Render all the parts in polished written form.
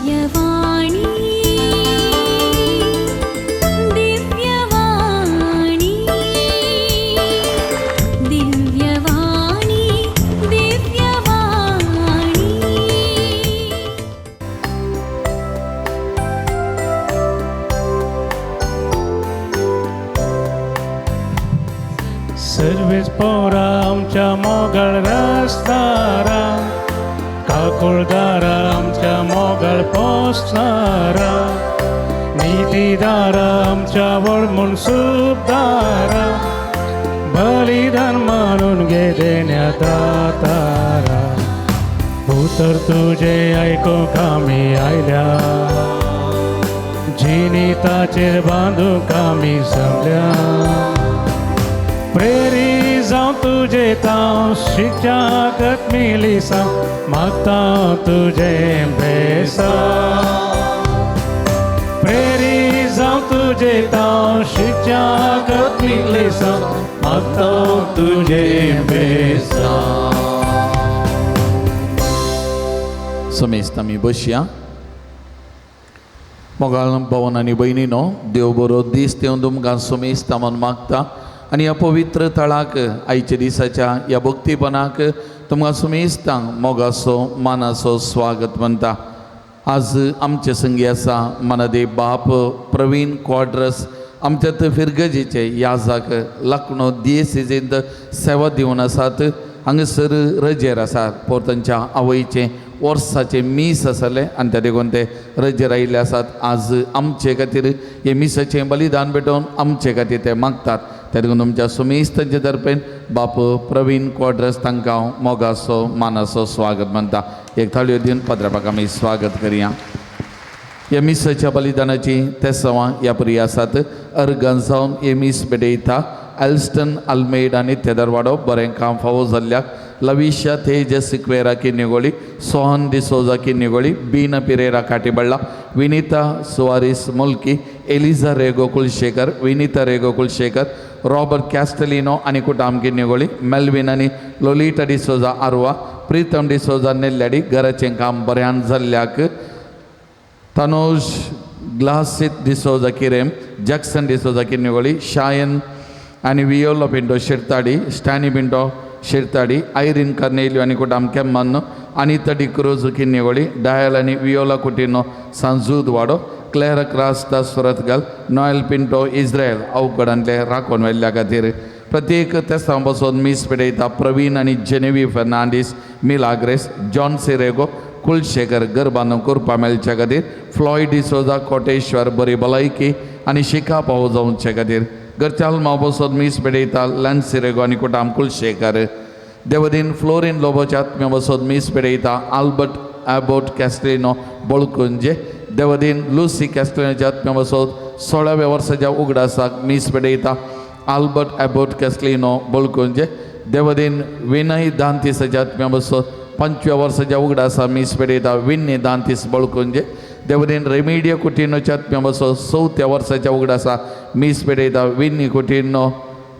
Divyavani Divyavani Divyavani Divyavani. Service पोरा आमच्या मोगळ रस्तारा, काकुळदारा आमच्या मोगळ पोसणारा, नितीदारा आमच्या व्हड म्हूण सुपदारा, बलिदान मानून घे देण्या दातारा. उतर तुजें आयकूंक आमी आयल्या, जिणिताचेर बांदूंक आमी जमल्या. प्रेरी जावं तुजें तांव शिक्षागत मिलिसा, मागता तुजें बेसा. प्रेरी जावं तुजें तांव शिक्षागत मिलिसा, मागता तुजें बेसा. समेस्त आमी बसया. मोगाळ भवन आनी भयणीनो, देव बरो दीस दिवन तुमकां समेस्त म्हूण मागता आनी ह्या पवित्र थळाक आयच्या दिसाच्या ह्या भक्तीपणाक तुमकां समेस्तांक मोगाचो मानाचो स्वागत म्हणटा. आज आमचे संगी आसा मानादे बाप प्रवीण क्वाड्रस, आमच्या थंय फिरगजेचे याजाक लखनौ दियेसेजींत सेवा दिवन आसात. हांगासर रजेर आसात, पोर तांच्या आवयचें वर्साचें मीस आसलें आनी त्या देखून ते रजेर आयिल्ले आसात. आज आमचे खातीर हे मिसाचें बलिदान भेटोवन आमचे खातीर ते मागतात. त्या देखून तुमच्या सुमेस्तांचे तर्फेन बाप प्रवीण क्वाड्रस तांकां हांव मोगाचो मानाचो स्वागत म्हणटा. एक थाळयो दिवन पद्रापाक आमी स्वागत करया. ह्या मिसाच्या बलिदानाची तेसांवां ह्या परी आसात. अर्गान जावन हे मीस भेटयता एल्स्टन आल्मेड आनी तेदरवाडो, बरें काम फावो जाल्ल्याक लविशा तेजस सिक्वेरा किन्निगोळी, सोहन डिसोजा किन्निगोळी, बीना पिरेरा काटीबळ्ळा, विनिता सुवारीस मुल्की, एलिझा रेगो कुलशेखर, विनिता रेगो कुलशेखर, रॉबर्ट कॅस्टलिनो आनी कुटाम किन्निगोळी, मेल्विन आनी लोलिटा डिसोजा आरवा, प्रितम डिसोजा नेल्ल्याडी, घराचें काम बऱ्यान जाल्ल्याक तनोज ग्लासीत डिसोजा किरेम, जॅक्सन डिसोजा किन्निगोळी, शायन आनी वियोलो पिंटो शिरताडी, स्टॅनी पिंटो शिरताडी, आयरीन कर्नेलियो आनी कुटाम केम्मन्न, अनिता डिक्रोज किन्निगोळी, डायल आनी वियोला कुटिनो सांजूद वाडो, क्लेरा क्रास्ता सुरतगल, नॉयल पिंटो इस्रायल अवकडांतले राखून व्हेल्ल्या खातीर. प्रत्येक तेस्तांव बसून मीस पेटयता प्रवीण आनी जेनेवी फर्नांडीस, मिलाग्रेस, जॉन सिरेगो कुलशेखर गरबान करपा मेळच्या खातीर, फ्लॉयड डिसोजा कोटेश्वर बरी भलायकी आनी शिका पावो जावचे खातीर. घरच्या माव बसून मीस पेटयता लॅन्सी सिरेगो आनी कुटाम कुलशेखर. देवदीन फ्लोरीन लोबोच्या आत्म्या बसून मीस पेटयता आल्बर्ट एबोट कॅस्ट्रिनो बोळकुंजे. देवदीन लुसी कॅस्ट्रिनोच्या आत्म्या बसून 16व्या वर्साच्या उगडासाक मीस पेटयता आल्बर्ट एबोट कॅस्लिनो बोळकुंजे. देवदीन विनय दांतीसाच्या आत्म्या बसून 5व्या वर्साच्या उगडासा मीस पेटयता विन्नी दांतीस बोळकुंजे. देवदीन रेमिडियो कुटिनोच्या आत्म्या बसून 4थ्या वर्साच्या उगडासा मीस पेटयता विन्नी कुटिनो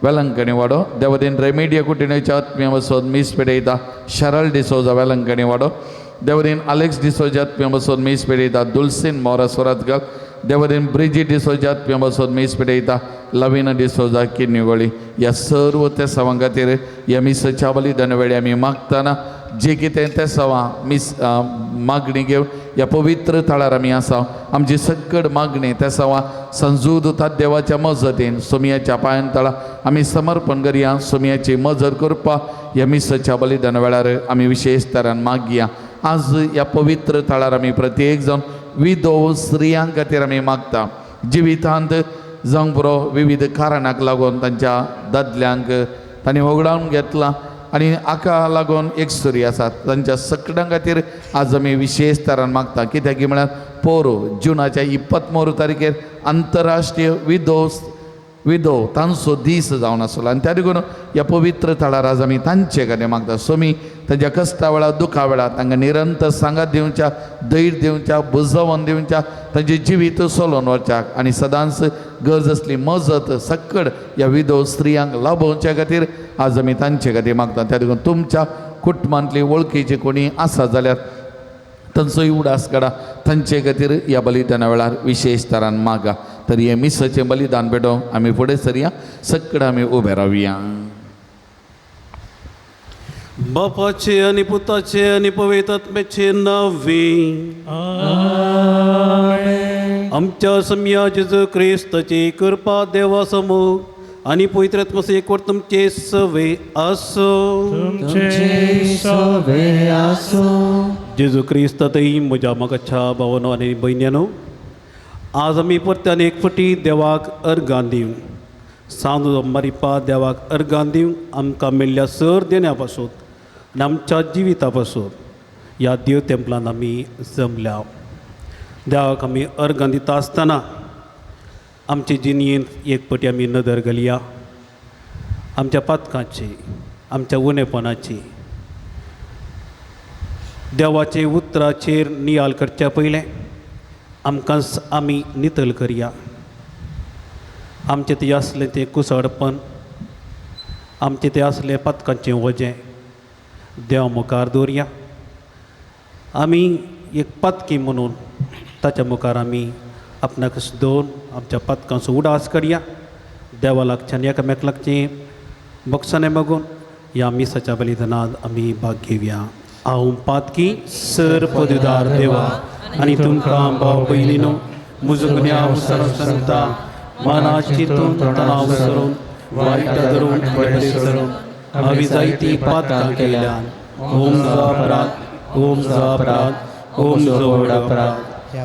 वेलंकणी वाडो. देवदीन रेमिडियो कुटिनोच्या आत्म्या बसून मीस पेटयता शरल डिसोजा वेलंकणी वाडो. देवदीन अलेक्स डिसोजा आत्म्या बसून मीस पेटयता दुलसीन मोरा सुरतगल. देवदीन ब्रिजी डिसोजा आत्म्या बसून मीस पेटयता लवीना डिसोजा किन्निगोळी. ह्या सर्व तेसांवां खातीर ह्या मिसाच्या बलिदाना वेळी आमी मागतना जे कितें तेसांवां मीस मागणी घेवन ह्या पवित्र थळार आमी आसा, आमची सकड मागणी तेसांवां संजूद देवाच्या मजतीन सोमयाच्या पांयान तळा आमी समर्पण करया. सोमयाची मजत करपा ह्या मिसाच्या बलिदाना वेळार आमी विशेश तरान मागया. आज ह्या पवित्र थळार आमी प्रत्येक जावन विधव स्त्रियां खातीर आमी मागता. जिवितांत जावंक पुरो विविध कारणाक लागून तांच्या दादल्यांक तांणी होगडावन घेतलां आनी हाका लागून एक सुरी आसात, तांच्या सकडां खातीर आज आमी विशेश तरान मागता. कित्याक की म्हळ्यार पोरू जुनाच्या 23 तारखेर आंतरराष्ट्रीय विधव विधव तांचो दीस जावन आसलो आनी त्या देखून ह्या पवित्र थळार आज आमी तांचे खातीर मागता. सोमी तांच्या कश्टा वेळार दुखा वेळार तांकां निरंतर सांगात दिवच्या, धैर्य दिवच्या, बुजवण दिवच्या, तांचें जिवीत चलोवन वचच्याक आनी सदांच गरज आसली मजत सकड ह्या विधव स्त्रियांक लाभोवच्या खातीर आज आमी तांचे खातीर मागता. त्या देखून तुमच्या कुटुंबांतली वळखीची कोणी आसा जाल्यार तांचोय उडास काडा, तांचे खातीर ह्या बलिदाना वेळार विशेश तरान मागा. तर हें मिसाचें बलिदान भेटोवंक आमी फुडें सरया, सगळें आमी उबे रावया. बापाचे आनी पुताचे आनी पवित्र आत्म्याचे नांवे आमच्या सम्या जेजू क्रिस्ताची कृपा देवा समूह आनी पवित्र आत्म्याचो एकवट तुमचे सवे आसो. तुमचे सवे आसो. जेजू क्रिस्तातय म्हज्या म्हाका भावानो आनी भयण्यानो, आज आमी परत्यान एक फावटी देवाक अर्गां दिवं, सांज मारिपा देवाक अर्गां दिवं आमकां मेळ्ळ्या सर देण्या पासून आनी आमच्या जिविता पासून ह्या देव तेंपलान आमी जमल्या. देवाक आमी अर्गां दिता आसतना आमचे जिणेंत एक फावटी आमी नदर घालया आमच्या पातकांची, आमच्या उणेपणाची. देवाचे उतराचेर नियाळ करच्या पयलें आमकां आमी नितळ करया. आमचें तें आसलें तें कुसडपण, आमचें तें आसलें पातकांचें वजें देवा मुखार दवरया. आमी एक पातकी म्हणून ताच्या मुखार आमी आपणाक दवरून आमच्या पातकांचो उडास करया. देवा लागच्यान एकामेक लागचें बक्षाने मागून ह्या मिसाच्या बलिदानांत आमी भाग घेवया. हांव पातकी सर पदवीदार देवा आनी तुमकां भाव भयणीनो म्हजो गुन्यांव सांगता, मना चिंतून तणाव सरून वायट धरून बरें सरून हांवें जायतीं पातकां केल्यान. ओम जो अपराध, ओम जो अपराध, ओम जो व्हड अपराध.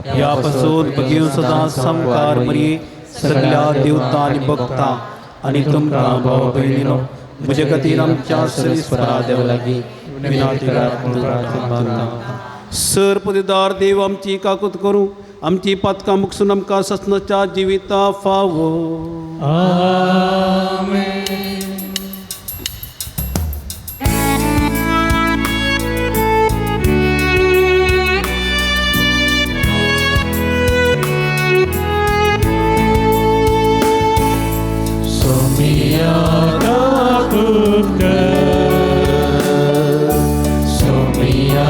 ह्या पासून भगीव सदां सामकार मरये सगल्या देवता आनी भक्तां आनी तुमकां भाव भयणीनो म्हजे खातीर आमच्या सरीस्परा देवा लागीं विनंती करात म्हणून प्रार्थना मागता. सर पदवीदार देव आमची काकूत करूं, आमची पातकां मुकसून आमकां ससनाच्या जिविता फावो. आमेन. सोमिया काकूत कर, सोमिया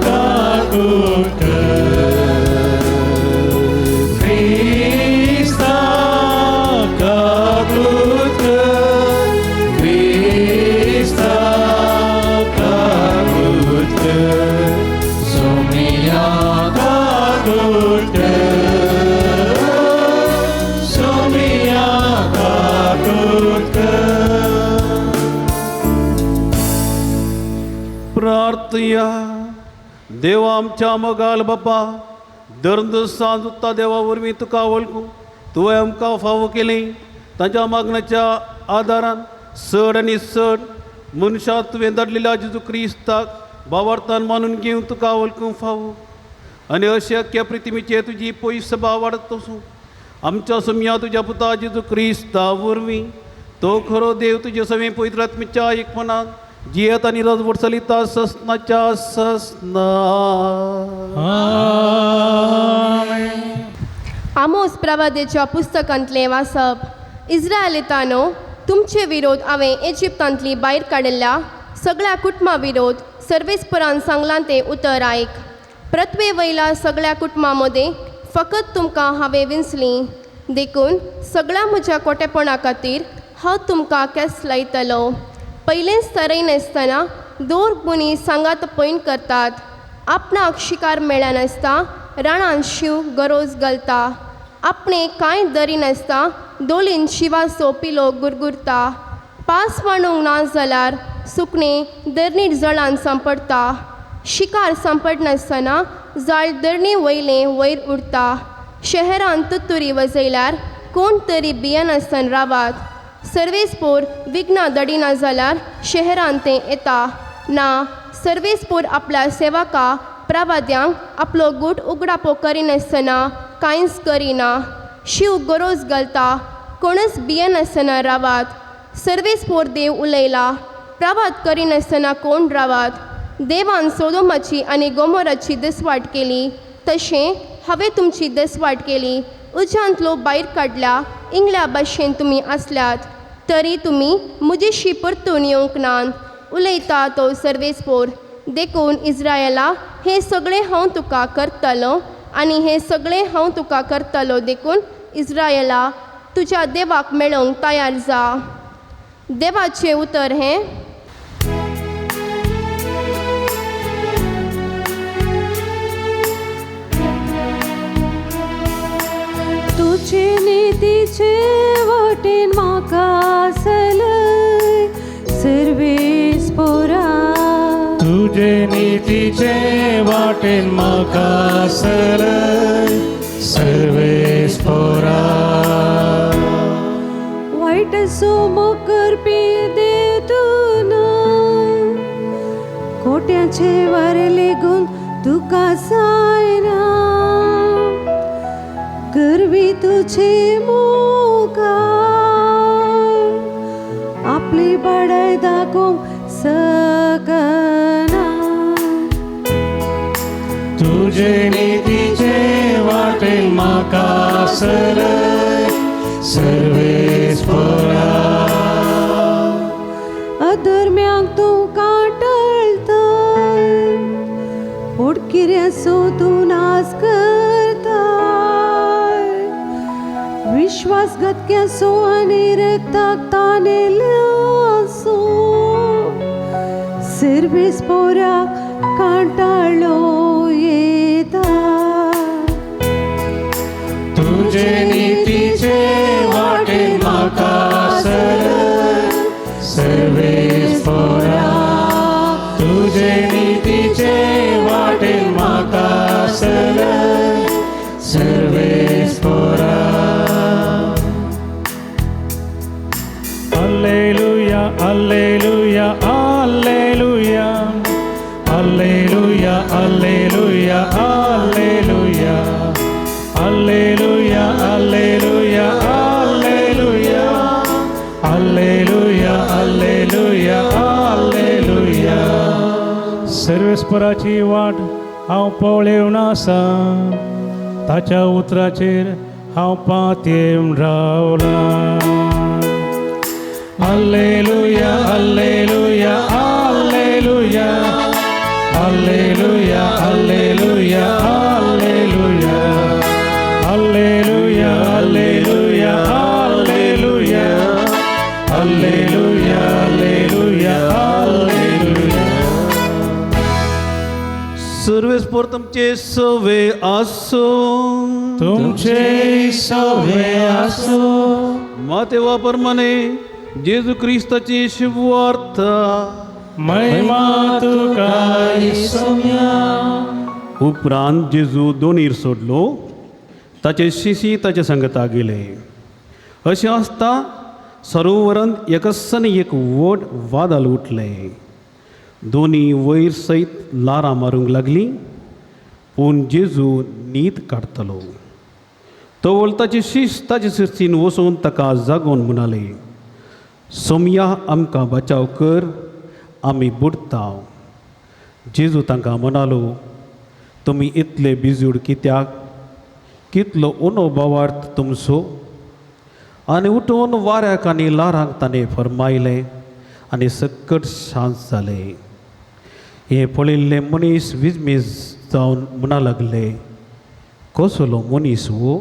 काकूत कर, क्रिस्ता काकूत कर, क्रिस्ता काकूत कर, सोमिया काकूत कर, सोमिया काकूत कर. प्रार्थया. देवा आमच्या मोगाल बापा, दर्द सांज उत्ता देवा वरवीं तुका वळखूं तुवें आमकां फावो केली. ताच्या मागण्याच्या आदारान चड आनी चड मनशां तुवें धाडलेल्या जेजू क्रिस्ताक भावार्थान मानून घेवन तुका वळखूंक फावो आनी अशें अख्ख्या प्रितिमीचेर तुजी पयस सभा वाडत वचूं. आमच्या सम्या तुज्या पुता जेजू क्रिस्ता वरवीं तो खरो देव तुजे सवें पवित्र आत्म्याच्या एकपणान जियेत आनी रजवट चलिता ससनाच्या ससना. आमोस प्रवादेच्या पुस्तकांतलें वाचप. इस्रायलितानो, तुमचे विरोध हांवें इजिप्तांतली भायर काडिल्ल्या सगळ्या कुटुंबा विरोध सर्वेस्परान सांगलां तें उतर आयक. पृथ्वे वयल्या सगळ्या कुटुंबां मदें फकत तुमकां हांवें विंचलीं, देखून सगळ्या म्हज्या कोटेपणा खातीर हांव तुमकां केस लायतलो. पयलेंच तरयनासतना दोर गुणी सांगात पयण करतात, आपणाक शिकार मेळनासता रानान शींव गरोज घालता, आपणे कांय दरिनासता दोलीन शिवाचो पिलो गुरगुरता, पास वाणूंक ना जाल्यार सुकणें दरणीर जळान सांपडटा, शिकार सांपडनासतना जाळ दरणी वयलें वयर उरता, शहरान तुतुरी वजयल्यार कोण तरी भियेनासतना रावात, सर्वेस्पोर विघ्नां दडिना जाल्यार शहरान तें येता ना, सर्वेस्पोर आपल्या सेवका प्रवाद्यांक आपलो गूट उगडापो करिनासतना कांयच करिना, शींव गरोज घालता कोणच भियेनासतना रावात, सर्वेस्पोर देव उलयला प्रवाद करिनासतना कोण रावात. देवान सोदोमाची आनी गोमोराची दसवाट केली तशें हांवें तुमची दसवाट केली. उज्यांतलो भायर काडल्या इंगल्या भाशेन तुमी आसल्यात तरी तुमी म्हजेशी परतून येवंक नात, उलयता तो सर्वेस्पोर. देखून इस्रायला हें सगळें हांव तुका करतलो आनी हें सगळें हांव तुका करतलो. देखून इस्रायला, तुज्या देवाक मेळोवंक तयार जा. देवाचें उतर हें. तुजे नितीचे वाटेन म्हाका सलय सर्वेस पोरा. तुजे नितीचे वाटेन म्हाका सलय सर्वेस पोरा. वायट सोमो करपी देव तूं न्हय, कोट्याचे वारें लेगून तुका जायना. करवी तुझे मुखार आपली बडाय दाखोवंक सकना. तुजे नितीचे वाटेन म्हाका सलय सर्वेस पोरा. अधर्म्यांक तूं कांटळता, पोटकिऱ्याचो तूं नाश करता. विश्वासघातक्याचो आनी रक्ताक तानेल्याचो सर्वेस पोराक कांटाळो येता. तुजे नितीचे वाटेन म्हाका सलय सर्वेस पोरा. तुजे नितीचे वाटेन म्हाका सलय सर्वेस पोरा. Alleluia, alleluia, alleluia, alleluia, alleluia, alleluia, alleluia, alleluia, alleluia, alleluia, alleluia, alleluia. सर्वेस्पराची वाट हांव पळेवन आसा, ताच्या उतराचेर हांव पातयेवन रावलां. Alleluia, alleluia, alleluia, alleluia, alleluia, alleluia, alleluia, alleluia, alleluia, alleluia, alleluia, alleluia. सर्वेस्पोर तुमचे सवे आसूं. तुमचे सवे आसूं. मातेवा प्रमाणे जेजू क्रिस्ताची शुभवार्ता. महिमा तुका सोम्या. उपरांत जेजू दोनीर सोडलो, ताचे शिशी ताचे संगता गेले. अशें आसता सरोवरांत एकसन एक व्हड वादळ उठलें. दोनी वयर सयत ल्हारां मारूंक लागलीं, पूण जेजू न्हीद काडटलो. तवळ ताची शीश ताचे शिस्तीन वचून ताका जागोवन म्हणाले, सोमया आमकां बचाव कर, आमी बुडटा. जेजू तांकां म्हणालो, तुमी इतले बिजूड कित्याक? कितलो उणो भावार्थ तुमचो? आनी उठून वाऱ्याक आनी ल्हारांक ताणें फरमायलें आनी सकट शांत जालें. हें पळयल्ले मनीस विजमीज जावन म्हणा लागले, कसलो मनीस हो?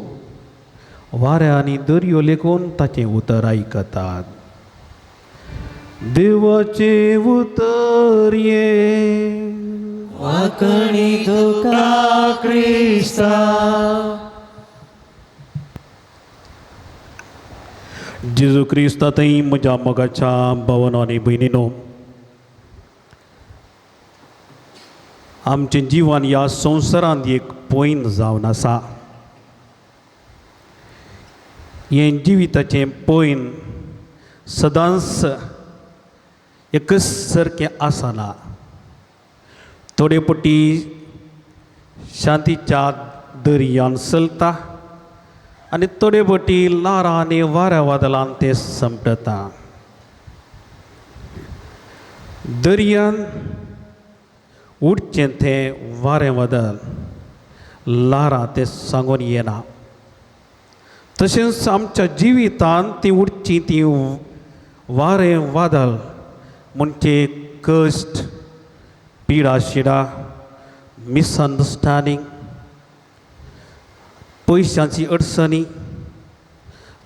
वाऱ्या आनी दर्यो लेगून ताचें उतर आयकतात. देवाचें उतर हें. वाकणी तुका क्रिस्ता. जेजू क्रिस्ता थंय म्हज्या मोगाच्या भावानो आनी भयणीनो, आमचें जिवन ह्या संवसारांत एक पयन जावन आसा. हें जिविताचें पयन सदांच एकच सारकें आसना. थोडे पटी शांतीच्या दर्यान चलता आनी थोडे पटी ल्हारां आनी वाऱ्या वादळान तें समटता. दर्यान उडचें तें वारें वादळ ल्हारां तें सांगून येना. तशेंच आमच्या जिवितांत ती उडची ती वारें वादळ म्हणजे कश्ट, पिडा शिडा, मिसअंडरस्टँडींग, पयशांची अडचणी,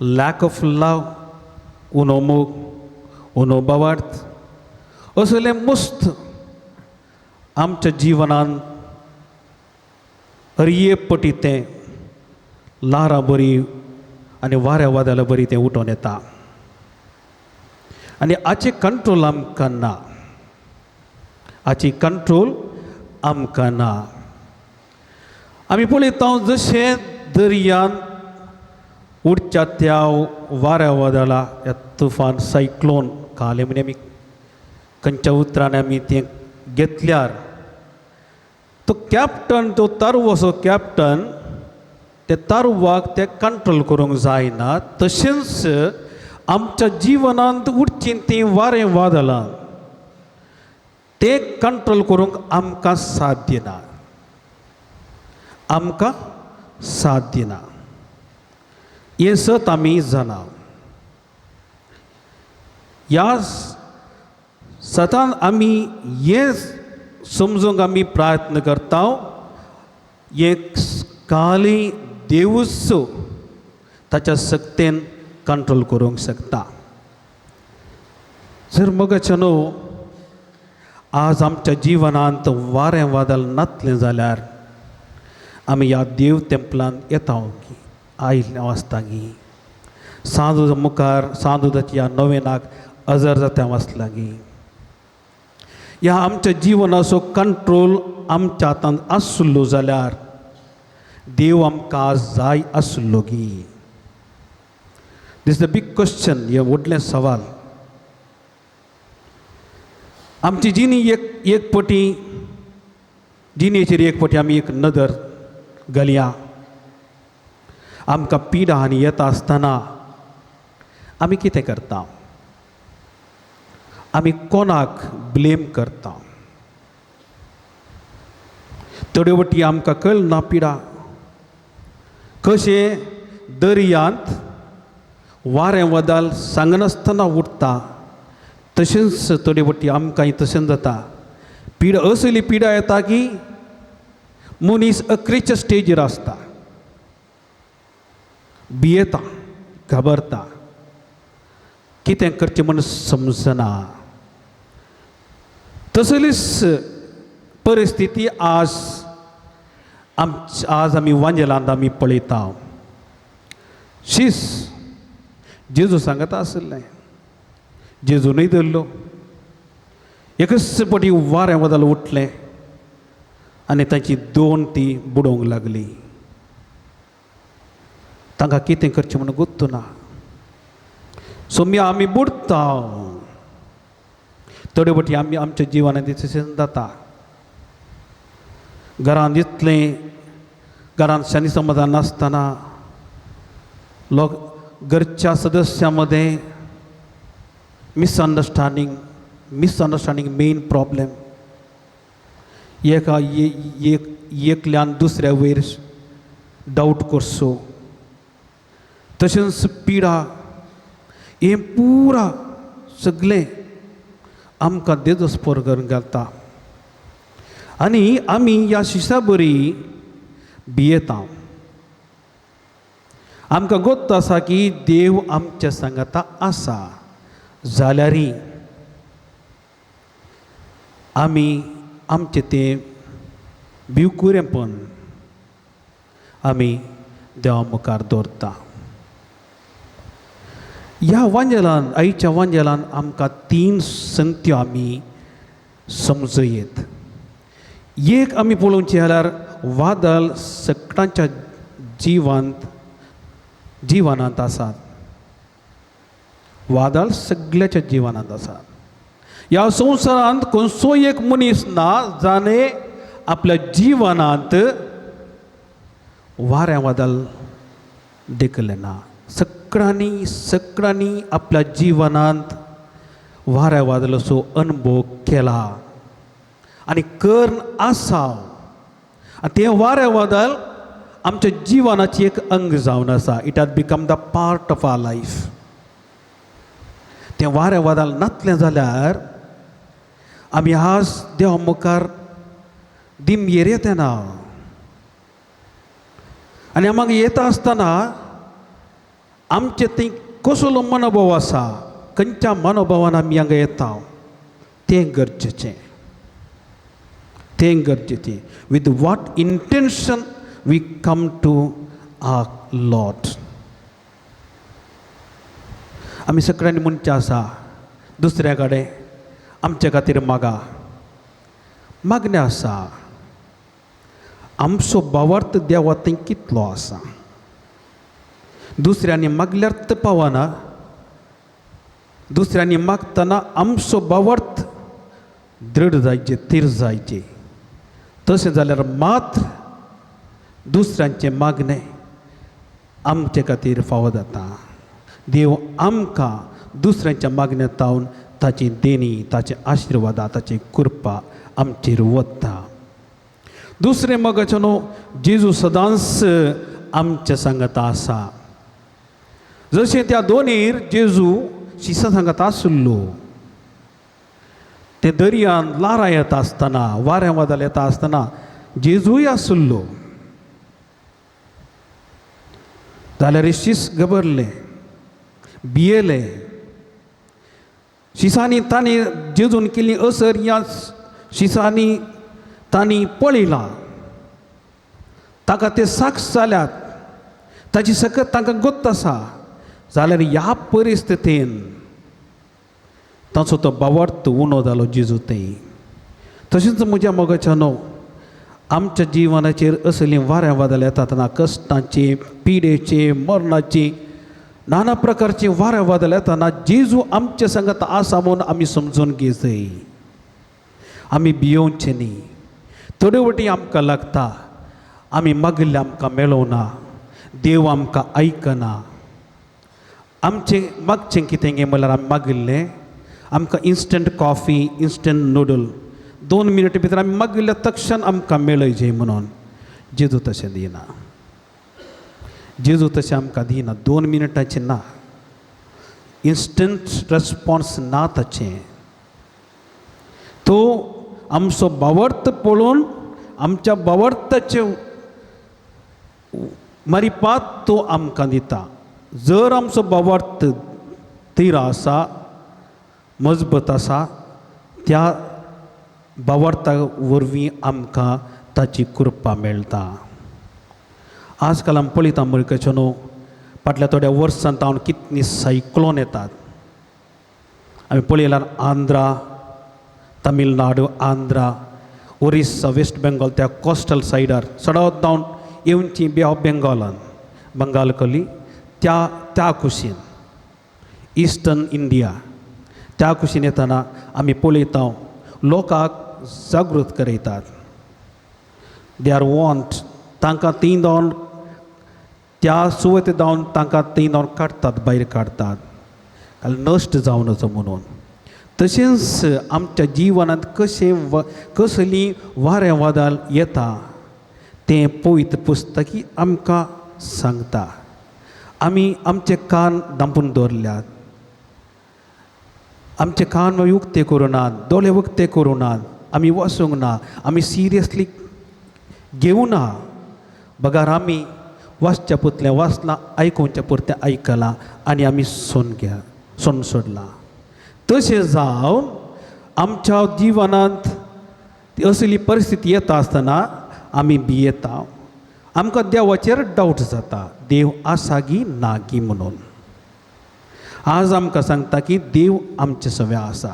लॅक ऑफ लव, उणो मोग, उणो भावार्थ, असले मस्त आमच्या जिवनान हरये पटी तें ल्हारां बरी आनी वाऱ्या वादळा बरी तें उठोवन येता आनी हाचे कंट्रोल आमकां ना, हाची कंट्रोल आमकां ना. आमी पळयता जशें दर्यान उडच्या त्या वाऱ्या वादळा ह्या तुफान सायक्लोन काले म्हणजे आमी खंयच्या उतरान आमी तें घेतल्यार तो कॅप्टन, तो तारवो कॅप्टन ते तारवाक ते कंट्रोल करूंक जायना. तशेंच आमच्या जिवनांत उडचीं तीं वारें वादळां ते कंट्रोल करूंक आमकां साध्य ना, आमकां साध्य ना. हें सत आमी जाणा. ह्या सतान आमी हें समजूंक आमी प्रयत्न करता, हें काली देवूच ताच्या शक्तेन कंट्रोल करूंक शकता. जर मगाच्या न्हू आज आमच्या जिवनांत वारें वादळ नातलें जाल्यार आमी ह्या देव तेंपलांत येता की आयिल्लें आसता की सांजू मुखार सांजूच्या ह्या नोवेनाक अजर जाता वाचला की ह्या आमच्या जिवनाचो कंट्रोल आमच्या हातांत आसलो जाल्यार देव आमकां जाय आसलो की. This the big question, हें व्हडलें सवाल. आमची जिणी एक एक पटी जिणेचेर एक पटी आमी एक नदर घालया. आमकां पिडा आनी येता आसतना आमी कितें करता? आमी कोणाक ब्लेम करता? थोड्यो वटी आमकां कळना पिडा कशें दर्यांत वारें वादळ सांगनासतना उठता, तशेंच थोडे वटी आमकांय तशेंच जाता. पिडा असली पिडा येता की मनीस अकरेच्या स्टेजीर आसता, भियेता, घाबरता, कितें करचें म्हूण समजना. तसलीच परिस्थिती आज आज आमी वांजेलांत आमी पळयता. शीस जेजू सांगता आशिल्लें, जेजूनय धरलो, एकच पटी वारें वादळ उठलें आनी तांची दोन ती बुडोवंक लागली. तांकां कितें करचें म्हूण गुत्तू ना. सोम्या आमी बुडटा. थोडे पटी आमी आमच्या जिवनांत तशें जाता. घरांत इतलें घरांत शांती समाधान नासतना लोक घरच्या सदस्यां मदें मिसअंडरस्टँडींग, मिसअंडरस्टँडींग मेन प्रॉब्लेम. एका एक एकल्यान दुसऱ्या वयर डावट करचो, तशेंच पिडा हें पुरा सगळें आमकां देजस्पोर करून घालता आनी आमी ह्या शिसा बरी भियेता. आमकां गोत्त आसा की देव आमच्या सांगाता आसा जाल्यारय आमी आमचें तें भिवकुरेंपण आमी देवा मुखार दवरता. ह्या वांजेलान, आयच्या वांजेलान आमकां तीन संत्यो आमी समजयेत. एक आमी पळोवचें जाल्यार वादळ सगळ्यांच्या जिवांत जिवनांत आसात. वादळ सगळ्याच्या जिवनांत आसात. ह्या संवसारांत खंयचो एक मनीस ना जाणे आपल्या जिवनांत वाऱ्या वादळ देखलें ना. सगळ्यांनी सगळ्यांनी आपल्या जिवनांत वाऱ्या वादळाचो अनुभव केला आनी कर्ण आसा. आनी तें वाऱ्या वादळ आमच्या जिवनाची एक अंग जावन आसा. It has become the part of our life. तें वाऱ्या वादळ नातलें जाल्यार आमी आज देवा मुखार दिमयेर येतना. आनी आमकां येता आसतना आमचे थंय कसलो मनोभाव आसा, खंयच्या मनोभावान आमी हांगा येता तें गरजेचें, तें गरजेचें. With what intention we come to our Lord. आमी सगळ्यांनी म्हणचें आसा दुसऱ्या कडेन आमचे खातीर मागा, मागणें आसा. आमचो भावार्थ देवा थंय कितलो आसा, दुसऱ्यांनी मागल्यार तर पावना, दुसऱ्यांनी मागतना आमचो भावार्थ दृढ जायचे, थीर जायचे. तशें जाल्यार मात्र दुसऱ्यांचें मागणें आमचे खातीर फावो जाता. देव आमकां दुसऱ्यांच्या मागण्या तावन ताची देणी, ताचे आशिर्वादा, ताची कृपा आमचेर वता. दुसरें मगाचें न्हू, जेजू सदांच आमच्या सांगाता आसा. जशें त्या दोनीर जेजू शिसां सांगाता आशिल्लो, ते दर्यान ल्हारां येता आसतना, वारें वादळ येता आसतना जेजूय आशिल्लो. जाल्यार शीस घबरलें, भियेलें. शिसांनी तांणी जेजून केल्ली असर ह्या शिसांनी तांणी पळयलां, ताका ते साक्ष जाल्यात, ताची सकत तांकां गोत्त आसा. जाल्यार ह्या परिस्थितीन ताचो तो भावार्थ उणो जालो जेजू थंय. तशेंच म्हज्या मोगाच्या न्हू, आमच्या जिवनाचेर असलीं वाऱ्यां वादळ येतात ना, कश्टांची, पिडेची, मरणाची, नाना प्रकारची वाऱ्यां वादळ येताना जेजू आमच्या सांगात आसा म्हूण आमी समजून घेवचें, आमी भियोवचें न्ही. थोडे वटी आमकां लागता आमी मागिल्लें आमकां मेळोना, देव आमकां आयकना. आमचें मागचें कितें गे म्हणल्यार आमी मागिल्लें आमकां इन्स्टंट कॉफी, इन्स्टंट नुडल, 2 मिनटां भितर आमी मागिल्लें तक्षण आमकां मेळयचें म्हणून. जेजू तशें दिना, जेजू तशें आमकां दिना, 2 मिनटाचें ना, इन्स्टंट रेस्पॉन्स ना ताचें. तो आमचो भावार्थ पळोवन आमच्या भावार्थाचे मरिपात तो आमकां दिता. जर आमचो भावार्थ थीर आसा, मजबूत आसा, त्या भावार्था वरवीं आमकां ताची कृपा मेळटा. आजकाल आमी पळयता मरकाचें न्हू, फाटल्या थोड्या वर्सां तावन कितलीं सायक्लोन येतात. आमी पळयल्यार आंध्रा, तमिळनाडू, आंध्रा, ओरिस्सा, वेस्ट बेंगॉल, त्या कोस्टल सायडार चडावत जावन येवची बे ऑफ बेंगॉलान, बंगाल कली त्या त्या कुशीन, इस्टर्न इंडिया त्या कुशीन येतना आमी पळयता लोकांक जागृत करयतात. They are want, तांकां ती जावन त्या सुवाते जावन तांकां ती जावन काडटात, भायर काडटात, कारण नश्ट जावन वचो म्हणून. तशेंच आमच्या जिवनांत कशें कसली वारें वादळ येता तें पवित्र पुस्तकी आमकां सांगता. आमी आमचे कान धांपून दवरल्यात, आमचे कान मागीर उक्ते करूं नात, दोळे उक्ते करूं नात, आमी वचूंक ना, आमी सिरियसली घेवना. बगार आमी वाचच्या पुरतें वाचलां, आयकुच्या पुरतें आयकलां आनी आमी सोन घ्या सोन सोडलां. तशें जावन आमच्या जिवनांत असली परिस्थिती येता आसतना आमी भियेता, आमकां देवाचेर डावट जाता, देव आसा गी ना गी म्हणून. आज आमकां सांगता की देव आमचे सव्या आसा.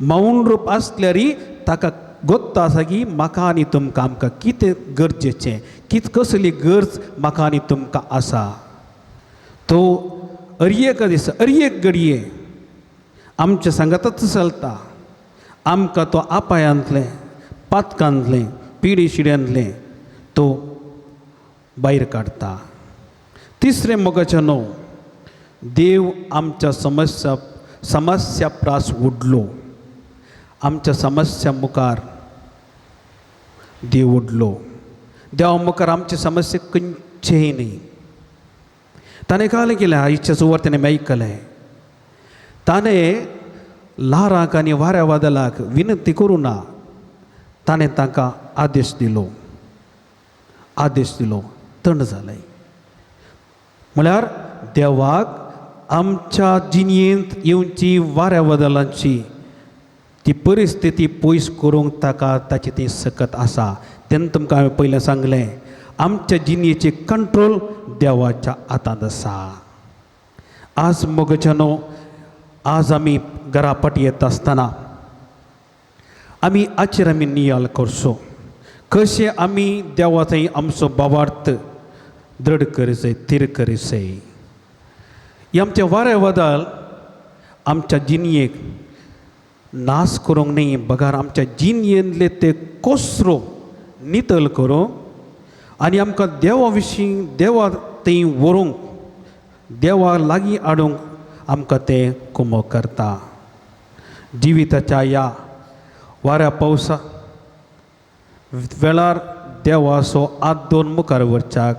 मौन रूप आसल्यारय ताका गोत्त आसा की म्हाका आनी तुमकां आमकां कितें गरजेचें, कित कसली गरज म्हाका आनी तुमकां आसा. तो अरयेक दीस अरयेक घडये आमच्या सांगातच चलता. आमकां तो आपायांतलें, पातकांतलें, पिडी शिड्यांतलें तो भायर काडटा. तिसरें मोगाचें न्हू, देव आमच्या समस्या समस्या प्रास उडलो, आमच्या समस्या मुखार देव उडलो. देवा मुखार आमची समस्या खंयचेय न्ही. ताणें कालें केलें आयच्या सुवार ताणें आयकलें. ताणें ल्हारांक आनी वाऱ्या वादळाक विनंती करूं ना, ताणें तांकां आदेश दिलो, आदेश दिलो. थंड जालें. म्हळ्यार देवाक आमच्या जिणेंत येवची वाऱ्या बदलांची ती परिस्थिती पयस करूंक ताका ताची ती सकत आसा. तेन्ना तुमकां हांवें पयलें सांगलें, आमच्या जिणेची कंट्रोल देवाच्या हातांत आसा. आज मोगच्यानो, आज आमी घरा फाटी येता आसतना आमी हाचेर आमी नियाळ करचो, कशें आमी देवा थंय आमचो भावार्थ दृढ करिसय, थीर करिसय. हे आमचे वारे बदल आमच्या जिणेक नाश करूंक न्ही, बगार आमच्या जिणेंतले ते कोसरो नितळ करूंक आनी आमकां देवा विशीं देवा थंय व्हरूंक, देवा लागीं हाडूंक आमकां तें कुमक करता. जिविताच्या ह्या वाऱ्या पावसा वेळार देवाचो हात दोन मुखार व्हरच्याक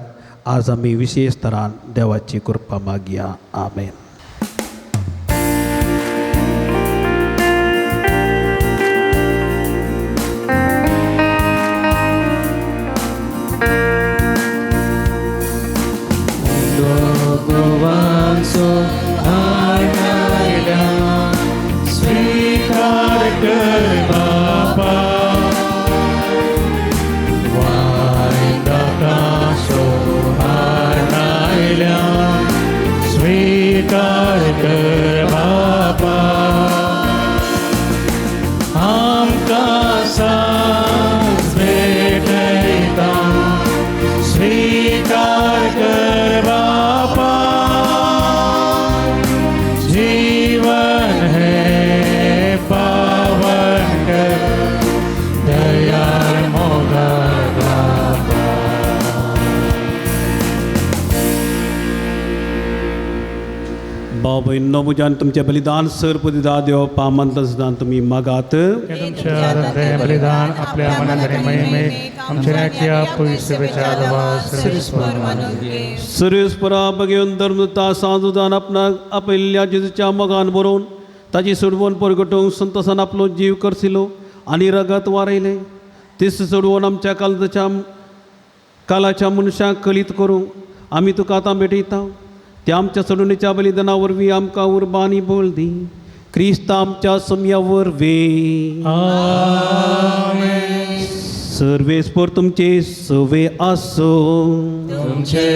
आज आमी विशेश तरान देवाची कृपा मागया. आमेन. स्वीकार कर बापा, वायदाकासो हाणायल्या, स्वीकार कर बापा, आमकां साज भेटयता, स्वीकार कर बापा, जीवन है पावन कर, दयाळ मोगाळ बापा. बाबा म्हज्यान तुमचें बलिदान सर पदिदा देव पामंतलं सुद्दां तुमी मागात. तुमच्या हातांतलें बलिदान आपल्या मनात आनी महिमेक आमच्या पवित्र सर्वेस्परा बघेवन धर्मता साजुदान आपणाक आपयल्ल्या जेजूच्या मोगान बरोवन ताची सोडवण परगटूंक संतोसान आपलो जीव करसिलो आनी रगत वारयलें. तीस सोडवण आमच्या कालच्या कालाच्या मनशांक कलीत करूंक आमी तुका आतां भेटयता. त्या आमच्या सोडवणीच्या बलिदाना वरवीं आमकां उर्बा आनी बोल दी. क्रिस्त आमच्या सम्या वरवीं. सर्वेस्पर तुमचे सवे आसूं, तुमचे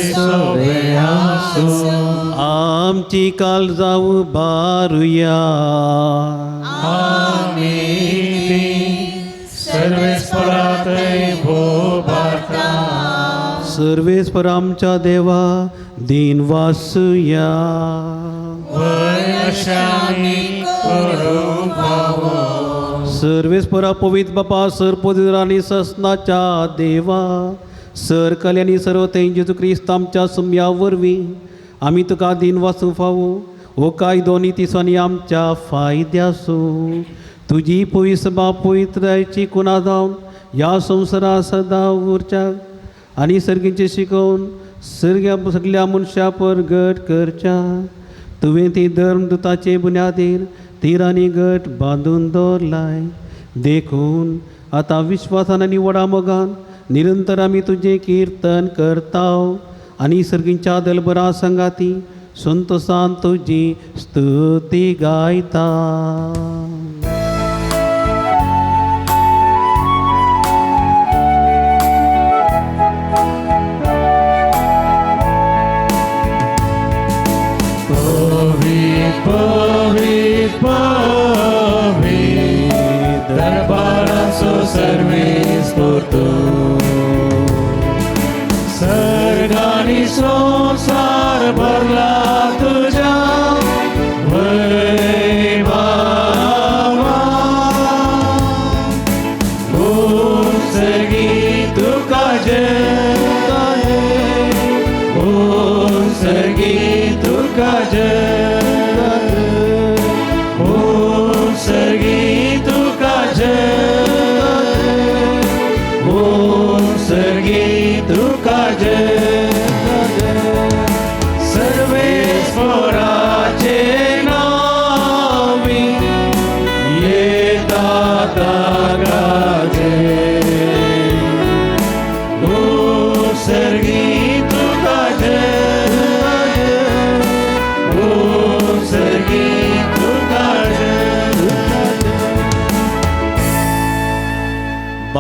सवे आसूं. आमची काल जावं बारुया. आमी सर्वेस्परातय भोबाता. सर्वेस्पर आमच्या देवा दीन वासुया. सर्वेस्परा पवित्र बापा, सर पवित्र आनी ससनाच्या देवा, सर कल्याणी सर्व थंय जेजू क्रिस्त आमच्या सुम्या वरवीं आमी तुका दीन वासूंक फावो. हो कायदो नी आमच्या फायद्यासो तुजी पवित्र बाप पवित्रायची कुणा जावन ह्या संवसारा सदां उरच्या आनी सर्गींचें शिकोवन सर्ग्या सगल्या मनशां परगट करच्या. तुवें ती धर्मदुताचे बुन्यादीर तिरांनी गट बांदून दवरलाय. देखून आतां विश्वासान आनी व्हडा मोगान निरंतर आमी तुजें किर्तन करता आनी सर्गींच्या दलबरा संगाती संतोसान तुजी स्तुती गायता. पवित्र पवित्र दरबाराचो सर्वेस्पर सर्गानी संवसार भरला तुज्या वैभवान. उंचगी तुका जय, उंचगी तुका जय, उंचगी तुका जय, उंचगी तुका जय. सर्वे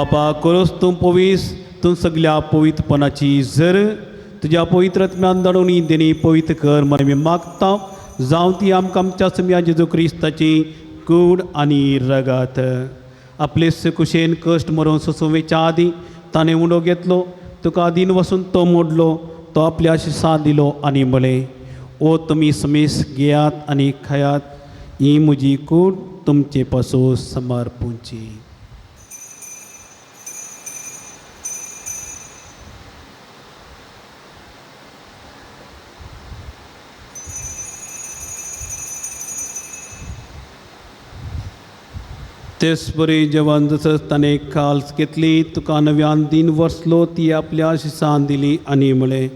बापा करोस तूं पवीस तूं सगल्या पवित्रपणाची जर तुज्या पवित्र आत्म्यान धाडून ही देणी पवित्र कर म्हण आमी मागता. जावं ती आमकां आमच्या सम्या जेजू क्रिस्ताची कूड आनी रगत. आपले कुशेन कश्ट मरोवन सोंसोवच्या आदीं ताणें उंडो घेतलो, तुका आदीन वसून तो मोडलो, तो आपल्या शिसा दिलो आनी म्हळें, ओ तुमी समेस घेयात आनी खायात, ही म्हजी कूड तुमचे पासून समर्पूची. तेच बरी जेवण जसं ताणें काल्स घेतली, तुका नव्यान दिन वसलो, ती आपल्या शिसान दिली आनी म्हळें,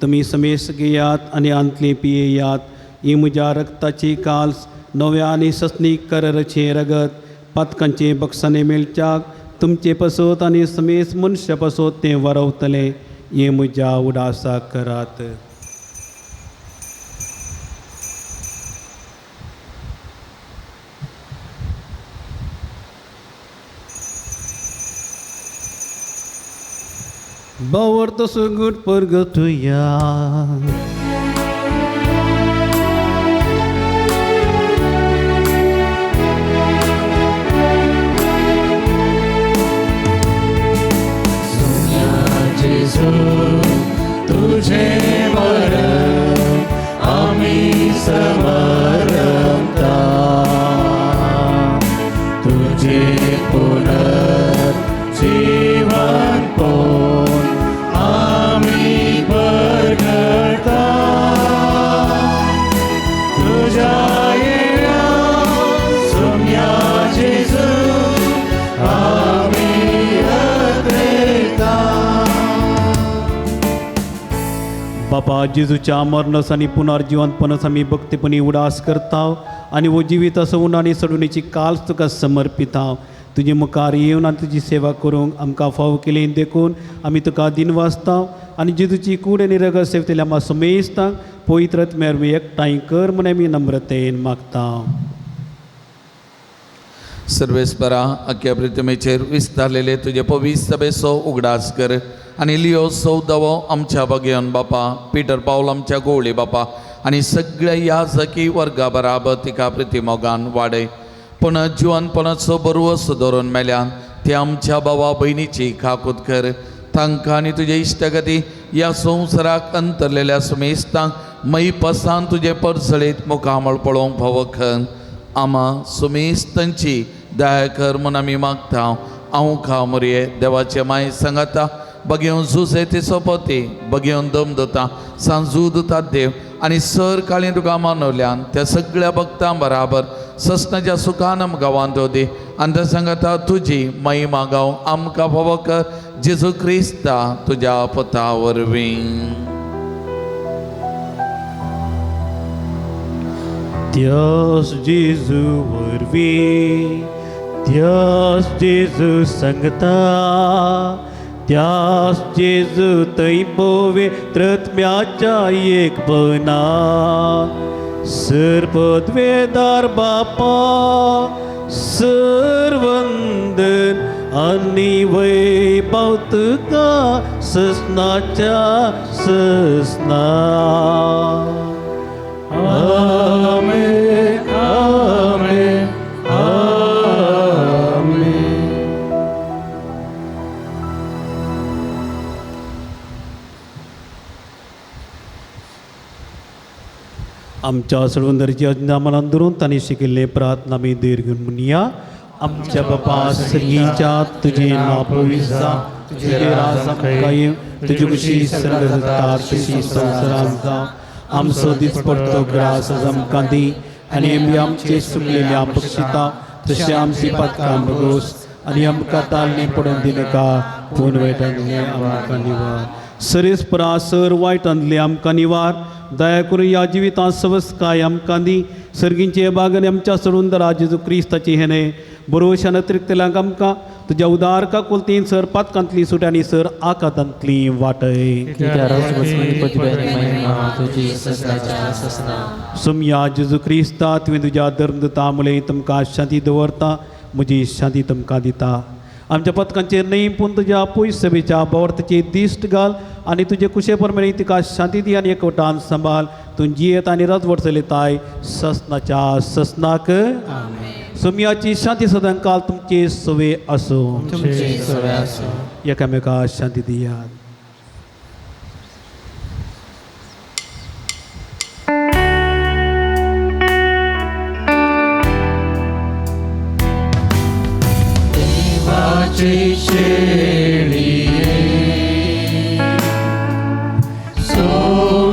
तुमी समेस घेयात आनी आंतली पियेयात, ही म्हज्या रक्ताची काल्स नव्या आनी ससनी कररचें रगत पातकांचे बक्षांनी मेळच्याक तुमचे पसत आनी समेस मनशा पसत तें वरवतलें. हें म्हज्या उडासाक करात. बावर सुगूट परगतुया. जेजू तुझे मरण आम्ही समरता, तुझे पुनर्जीवन पोन आम्ही परगटा, तुझ्या येण्या सुम्या जेजू आम्ही अग्रेता. बापा जेजूच्या मरणस आनी पुनर्जिवंतपणस आमी भक्तीपणी उडास करता आनी वो जिवीत असो आनी सडुणेची काल्स तुका समर्पिता. तुजे मुखार येवन आनी तुजी सेवा करूंक आमकां फावो केली देखून आमी तुका दिनवासता आनी जेजूची कूड आनी रगत सेवतले आमकां समेस्तांक पवित्र आत्म्या वरवीं एकठांय कर म्हूण आमी नम्रतेन मागता. सर्वेस्परा अख्ख्या पृथ्वीचेर विस्तारलेले तुजे पवित्र सभेचो उगडास कर आनी लियो सौदवो आमच्या बगेवन बापा, पिटर पावल आमच्या गोवळी बापा आनी सगळ्या याजकी वर्गा बराबर तिका प्रतिमोगान वाडय. पूण जिवनपणाचो बरवस दवरून मेल्यान ते आमच्या भावा भयणीची काकूत कर. तांकां आनी तुजे इश्टगती ह्या संवसाराक अंतरलेल्या सुमेस्तांक मैपसान तुजें परजळीत मुखामळ पळोवंक फावो कर. आमा सुमेस्तांची दया कर म्हूण आमी मागता. हांव खा मुरये देवाचे माय सांगाता बगेवन जुजे ते सोपती बगेवन दम दता सांजू दिता देव आनी सर काळी तुका मानवल्यान त्या सगळ्या भक्तां बराबर ससनाच्या सुखान आमकां वांदो दी आनी त्या सांगाता तुजी महिमा गांव आमकां फावो कर जेजू क्रिस्ता तुज्या पता वरवीं. त्यास जेजू वरवीं, त्यास जेजू सांगता, त्यास जेजू थंय पवित्र आत्म्याच्या एकपणा सर पदवेदार बापा सर वंदन आनी वैभव तुका ससनाच्या ससना. आमेन आमेन आमेन. आमच्या सळवंदरची अज्ञा मनान धरून तांणी शिकिल्ले प्रार्थना आमी दीर्घ म्हणया. आमच्या बापा सर्गीच्या तुजें नांव पवित्र जावं, तुजें राज आमकां येवं, तुजी खुशी सर्गांत जाता तशी संवसारांत जावं. आमचो दिसपडतो ग्रास आज आमकां दी आनी आमी आमचे चुकलेले बक्षिता तशें आमची पातकां भोगोस आनी आमकां तालने पडून दिनाका, पूण वायटांतलें आमकां निवार. सरेस्परा सर वायटांतलें आमकां निवार. दया करून ह्या जिवितांत सवस्काय आमकां दी. सर्गींचे बागन आमच्या सरुंदरा जेजू क्रिस्ताची हेणे बरोवशान अतिरिक्तल्यांक आमकां तुज्या उदार काकुलतीन सर पातकांतली सुट आनी सर आकातांतली वाटय. सुमया जेजू क्रिस्ता तुवें तुज्या धर्मदूता मुळे तुमकां शांती दवरता, म्हजी शांती तुमकां दिता. आमच्या पथकांचेर न्ही पूण तुज्या पयस सभेच्या भावार्थाची दिश्ट घाल आनी तुजे कुशे प्रमाणे तिका शांती दी आनी एकवटान सांबाळ. तूं जियेत आनी राजवट चलयताय ससनाच्या ससनाक. सोम्याची शांती सदांकाल तुमची सवे आसूं. एकामेका शांती दियात.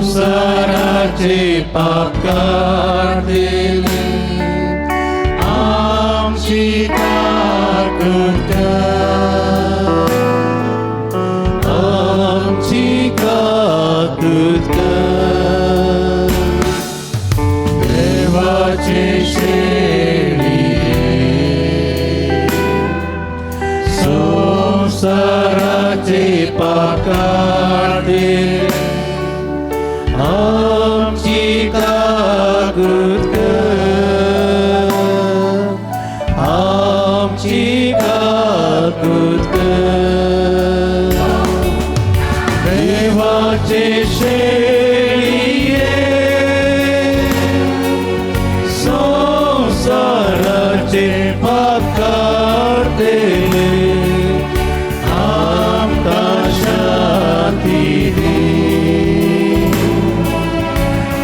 संसाराचे पाप काडले आमची काकूट कर, आमची काकूट कर. देवाचे शेळये संसाराचे पाप काडले आमची काकूट कर, आमची काकूट कर. देवाचे शेळये संसाराचे पाप काडले आमकां शांती दी,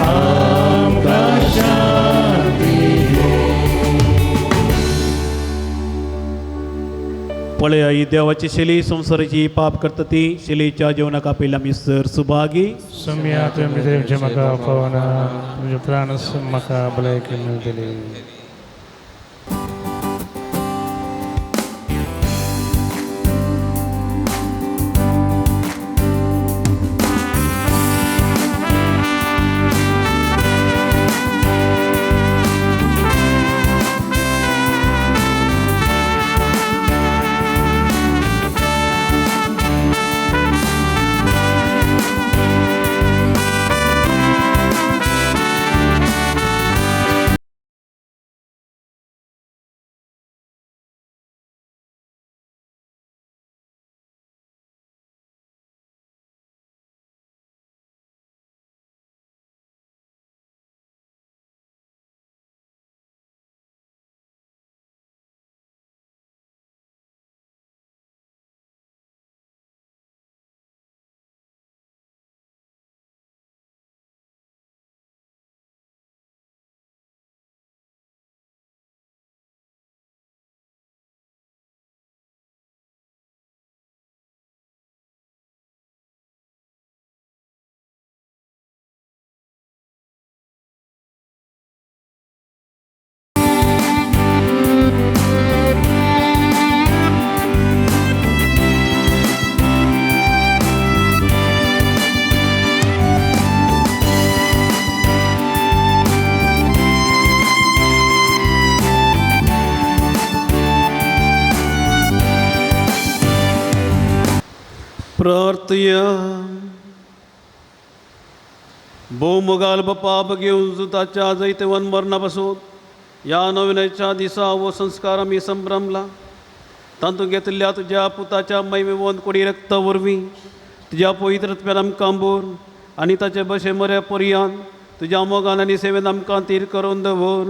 आमकां शांती दी. पळया ही देवाची शैली संवसाराची पाप करता ती शैलीच्या जेवणाक आपयला आमी सर सुभागी. सोम्या तुवें भितर म्हाका पावना, तुमचे प्राण म्हाका भलायकी मेळटली. प्रार्थया. भोवमोगाल बापा घेवन ताच्या जैतवन मरणा पासून ह्या नविनाच्या दिसा हो संस्कार आमी संभ्रमला. तातूंत घेतिल्ल्या तुज्या पुताच्या मैमेवन कोडी रक्ता वरवीं तुज्या पवित्र आत्म्यान आमकां बोर आनी ताचे भशे मरे पर्यान तुज्या मोगान आनी सेवेन आमकां तीर करून दवर.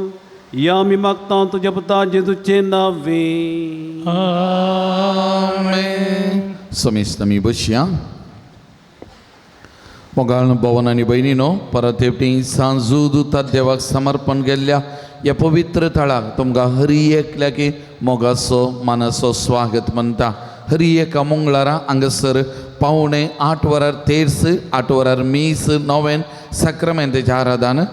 ह्या आमी मागता तुज्या पुता जेजूचे नांवे. आमेन. समेस्त आमी बसया. मोगाळ भवन आनी भयणीनो, परत एकटी सांजू दुतात देवाक समर्पण केल्ल्या ह्या पवित्र थळाक तुमकां हरी एकल्याक मोगाचो मानाचो स्वागत म्हणटा. हरी एका मंगळारा हांगासर 7:45 वरार तेर्स, 8 वरार मीस, नोवेन साक्रामेंताचें आराधन,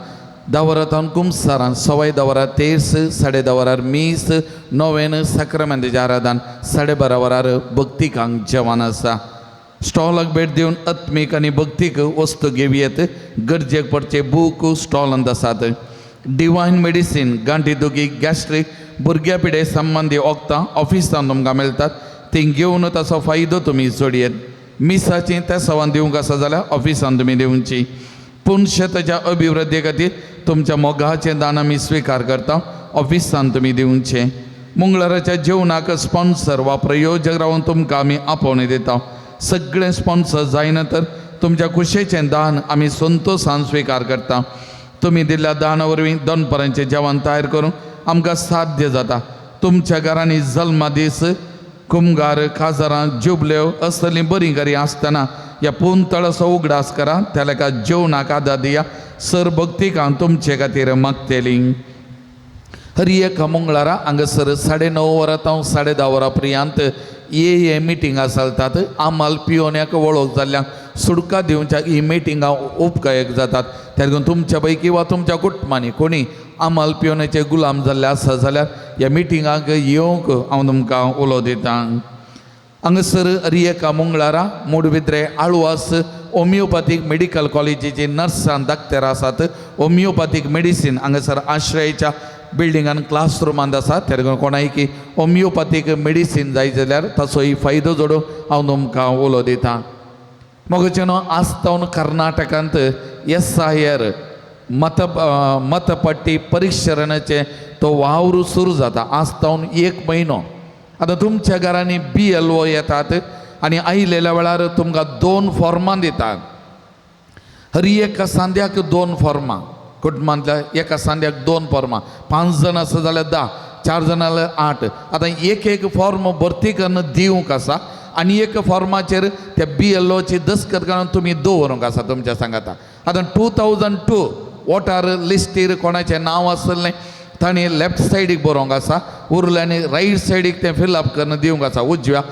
10 वरां कुमसारान, 10:15 वरार तेर्स, 10:30 वरार मीस, नोवेन साक्रामेंताचें आराधन, 12:30 वरार भक्तिकांक जेवण आसा. स्टॉलाक भेट दिवन आत्मीक आनी भक्तीक वस्तू घेवयेत. गरजेक पडचे बूक स्टॉलांत आसात. डिवायन मेडिसीन, गांठी दुखी, गॅस्ट्रीक, भुरग्या पिडे संबंदी वखदां ऑफिसान तुमकां मेळटात. ती घेवन ताचो फायदो तुमी जोडयेत. मिसाची तेसावान दिवंक आसा जाल्यार ऑफिसान तुमी दिवची. पूण शेताच्या अभिवृद्धी खातीर तुमच्या मोगाचें दान आमी स्विकार करता. ऑफिसान तुमी दिवचें. मंगळाराच्या जेवणाक स्पॉन्सर वा प्रयोजक रावन तुमकां आमी आपोवणें दिता. सगळे स्पॉन्सर जायना तर तुमच्या कुशेचें दान आमी संतोशान स्विकार करता. तुमी दिल्ल्या दाना वरवीं दनपरांचें जेवण तयार करूंक आमकां साध्य जाता. तुमच्या घरांनी जल्मा दीस, कुमगार, काजारां, जुबल्यो असलीं बरीं घरी आसतना ह्या पुंतळाचो उगडास करा. त्या लेखा जेवणाक आदार दिया. सर भक्तिकां तुमचे खातीर मागतली. हर एका मंगळारा हांगासर 9:30 वरां तावन 10:30 वरां पर्यंत ये मिटिंगां चलतात. आमाल पियोन्याक वळख जाल्ल्यांक सुडका दिवच्या ही मिटिंगां उपकायक जातात. त्या लागून तुमच्या पैकी वा तुमच्या कुटुंबांनी कोणी आमाल पियोन्याचे गुलाम जाल्ले आसा जाल्यार ह्या मिटिंगाक येवंक हांव तुमकां उलो दितां. हांगासर हर एका मंगळारा मोडबिद्रे आळवास होमियोपॅथीक मेडिकल कॉलेजीची नर्सां डाक्टर आसात. होमियोपॅथीक मेडिसीन हांगासर आश्रयाच्या बिल्डिंगान क्लासरुमांत आसा. त्या लागून कोणायकी होमियोपॅथीक मेडिसीन जाय जाल्यार ताचोय फायदो जोडूंक हांव तुमकां उलो दितां. मगोचें न्हू आजतावन कर्नाटकांत SIR मतपट्टी परिक्षणाचें तो वावर सुरू जाता. आजतावन 1 म्हयनो. आतां तुमच्या घरांनी BLO येतात आनी आयिल्ल्या वेळार तुमकां 2 फॉर्मां दितात. हर एका सांद्याक 2 फॉर्मां, कुटुंबांतल्या एका सांद्याक 2 फॉर्मां. 5 जाण आसा जाल्यार 10, 4 जाणां जाल्यार 8. आतां एक एक फॉर्म भरती करून दिवंक आसा आनी एक फॉर्माचेर त्या BLOची दस्तखत काडून तुमी दवरूंक आसा तुमच्या सांगाता. आतां 2002 वोटर लिस्टीर कोणाचें नांव आसलें तांणी लेफ्ट सायडीक बरोवंक आसा, उरलें आनी रायट सायडीक तें फिलअप करून दिवंक आसा, उजव्या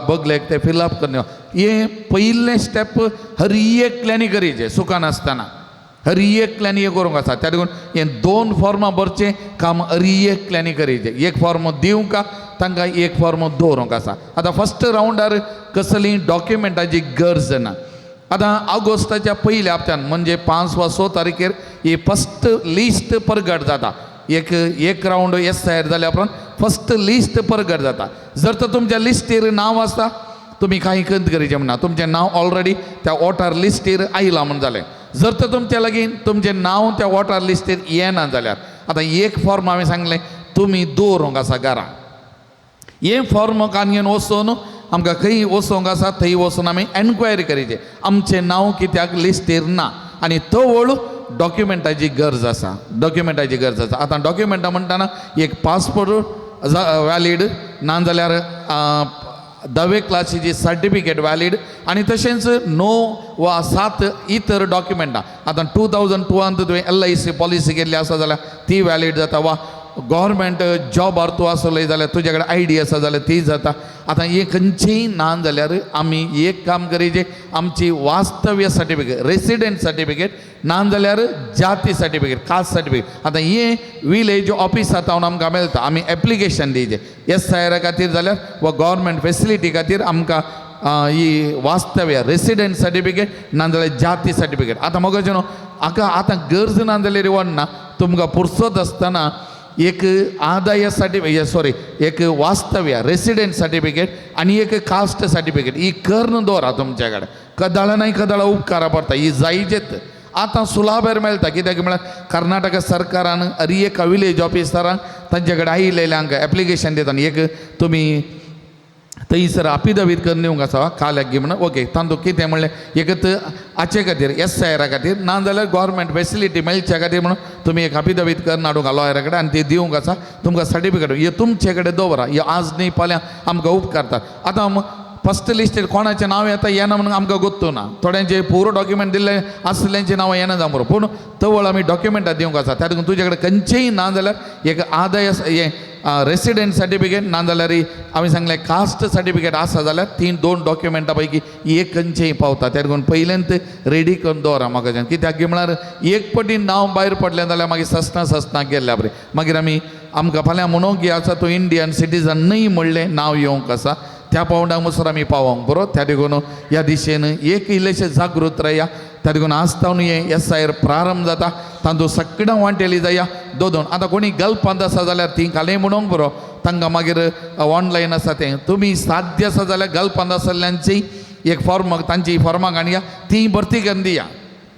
बगलेक तें फिलअप करून दिवंक. हें पयलें स्टेप हर एकल्यांनी करीचें, सुखान आसतना हर एकल्यांनी हें करूंक आसा. त्या लागून हें 2 फॉर्मां भरचें काम हर एकल्यांनी करीचें. एक फॉर्म दिवंक तांकां, एक फॉर्म दवरूंक आसा. आतां फस्ट रावंडार कसली डॉक्युमेंटाची गरज ना. आतां ऑगस्टाच्या पयल्या हप्त्यान म्हणजे 5 वा 6 तारखेर ही फस्ट लिस्ट परगट जाता. एक एक रावंड SIR जाल्या उपरांत फस्ट लिस्ट परगट जाता. जर तर तुमच्या लिस्टीर नांव आसा तुमी कांय खंत करीचें म्हणना, तुमचें नांव ऑलरेडी त्या वोटर लिस्टीर आयलां म्हूण जालें. जर तर तुमच्या लागीं तुमचें नांव त्या वोटर लिस्टीर येना जाल्यार आतां एक फॉर्म हांवें सांगलें तुमी दवरूंक आसा घरा. हें फॉर्म कान घेवन वचून आमकां खंय वचोंक आसा थंय वचून आमी एनक्वायरी करीची आमचें नांव कित्याक लिस्टीर ना आनी तवळ डॉक्युमेंटाची गरज आसा. डॉक्युमेंटाची गरज आसा. आतां डॉक्युमेंटां म्हणटना एक पासपोर्ट वॅलीड, ना जाल्यार 10वे क्लासीची सर्टिफिकेट वॅलीड आनी तशेंच 9 वा 7 इतर डॉक्युमेंटां. आतां 2002 तुवें LIC policy केल्ली आसा जाल्यार ती वॅलीड जाता, वा गव्हर्मेंट जॉबार तूं आसले जाल्यार तुजे कडेन ID आसा जाल्यार ती जाता. आतां हें खंयचीय ना जाल्यार आमी एक काम करीचें, आमची वास्तव्य सर्टिफिकेट, रेसिडेंट सर्टिफिकेट, ना जाल्यार जाती सर्टिफिकेट, कास्ट सर्टिफिकेट. आतां हें विलेज ऑफिसांत आमकां मेळटा. आमी एप्लिकेशन दिवचें SIR खातीर जाल्यार वा गव्हर्मेंट फेसिलिटी खातीर आमकां ही वास्तव्य रेसिडेंट सर्टिफिकेट ना जाल्यार जाती सर्टिफिकेट. आतां मगो न्हू हाका आतां गरज ना जाल्यार वडना तुमकां पुरसत आसतना एक आदाय सर्टिफिकेट, सॉरी, एक वास्तव्य रेसिडेंट सर्टिफिकेट आनी एक कास्ट सर्टिफिकेट ही करून दवरा तुमच्या कडेन. कदाळा नाय कदाळा उपकारा पडटा, ही जायचेत. आतां सुलाभेर मेळटा. कित्याक म्हळ्यार कर्नाटक सरकारान हर एका विलेज ऑफिसरांक तांचे कडेन आयिल्ल्यांक एप्लिकेशन दिता आनी एक तुमी थंयसर आपिदावीत करून दिवंक आसा काल्याक गी म्हणून. ओके, तांतूं कितें म्हणलें एक हाचे खातीर SIR खातीर ना जाल्यार गव्हर्मेंट फेसिलिटी मेळच्या खातीर म्हणून तुमी एक आपिदावीत करून हाडूंक लॉयरा कडेन आनी ती दिवंक आसा तुमकां सर्टिफिकेट. हे तुमचे कडेन दवरा, हे आज न्ही फाल्यां आमकां उपकारता. आतां फस्ट लिस्टीर कोणाचें नांव येता येना म्हणून आमकां गोत्तू ना. थोड्यांचे पुरो डॉक्युमेंट दिल्ले आसल्यांचें नांव येना जावं बरो, पूण तवळ आमी डॉक्युमेंटां दिवंक आसा. त्या तुजे कडेन खंयचेंय ना जाल्यार एक आदाय हें रेसिडेंट सर्टिफिकेट ना जाल्यार हांवें सांगलें कास्ट सर्टिफिकेट आसा जाल्यार तीन 2 डॉक्युमेंटां पैकी एक खंयचेंय पावता. त्या लागून पयल्यांत रेडी करून दवरा म्हाका. कित्याक म्हळ्यार एक पटी नांव भायर पडलें जाल्यार मागीर ससना ससना गेल्ल्या बरें मागीर आमी आमकां फाल्यां म्हणूंक की आसा तूं इंडियन सिटीजन न्हय म्हणलें नांव येवंक आसा त्या पावंड्याक मुसर आमी पावोंक बरो. त्या देखून ह्या दिशेन एक इल्लेशें जागृत राया. त्या देखून आज तावन हें SIR प्रारंभ जाता तांतूं सगळ्यां वांटेली जाया दोन. आतां कोणी गल्फांत आसा जाल्यार ती खाली म्हणूंक बरो, तांकां मागीर ऑनलायन आसा तें तुमी साध्य आसा जाल्यार गल्फांत आसल्ल्यांची एक फॉर्म तांची फॉर्मां काडया ती भरती करून दिया.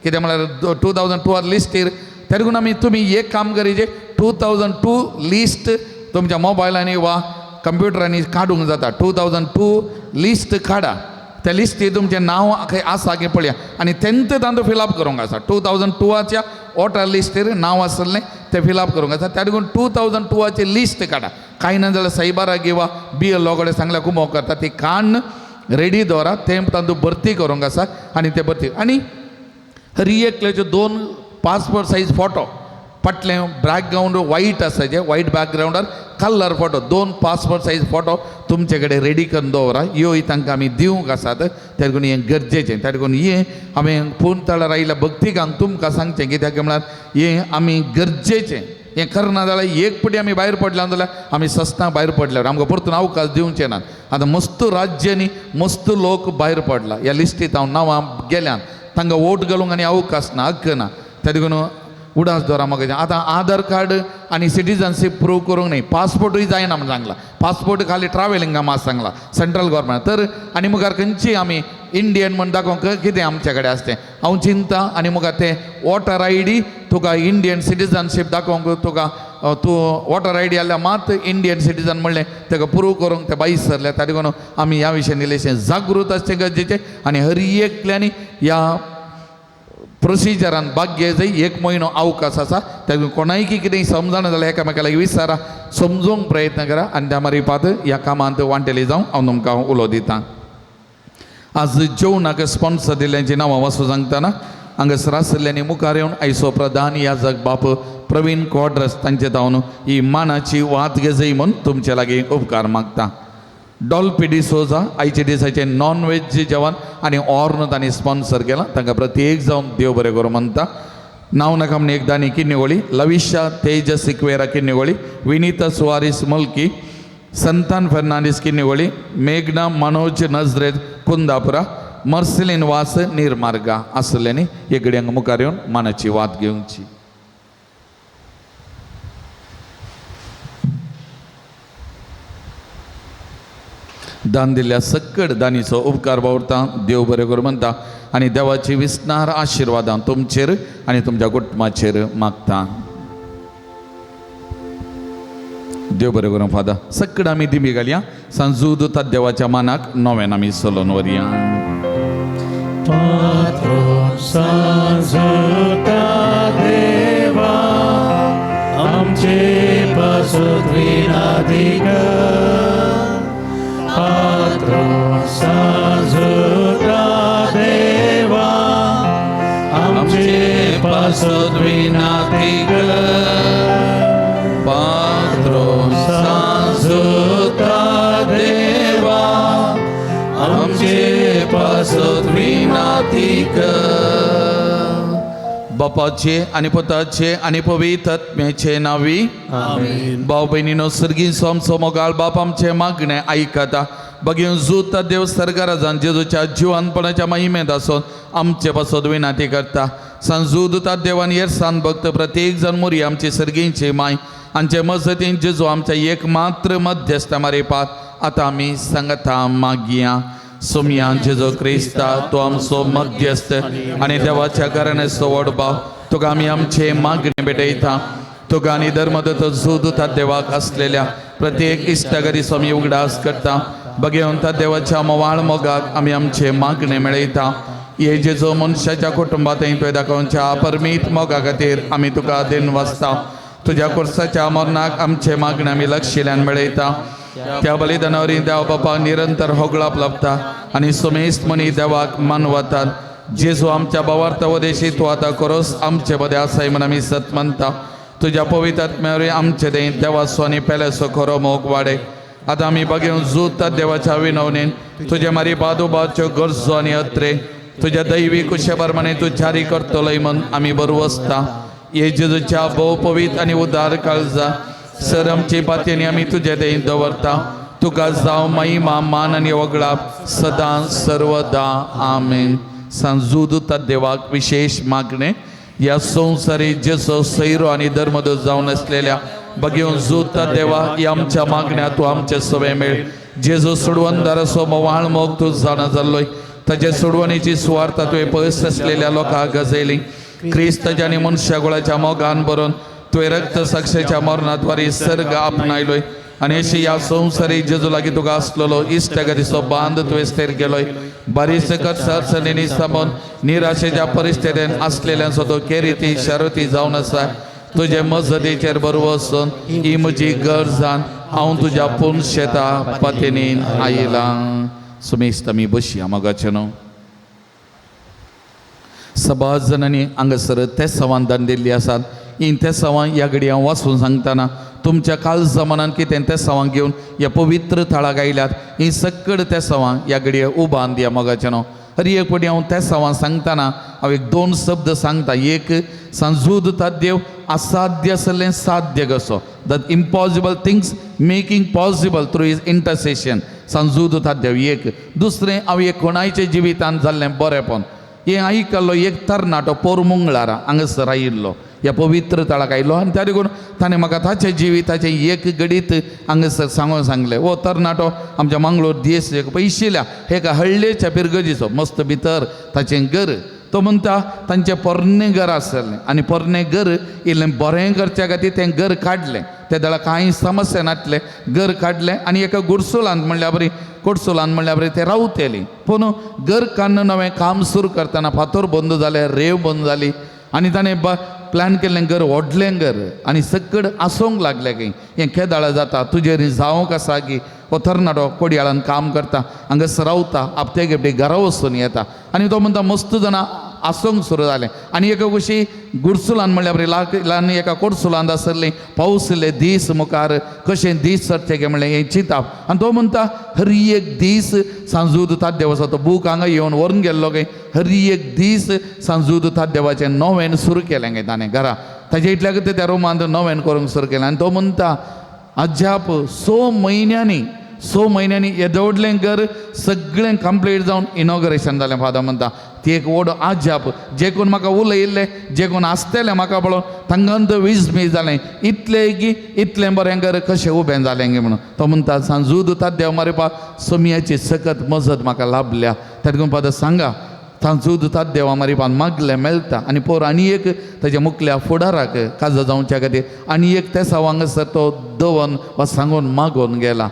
कितें म्हळ्यार 2002 लिस्टीर. त्या देखून आमी तुमी एक काम करीचे 2002 लिस्ट तुमच्या मोबायलांनी वा कंप्युटरांनी काडूंक जाता. 2002 लिस्ट काडा, त्या लिस्टी तुमचें नांव खंय आसा की पळया आनी तेंत तांतू फिलअप करूंक आसा. 2002च्या वोटर लिस्टीर नांव आसलें तें फिलअप करूंक आसा. त्या देखून 2002ची लिस्ट काडा. कांय ना जाल्यार सायबाराक किंवा बी एल ओ कडेन सांगल्यार कुमोक करता, ती काडून रेडी दवरा, तें तांतू भरती करूंक आसा. आनी ते भरती आनी हर एकल्याच्यो 2 पासपोर्ट सायज फोटो, फाटलें बॅकग्रावंड वायट आसा, जे वायट बॅकग्रावंडार colour photo, 2 passport size photo तुमचे कडेन रेडी करून दवरा. ह्योय तांकां आमी दिवंक आसात. त्या देखून हें गरजेचें. त्या देखून हें आमी पूर्ण तळार आयिल्ल्या भक्तिकांक तुमकां सांगचें, कित्याक म्हळ्यार हें आमी गरजेचें. हें करना जाल्यार एक पटी आमी भायर पडल्या जाल्यार आमी सस्ता भायर पडल्यार आमकां परतून अवकाश दिवचे नात. आतां मस्त राज्यांनी मस्त लोक भायर पडला ह्या लिस्टीत हांव नांवां गेल्यान, तांकां वोट घालूंक आनी अवकाश ना, हक्क ना. त्या देखून उडास दवरा म्हाका. आतां आधार कार्ड आनी सिटीजनशीप प्रूव करूंक न्ही, पासपोर्टूय जायना म्हण सांगला. पासपोर्ट खाली ट्रॅव्हलिंगा मात सांगला सेंट्रल गव्हर्मेंट. तर आनी मुखार खंयची आमी इंडियन म्हण दाखोवंक कितें आमचे कडेन आसतें हांव चिंता. आनी मुखार तें वोटर I D तुका इंडियन सिटीजनशीप दाखोवंक तुका तूं वोटर I D आसल्यार मात इंडियन सिटीजन म्हणलें ताका प्रूव करूंक ते बायस सरले. त्या देखून आमी ह्या विशयान इल्लेशें जागृत आसचें गरजेचें आनी हर एकल्यांनी ह्या प्रोसिजरान भाग घेय जाय. 1 म्हयनो अवकाश आसा, त्या कोणायकी कितें समजना जाल्यार एकामेका लागीं विचारा, समजूंक प्रयत्न करा आनी त्या मारीपात ह्या कामांत वांटेली जावं हांव तुमकां उलो दितां. आज जेवणाक स्पॉन्सर दिल्ल्यांची नांवां वाचूं सांगतना हांगासर आशिल्ल्यांनी मुखार येवन आयचो प्रधान याजक बाप प्रवीण क्वाड्रस तांचे धावन ही मानाची वात घेजय म्हूण तुमचे लागीं उपकार मागता. डॉल्पी डिसोजा आयच्या दिसाचें नॉन वेज जेवण आनी ऑर्न तांणी स्पॉन्सर केलां, तांकां प्रत्येक जावन देव बरें करूं म्हणटा. नांव नाका म्हण एकदांनी किन्निवळी, लविशा तेजस सिक्वेरा किन्निवळी, विनीता सुवारीस मुल्की, संतान फेर्नांडीस किन्निवळी, मेघना मनोज नजरेत कुंदापुरा, मर्सिलीन वास निर्मार्गा आसलें न्ही एक मुखार येवन मानाची वात घेवची. दान दिल्ल्या सक्कड दानीचो उपकार बावरता, देव बरें करूं म्हणटा आनी देवाची विस्नार आशिर्वादां तुमचेर आनी तुमच्या कुटुंबाचेर मागता. देव बरें करूं फादर. सक्कड आमी दिमी घालया सांजूद देवाच्या मानाक नव्यान आमी चलोवन व्हरया. देवा आमचे पासत विनादी सांजुता देवा आमचे पासत विनाती पात्रो सांजुता देवा आमचे पासत विनाती. बापाचे आनी पुताचे आनी पवित्र आत्म्याचे नांवी आमेन. भाव भयणीनो सर्गीं आमचो मोगाळ बाप आमचें मागणें आयकता. बगीन जूत देव सरकाराजान जेजूच्या जिवानपणाच्या महिमेंत आसून आमचे पासत विनाती करता. सांजूद देवान येरसान भक्त प्रत्येक जण मोरी आमची सर्गींची माय आमचे मजतीन जेजू आमच्या एक मात्र मध्यस्थ मारिपात आतां आमी सांगता मागया. सोमया जेजू क्रिस्ता तो आमचो मध्यस्थ आनी देवाच्या कारणाचो व्हड भाव, तुका आमी आमचे मागणे भेटयता. तुका आनी धर्मदत्त झूद देवाक आसलेल्या प्रत्येक इश्टागरी स्वामी उगडास करता. बगेवन देवाच्या मोवाळ मोगाक आमी आमचे मागणे मेळयता. हे जेजो मनशाच्या कुटुंबांत तुवें दाखोवच्या परमीत मोगा खातीर आमी तुका then वाचता. तुज्या कोर्साच्या मरणाक आमचे मागणे आमी लक्षिल्यान मेळयता. त्या बलिदानावरी देव बापा निरंतर होगळाप लाभता आनी सुमेस्त मनी देवाक मानवतात. जेजू आमच्या भावार्थ वदेशी तूं आतां करोस आमचे मदें आसाय म्हूण आमी सत मानता. तुज्या पवित्र आत्म्यावरी आमचे दें देवाचो आनी पेल्याचो खरो मोग वाडे. आतां आमी बगेवन जूत देवाच्या विनवणेन तुजे मारी बादोबाच्यो गरजो आनी अत्रे तुज्या दैवी कुशे प्रमाणे तूं जारी करतलोय म्हूण आमी बरवसता. हे जेजूच्या भोव पवित्र आनी उदार काळजा सर आमची पातयेनी आमी तुजे दें दवरता. तुका जावं महिमा मान आनी वगळाप सदां सर्वदा आमेन. सांजूद देवाक विशेष मागणें ह्या संवसारी जेसो सैरो आनी धर्मदूत जावन आसलेल्या बगेवन जूत देवा ह्या आमच्या मागण्या तूं आमचे सवे मेळ. जेजो सोडवणदाराचो मोवाळ मोग तूं जाणा जाल्लोय ताचे सोडवणीची सुवार्थ तुवें पयस आसलेल्या लोकांक गजयली. क्रिस्ताच्या आनी मनशा गोळाच्या मोगान भरून तुवें रक्त साक्षेच्या मरणाद्वारे सर्ग आपणायलोय आनी अशी ह्या संवसारी जेजू लागीं तुका आसलेलो इश्टागतीचो बांद तुवें स्थीर केलोय. बारीस अडचणींनी सामून निराशेच्या परिस्थितीन आसलेल्यांचो तो केरिती शरती जावन आसा. तुजे मजतीचेर बरो वचून ही म्हजी गरजान हांव तुज्या पूर्ण शेता पातेनीन आयलां. सुमेस्त आमी बसया मोगाचें न्हू. सबाज जाणांनी हांगासर तेसांवान दान दिल्ली आसात. ही तेसांवां ह्या घडये हांव वाचून सांगतना तुमच्या काळजा मनान कितें तेसांवां घेवन ह्या पवित्र थळाक आयल्यात. ही सक्कड तेसांवां ह्या घडये उबान दिया मोगाचें न्हू. हर एक फावटी हांव तेसांवां सांगतना हांव एक दोन शब्द सांगता. एक सांजूद देव असाध्य आसलें साध्य कसो, the impossible things making possible through his intercession, सांजूद देव एक. दुसरें हांव एक कोणायच्या जिवितान जाल्लें बरेंपण हें आयकल्लो एक तरणाटो पोर मंगळारा हांगासर आयिल्लो ह्या पवित्र थळाक आयलो आनी त्या देखून ताणें म्हाका ताचें जिविताचें एक घडीत हांगासर सांगून सांगलें. हो तरणाटो आमच्या मंगळूर देश पयशिल्ल्या एका हळ्ळेच्या पिरगजीचो मस्त भितर ताचें घर. तो म्हणटा तांचें पोरणें घर आसलें आनी पोरणें घर इल्लें बरें करच्या खातीर तें घर काडलें. ते वेळार कांय समस्या नासलें, घर काडलें आनी एका गुडसुलांत म्हणल्या बरी कोडसुलांत म्हणल्या बरी ते रावतली. पूण घर काडून नवें काम सुरू करतना फातोर बंद जाले, रेंव बंद जाली आनी ताणें प्लॅन केल्लें घर व्हडलें घर आनी सकड आसूंक लागलें की हें केदाळ जाता तुजेर जावंक आसा की हो तरणाटो कोडयाळान काम करता हांगासर रावता आपते गेपटे घरा वचून येता आनी तो म्हणटा मस्त जाणां आसूंक सुरू जालें. आनी एका कशी गुडसुलान म्हणल्यार बरी ल्हान एका कोडसुलान आसलें पावस इल्ले दीस मुखार कशें दीस सरचे काय म्हणलें हें चिंताप. आनी तो म्हणटा हर एक दीस सांजूद देवाचो तो बूक हांगा येवन व्हरून गेल्लो काय हर एक दीस सांजूद देवाचें नोवेन सुरू केलें काय ताणें घरा ताजे इतल्याक त्या रुमांत नोवेन करूंक सुरू केलें. आनी तो म्हणटा अजाप 6 म्हयन्यांनी येदें व्हडलें घर सगळें कंप्लीट जावन इनॉग्रेशन जालें. फादर म्हणटा ती एक व्हड आजाप जे कोण म्हाका उलयल्ले जे कोण आसतले म्हाका पळोवन तांकां विस्मीत जालें इतलें की इतलें बरें घर कशें उबें जालें गे म्हणून. तो म्हणटा सांजूद देव मारिपा सोमयाची सकत मजत म्हाका लाभल्या. तेका फादर सांगा सांजूद देवा मारिपान मागलें मेळटा. आनी पोर आनी एक ताच्या मुखल्या फुडाराक काजा जावच्या खातीर आनी एक तेसा हांगासर तो दवन वा सांगून मागोवन गेला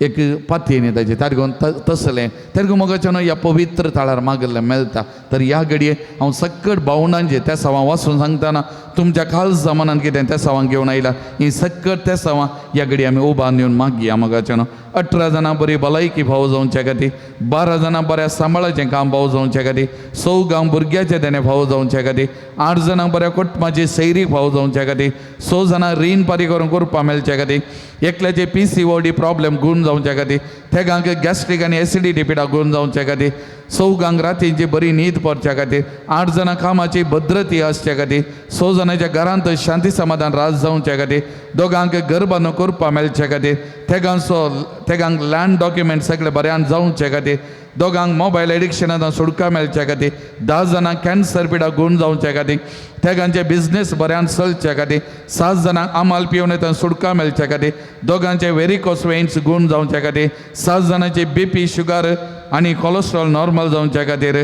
एक पातयेनी ताजे ताका तसलें तेका मोगाचें न्हू ह्या पवित्र थळार मागलें मेळटा. तर ह्या घडये हांव सक्कड भावणांचें त्या सवां वाचून सांगतना तुमच्या खास मनान कितें त्या सवां घेवन आयला ही सक्कड त्या सवां ह्या घडये आमी उबान येवन मागया मोगाचें न्हू. 18 जाणां बरी भलायकी फावो जावच्या खातीर, 12 जाणां बऱ्या सांबाळाचें काम फावो जावच्या खातीर, 6 गांव भुरग्याचें देणें फावो जावच्या खातीर, 8 जाणां बऱ्या कुटुंबाची सैरी फावो जावच्या खातीर, 6 जाणां रीण पारी करून करपा मेळच्या खातीर, एकल्याचे PCOD problem गूण जावच्या खातीर, तेगांक गॅस्ट्रीक आनी एसिडिटी पिडा गूण जावच्या खातीर, 6 गांक रातींची बरी न्हीद पडच्या खातीर, 8 जाणां कामाची भद्रती आसच्या खातीर, 6 जाणांच्या घरांत शांती समाधान राज जावच्या खातीर, दोगांक घर बांदून करपा मेळच्या खातीर, तेगांक लँड डॉक्युमेंट सगळे बऱ्यान जावचे खातीर, दोगांक मोबायल एडिक्शनांत सुटका मेळच्या खातीर, 10 जाणांक कॅन्सर पिडा गूण जावच्या खातीर, तेगांचे बिजनेस बऱ्यान चलच्या खातीर, 7 जाणांक आमाल पिवन येता सुटका मेळच्या खातीर, दोगांचे वेरिकोस वेन्स गूण जावच्या खातीर, 7 जाणांचे BP sugar आनी कोलेस्ट्रॉल नॉर्मल जावच्या खातीर,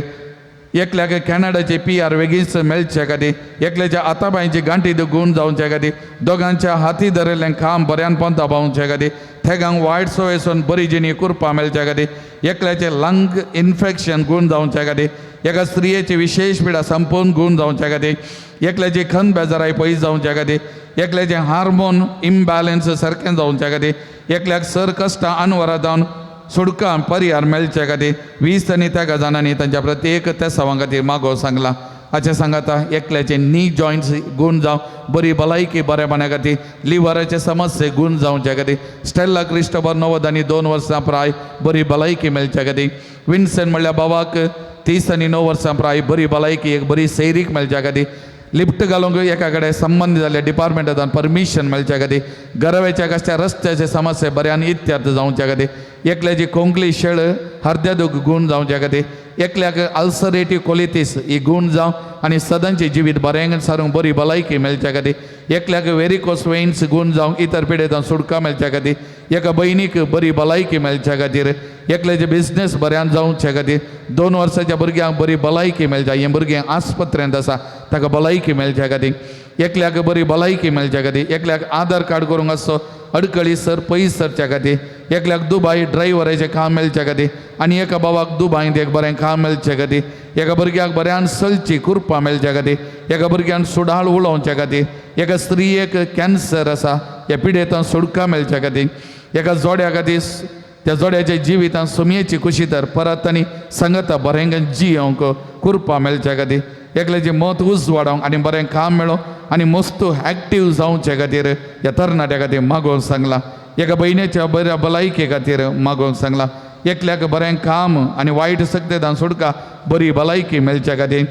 एकल्याक कॅनडाचे PR वेगींच मेळच्या खातीर, एकल्याच्या हातापांयची गांठी गूण जावच्या खातीर, दोगांच्या हाती धरिल्लें काम बऱ्यान पोंता पावच्या खातीर, थेगांक वायट सवयसून बरी जिणी कुरपा मेळच्या खातीर, एकल्याचें लंग इन्फेक्शन गूण जावच्या खातीर, एका स्त्रियेची विशेश पिडा संपूर्ण गूण जावच्या खातीर, एकल्याची खन बेजाराय पयस जावच्या खातीर, एकल्याचें हार्मोन इम्बॅलन्स सारकें जावच्या खातीर, एकल्याक सर कश्टां अनवरा जावन सुडका परिहार मेळच्या खातीर, 20 आनी तेगा जाणांनी तांच्या प्रत्येक तेसावां खातीर मागो सांगला. हाचें सांगाता एकल्याचे नी जॉयंट्स गूण जावं बरी भलायकी बरेपणा खातीर, लिवराचे समस्ये गूण जावच्या खातीर, स्टेल्ला क्रिस्टोबर 92 वर्सां प्राय बरी भलायकी मेळच्या खातीर, विन्सन म्हणल्यार बाबाक 30 आनी 9 वर्सां प्राय बरी भलायकी एक बरी सैरीक मेळच्या खातीर, लिफ्ट घालूंक एका कडेन संबंद जाल्ल्या डिपार्टमेंटान परमिशन मेळच्या खातीर, गरवेच्या कसल्या रस्त्याचे समस्ये बऱ्यान इत्यर्थ जावच्या खातीर, एकल्याची कोंकली शेळ हरद्या दूख गूण जावच्या खातीर, एकल्याक अल्सरेटीव कोलिटीस ही गूण जावं आनी सदांचें जिवीत बरें सारूंक बरी भलायकी मेळच्या खातीर, एकल्याक वेरिकोस वेन्स गूण जावं इतर पिडेंत सुटका मेळच्या खातीर, एका भयणीक बरी भलायकी मेळच्या खातीर, एकल्याचे बिजनेस बऱ्यान जावच्या खातीर, 2 वर्साच्या भुरग्यांक बरी भलायकी मेळच्या, हें भुरगें आस्पत्रेंत आसा ताका भलायकी मेळच्या खातीर, एकल्याक बरी भलायकी मेळच्या खातीर, एकल्याक आधार कार्ड करूंक आसचो अडकळी सर पयस सरच्या खातीर, एकल्याक दुबाय ड्रायव्हराचें काम मेळच्या खातीर आनी एका बाबाक दुबायंत एक बरें काम मेळचे खातीर, एका भुरग्याक बऱ्यान चलची कृपा मेळच्या खातीर, एका भुरग्यान सुडाळ उलोवच्या खातीर, एका स्त्रियेक कॅन्सर आसा ह्या पिडेंत सुटका मेळच्या खातीर, एका जोड्या खातीर त्या जोड्याच्या जिवितांत सुमयेची खुशी तर परत आनी सांगता बरें जियोंक कृपा मेळच्या खातीर, एकल्याचें मत उजवाडोवंक आनी बरें काम मेळोवंक आनी मस्त एक्टीव जावचे खातीर ह्या तरणाट्या खातीर मागोवंक सांगलां, एका भयणीच्या बऱ्या भलायके खातीर मागोवंक सांगलां, एकल्याक बरें काम आनी वायट सक्तेदान सोडका बरी भलायकी मेळच्या खातीर,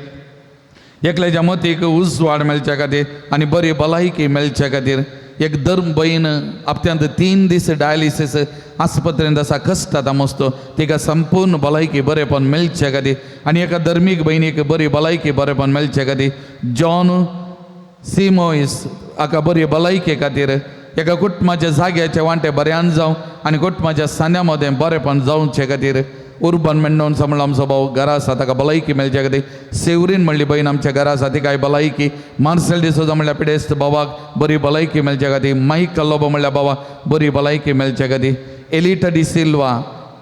एकल्याच्या मतीक उजवाड मेळच्या खातीर आनी बरी भलायकी मेळच्या खातीर, एक धर्म भयण हप्त्यांत 3 दीस डायलिसीस आस्पत्रेंत आसा कश्ट आतां मस्त तिका संपूर्ण भलायकी बरेपण मेळचे खातीर आनी एका धर्मीक भयणीक बरी भलायकी बरेपण मेळचे खातीर, जॉन सिमोईस हाका बरी भलायके खातीर, एका कुटुंबाच्या जाग्याचे वांटे बऱ्यान जावं आनी कुटुंबाच्या सांद्या मदें बरेपण जावचे खातीर, उर्बन मेंडोन्सा म्हणलो आमचो भाव घरा आसा ताका भलायकी मेळचे खातीर, सेवरीन म्हणली भयण आमच्या घरा आसा तिकाय भलायकी, मार्सेल डिसोजा म्हणल्यार पिडेस्त भावाक बरी भलायकी मेळचे खातीर, मायकल लोबो म्हणल्यार भावाक बरी भलायकी मेळचे खातीर, एलिटा डी सिल्वा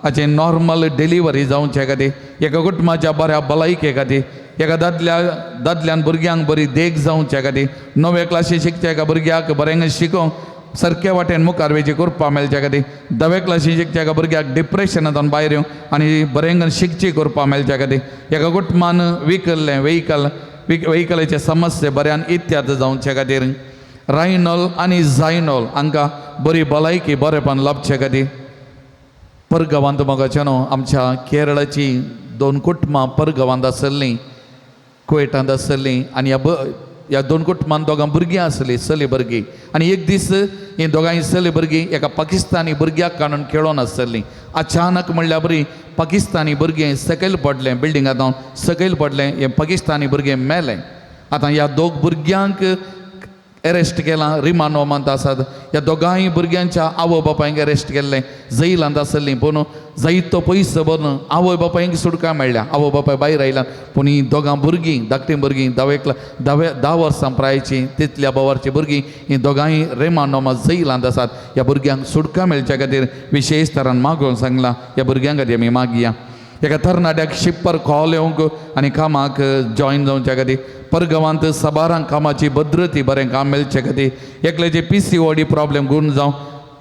हाचें नॉर्मल डिलिव्हरी जावचे खातीर, एका कुटुंबाच्या बऱ्या भलायके खातीर, एका दादल्यान भुरग्यांक बरी देख जावचे खातीर, 9वे क्लासी शिकच्या एका भुरग्याक बरें शिकोवंक सारक्या वाटेन मुखार वयची कृपा मेळच्या खातीर, 10वे क्लासी शिकच्या एका भुरग्याक डिप्रेशनांतल्यान भायर येवंक आनी बरें शिकची कृपा मेळच्या खातीर, एका कुटुंबान विकल्लें वेहिकलाचे समस्ये बऱ्यान इत्याद जावचे खातीर, रायनॉल आनी जायनॉल हांकां बरी भलायकी बरेपण लाभचे खातीर. परगांवांत मोगाचे न्हू आमच्या केरळाची 2 कुटुंबां परगांवांत आसलीं, कुवेटांत आसलीं आनी ह्या 2 कुटुंबांत दोगां भुरगीं आसलीं, चली भुरगीं, आनी एक दीस हीं दोगांय चली भुरगीं एका पाकिस्तानी भुरग्याक काडून खेळोन आसलीं. अचानक म्हणल्यार बरी पाकिस्तानी भुरगें सकयल पडलें, बिल्डिंगांत सकयल पडलें, हें पाकिस्तानी भुरगें मेलें. आतां ह्या 2 भुरग्यांक एरेस्ट केलां, रिमांड होमांत आसात. ह्या दोगांय भुरग्यांच्या आवय बापायंक एरेस्ट केल्लें, जैलांत आसलीं, पूण जायतो पयसो भरून आवय बापायंक सुटका मेळ्ळ्या, आवय बापाय भायर आयला, पूण हीं दोगां भुरगीं, धाकटीं भुरगीं 10 वर्सां प्रायचीं, तितल्या बोवारचीं भुरगीं, हीं दोगांय रिमांड होमांत जैलांत आसात. ह्या भुरग्यांक सुटका मेळच्या खातीर विशेश तरान मागोवन सांगलां, ह्या भुरग्यां खातीर आमी मागया. एका तरणाट्याक शिप्पर कॉल येवंक आनी कामाक जॉयन जावच्या खातीर, परगांवांत साबारांक कामाची भद्रती बरें काम मेळचे खातीर, एकल्याचे PCOD problem गूण जावं,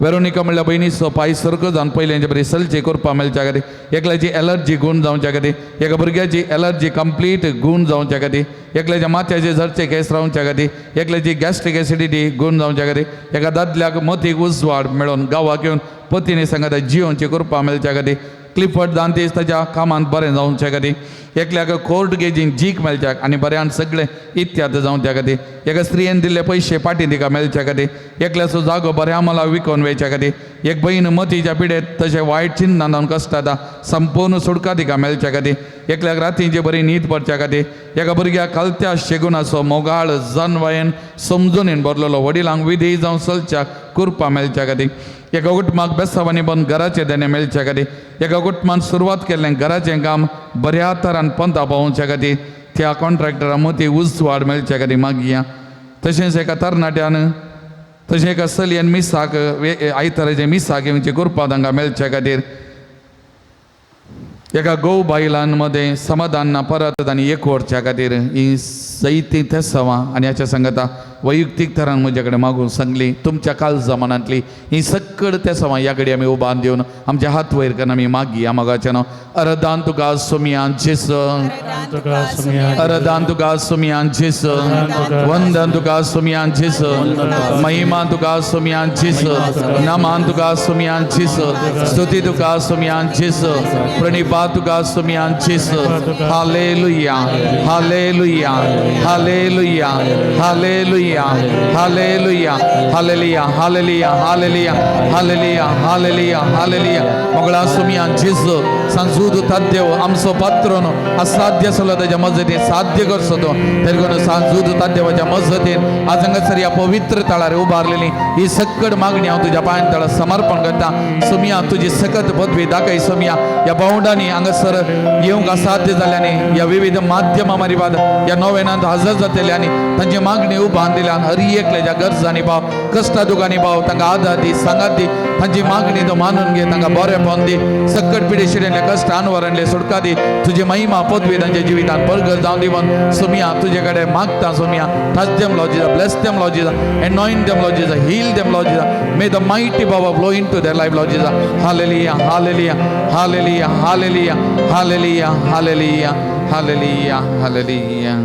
वेरोनिका म्हणल्यार भयणीचो पांय सारको जावन पयल्यांचे बरी सलची करपा मेळच्या खातीर, एकल्याची एलर्जी गूण जावच्या खातीर, एका भुरग्याची एलर्जी कंप्लीट गूण जावच्या खातीर, एकल्याच्या माथ्याचे झरचे केंस रावच्या खातीर, एकल्याची गॅस्ट्रीक एसिडिटी गूण जावच्या खातीर, एका दादल्याक मतीक उजवाड मेळोवन गांवाक येवन पतीनी सांगता जियोनची कृपा मेळच्या खातीर, क्लिफर्ड दांतेस ताच्या कामांत बरें जावच्या खातीर, एकल्याक कोर्ट गेजींक जीक मेळच्याक आनी बऱ्यान सगळें इत्याद जावच्या खातीर, एका स्त्रियेन दिल्ले पयशे पाटी तिका मेळच्या खातीर, एकल्याचो जागो बऱ्या मला विकोन वयच्या खातीर, एक भयण मतीच्या पिडेत तशें वायट चिंतनान जावन कश्ट जाता संपूर्ण सुटका तिका मेळच्या खातीर, एकल्याक रातींची बरी न्हीद पडच्या खातीर, एका भुरग्याक खालत्या शेगुणाचो मोगाळ जनवायन समजुनीन भरलेलो वडिलांक विधी जावन चलच्याक कृपा मेळच्या खातीर, एका कुटुंबाक बेसावानी बंद घराचें देणें मेळच्या खातीर, एका कुटुंबान सुरवात केल्लें घराचें काम बऱ्या तरान पंता पावोवच्या खातीर त्या कॉन्ट्रॅक्टरा मदीं उजवाड मेळच्या खातीर मागया. तशेंच एका तरणाट्यान तशें एका चलयेन मिसाक आयताराचें मिसाक येवची कृपा तांकां मेळच्या खातीर, एका गोव बायलां मदें समाधान ना परत आनी एकवटच्या खातीर ही सैती तेसांवां आनी हाच्या सांगता वैयक्तीक तरान म्हजे कडेन मागून सांगली तुमच्या काळजा मनांतली ही सक्कड तेसांवां ह्या कडेन आमी उबान दिवन आमचे हात वयर करून आमी मागया मोगाचें नांव. अरदान तुका सोमयान जेस, अरदान तुका सोमयान जेस, वंदन तुका सोमयान जेस, महिमा तुका सोमयान जेस, नमान तुका सोमयान जेस, स्तुती तुका सोमयान जेस, प्रणिपात तुका सोमयान जेस. Hallelujah, hallelujah, hallelujah, hallelujah. Hallelujah, hallelujah, hallelujah, hallelujah, hallelujah, hallelujah, hallelujah, hallelujah. मोगळा सुमिया जेजू सांजूद ताद्देव आमचो पात्रोन असाध्य आसलो ताच्या मजतीन साध्य करचो तो तरी सांजूद ताद्देवाच्या मजतीन आज हांगासर ह्या पवित्र तळार उबारलेली ही सकट मागणी हांव तुज्या पांयां तळा समर्पण करता. सुमिया तुजी सकत पदवी दाखय सुमिया. ह्या भावंडांनी हांगासर येवंक असाध्य जाल्ल्यानी ह्या विविध माध्यमां मारिबाद ह्या नोवेनांत हजर जातले आनी तांची मागणी उबान दिल्यान हर एकल्याच्या गरजांनी भाव कश्टा दुखांनी भाव तांकां आदार दी सांगात दी तांची मागणी तो मानून घे तांकां बरें दी सकट पिडे शिरयले कश्ट अनवरणले सुटका दी तुजी महिमा पदवी तांच्या जिवितान परगट जावन दी म्हूण सुमिया तुजे कडेन मागता. सुमिया touch them Lord Jesus, bless them Lord Jesus, anoint them Lord Jesus, heal them Lord Jesus. May the mighty power flow into their life Lord Jesus. Hallelujah, hallelujah, hallelujah, hallelujah, hallelujah, hallelujah, hallelujah, hallelujah.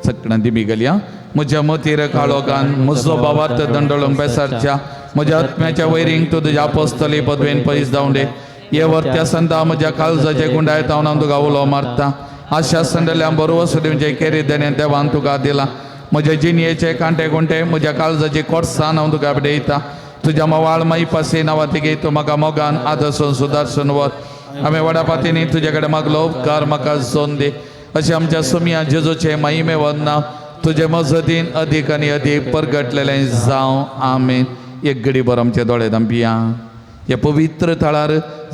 सगळ्यां दिमी गेल्या म्हज्या मतीर काळोखान म्हजो बाबात दंडळूंक बेसारच्या म्हज्या आत्म्याच्या वैरींक तूं तुज्या apostoli पदवेन पयस जावं दे. हे वर्त्या संदा म्हज्या काळजाचे गुंडायत हांव तुका उलो मारता. आशा संदल्या बरोवस दिवचे केरी देणे देवान तुका दिला. म्हज्या जिणयेचे कांटे कुंटे म्हज्या काळजाची कोर्सान हांव तुका आपडयता. तुज्या मवाळ माईपासी नांवा तूं म्हाका मोगान आदर्शन सुदार्शन वर. आमी व्हडा पातींनी तुजे कडेन मागलो उपकार म्हाका जोन दी. अशें आमच्या सुमिया जेजूचे महिमे वंदना तुजे मजतीन अदीक आनी अदीक परगटलेलें जावं. आमेन. एक घडी भर आमचे दोळे धांपिया. ह्या पवित्र थळार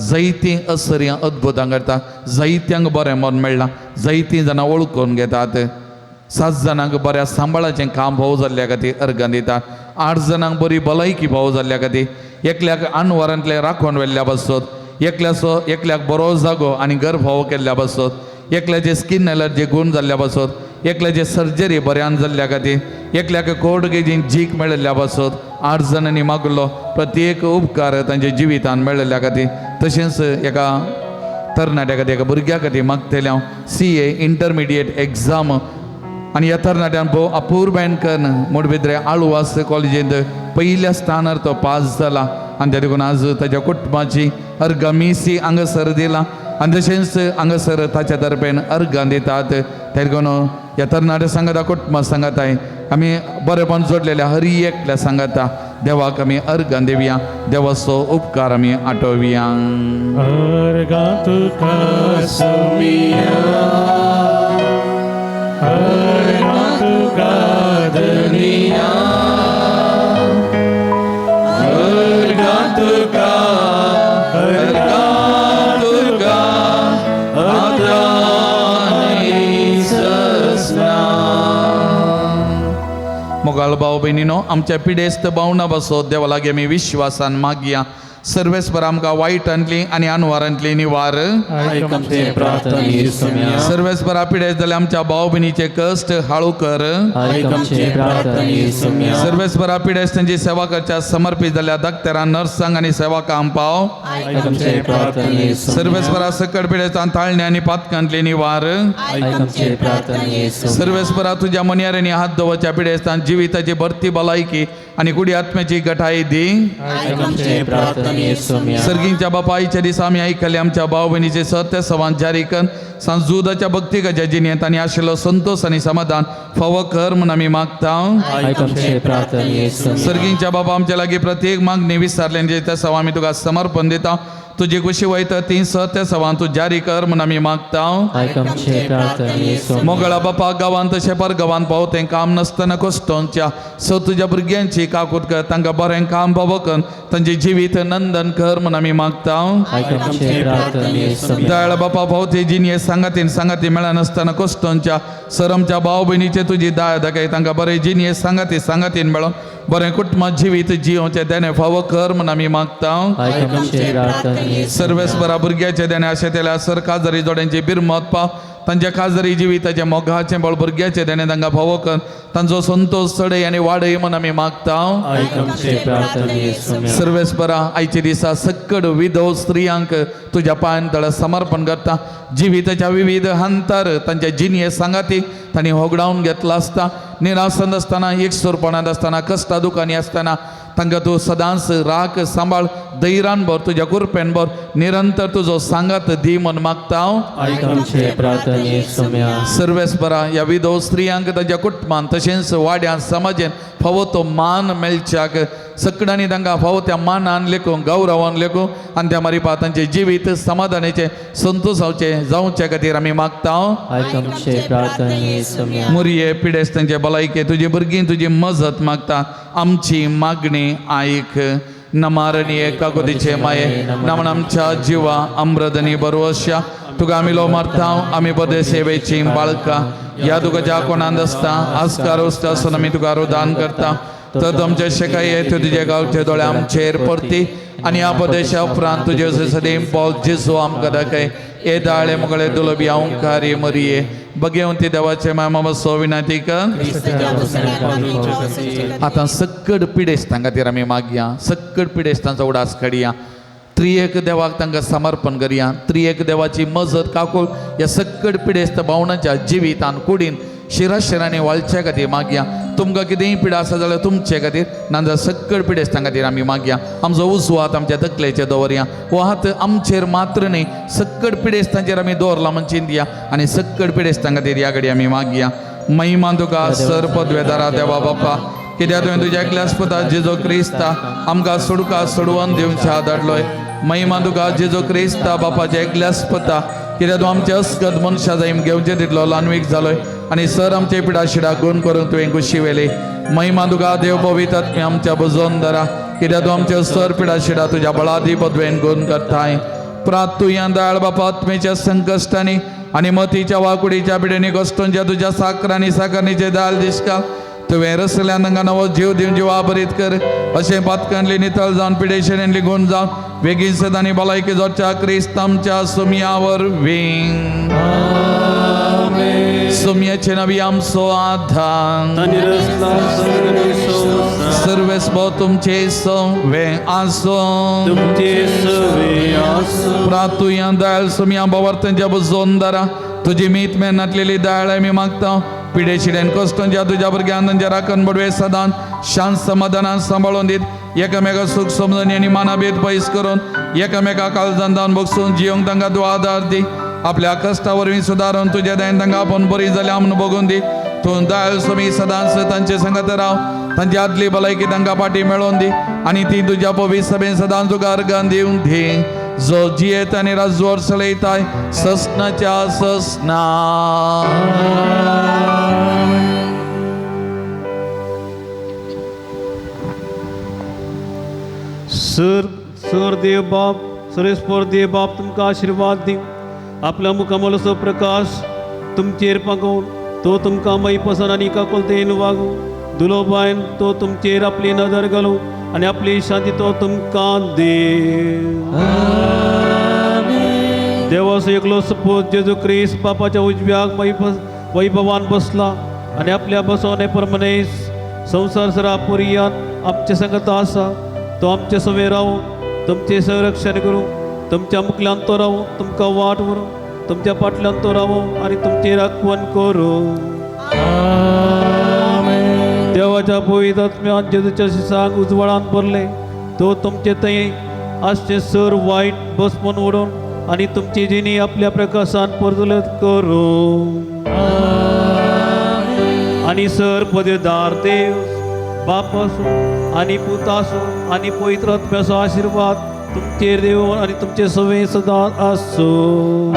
जायतीं असर्यां अद्भुतां करता. जायत्यांक बरें मन मेळ्ळां. जायतीं जाणां वळखून घेतात. 7 जाणांक बऱ्या सांबाळाचें काम फावो जाल्ल्या खातीर अर्गां दितात. 8 जाणांक बरी भलायकी फावो जाल्ल्या खातीर एकल्याक अनवरांतलें राखून व्हेल्ल्या पासत एकल्याचो एकल्याक बरो जागो आनी घर फावो केल्ल्या पासत एकल्याचे स्कीन एलर्जी गूण जाल्ल्या पासत एकल्याचे सर्जरी बऱ्यान जाल्ल्या खातीर एकल्याक कोर्ट केजीन जीक मेळिल्ल्या पासत 8 जाणांनी मागलो प्रत्येक उपकार तांच्या जिवितान मेळिल्ल्या खातीर. तशेंच एका तरणाट्या खातीर एका भुरग्या खातीर मागतलें हांव CA intermediate exam आनी ह्या तरणाट्यान भोव अपुरबायन करून मुडबिद्रे आळवास कॉलेजींत पयल्या स्थानार तो पास जाला आनी त्या देखून आज ताच्या कुटुंबाची अर्गां मिसी हांगासर दिला आनी तशेंच हांगासर ताच्या तर्फेन अर्गां दितात. त्या देखून ह्या तरणाट्या सांगता कुटुंबा सांगताय आमी बरेपण जोडलेल्या हर एकल्या सांगता देवाक आमी अर्गां दिवया. देवाचो उपकार आमी आठोवया. अर्गां तुका सुमिया, अर्गां तुका धनिया, अर्गां तुका, अर्गां तुका आदानी ससना. मोगाळ भाव भयणीनो आमच्या पिडेस्त भावना बसो देवा लागीं आमी विश्वासान मागया. सर्वेस्पर आमकां वायटांतली आनी अनवारांतली निवार. सर्वेस्परा पिडेस्त जाल्यार आमच्या भाव भयणीचे कश्ट हाळू कर. सर्वेस्परा पिडेस्तांची सेवा करच्या समर्पित जाल्या डॉक्टरां नर्सांक आनी सेवकांक पाव. सर्वेस्परा सकट पिडेस्तां ताळणे आनी पातकांतली निवार. सर्वेस्परा तुज्या मनियारांनी हात दवरच्या पिडेस्तां जिविताची भरती भलायकी आनी कुडी आत्म्याची गठाय दी. सर्गींच्या बापायच्या दिसा आमी आयकले आमच्या भाव भयणीचे सत्य सवान जारी कर सांजुदाच्या भक्तिकाच्या जिणेंत आनी आशिल्लो संतोष आनी समाधान फावो कर म्हूण आमी मागता. सर्गींच्या बाबा आमच्या लागीं प्रत्येक मागणी विसरले त्या सवा आमी तुका समर्पण दिता. तुजी खुशी वयता ती सत्य सवान तूं जारी कर म्हूण आमी मागता. मोगळा बापा गांवांत तशें पर गांवांत पाव तें काम नासतना कश्टोंच्या सो तुज्या भुरग्यांची काकूत कर तांकां बरें काम पावो कर तांचें जिवीत नंदन कर म्हूण आमी मागता. दयाळ बापा पावते जिणये सांगातीन सांगाती मेळनासतना कश्टोंच्या सर आमच्या भाव भयणीचे तुजी दया दाखय तांकां बरें जिणये सांगाती सांगातीन मेळोन बरें कुटुंब जिवीत जियोवचें देणें फावो कर म्हूण आमी मागता. सर्वेस्परा भुरग्याचे देणें अशें केल्यार सर काजारी जोड्यांची बिरमत पाव तांच्या काजारी जिविताचें मोगाचें बळ भुरग्याचें देणें तांकां फावो कर तांचो संतोश चडय आनी वाडय म्हूण आमी मागता. सर्वेस्परा आयच्या दिसा सक्कड विधव स्त्रियांक तुज्या पांयां तळा समर्पण करता. जिविताच्या विविध हंतार तांच्या जिणये सांगाती तांणी होगडावन घेतला आसता. निरासन आसतना एकसुरपणांत आसतना कश्टा दुखांनी आसतना तांकां तूं सदांच राख सांबाळ, धैर्यान भर, तुज्या कृपेन भर, निरंतर तुजो सांगात दी म्हूण मागता हांव. आयक आमचे प्रार्थने सोम्या. सर्वेस्परा ह्या विधव स्त्रियांक तांच्या कुटुंबान तशेंच वाड्यान समाजेन फावो तो मान मेळच्याक सगळ्यांनी तांकां फावो त्या मानान लेखूं, गौरवान लेखूं आनी त्या मारिपा तांचें जिवीत समाधानाचें संतोसावचें जावचे खातीर आमी मागता. आयक आमचे प्रार्थने सोम्या. मुरये पिडेस्तांचे भलायके तुजी भुरगीं तुजी मजत मागता, आमची मागणी आयक. नमारणी काकोतीचे माये नामन आमच्या जिवा अमृतनी बरवश्या तुका आमी लो मारता, आमी बदे सेवेची बाळका ह्या तुका ज्या कोणांत आसता आस्कार उस्ता आसून आमी तुका रोदान करता. तर तुमचे शेकाये तुजे गांवचे दोळे आमचेर परती आनी ह्या प्रदेशा उपरांत तुजे सदैव पावस जेजू आमकां दाखय. हे दाळे मुगळे दुलबी अंकारी मरिये बगेवन ती देवाचे माय मामा सो विनाती कर. आतां सक्कड पिडेस्तां खातीर आमी मागया, सक्कड पिडेस्तांचो उडास काडया, त्रियेक देवाक तांकां समर्पण करया, त्रियेक देवाची मजत काकूळ ह्या सक्कड पिडेस्त भावनाच्या जिवितान कुडीन शिराशिरांनी वाळच्या खातीर मागया. तुमकां कितेंय पिडा आसा जाल्यार तुमचे खातीर, नाजाल्यार सक्कड पिडेस्तां खातीर आमी मागया. आमचो उजवो हात आमच्या तकलेचेर दवरया, हो हात आमचेर मात्र न्ही सक्कड पिडेस्तांचेर आमी दवरला म्हूण चिंतया आनी सक्कड पिडेस्तां खातीर ह्या घडी आमी मागया. महिमा तुका सर पदवेदारा देवा बापा, कित्याक तुवें तुज्या एकल्याच पुता जेजू क्रिस्ता आमकां सोडका सोडवून दिवच्या धाडलोय. महिमा तुका जेजू क्रिस्ता बापाच्या एकल्याच पुता, कित्याक तूं आमचे अस्कत मनशां जायम घेवचे तितलो ल्हानवीक जालोय आनी सर आमचे पिडा शिडा गुण करून तुवें कुशी व्हेली. महिमा तुका देव पवित्र आत्म्या आमच्या बुजोवन धरा, कित्याक तूं आमचे सर पिडा शिडा तुज्या बळादी पदवेन गुण करताय. प्रात तूं ह्या दयाळ बापा आत्मेच्या संकश्टांनी आनी मतीच्या वाकुडीच्या पिडेनी कश्टांच्या तुज्या साकरांनी साकरणीचे दाल दिसका तुवें रसल्यान तांकां नवो जीव दिवन जिवा बरीत कर. अशें पातकांतली नितळ जावन पिडेशेंतली गुण जावन बेगीन सदांनी भलायकी जोडच्या क्रिस्त आमच्या सुमया वरवीं. सुमयाचे नवी आमचो आधार सर्वेस्पो तुमचे सवे आसो प्रातुया दयाळ सुमया भवर्तनच्या बुजोन दारा तुजी मीत मेहनतलेली दयाळ आमी मागता. पिडेशिडेन कश्टांच्या तुज्या भुरग्यान तांच्या राखण बडवे सदान शांत समाधानान सांबाळून दीत एकामेका सूख समजून आनी मानाभेद पयस करून एकामेका काळजान जावन बगसून जियोंक तांकां तूं आदार दी. आपल्या कश्टा वरवीं सुदारून तुज्या दयेन तांकां आपूण बरी जाल्या म्हूण बगून दी. तूं दयाळ स्वामी सदांच तांचे संगत राव, तांची आदली भलायकी तांकां फाटी मेळोवन दी आनी ती तुज्या पवित्र सभेन सदांच तुका अर्गान दिवन दी. जो जियेत आनी राजवर चलयताय ससनाच्या ससना. सर सर देव बाप सरेस्पर देव बाप तुमकां आशिर्वाद दी. आपल्या मुखामळाचो प्रकाश तुमचेर पागोवन तो तुमकां मयपसन आनी काकुळतेन वागूं. दुलोबायन तो तुमचेर आपली नदर घालूं आनी आपली शांती तो तुमकां दी. देवाचो एकलो सपूत जेजू क्रिस्त बापाच्या उजव्याक वैभवान बसला आनी आपल्या बसवणे प्रमाणे संवसार सरा पुरियान आमचे संगत आसा. तो आमचे सवे रावूं, तुमचें संरक्षण करूं, तुमच्या मुखल्यान तो रावूं, तुमकां वाट व्हरूं, तुमच्या फाटल्यान तो रावूं आनी तुमची राखवण करूं. देवाच्या पवित्र आत्म्यान जेजूच्या शिसांक उजवाडान भरले तो तुमचे थंय आसचे सर वायट बसमून उडोवन आनी तुमची जिणी आपल्या प्रकाशान परजलत करूं. आनी सर पदवेदार देव बाप आसूं आनी पूत आसूं आनी पवित्र आत्म्याचो आशिर्वाद तुमचेर देव आनी तुमचे सवे सदां आसूं.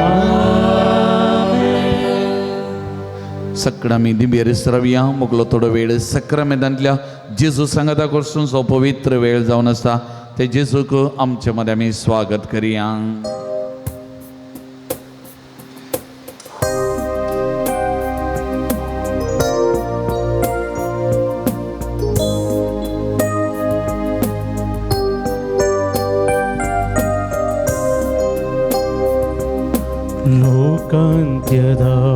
सगळं आमी दिंबेर रावया मुगलो थोडो वेळ सक्रामेंतांतल्या जेजू सांगाता करसून जो पवित्र वेळ जावन आसा ते जेजूक आमचे मदें आमी स्वागत करया.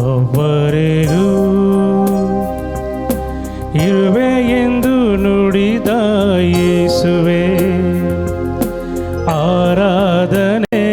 ಲೋಕಾಂತ್ಯದವರೆಗೂ ಇರುವೆ ಎಂದು ನುಡಿದ ಯೇಸುವೆ ಆರಾಧನೆ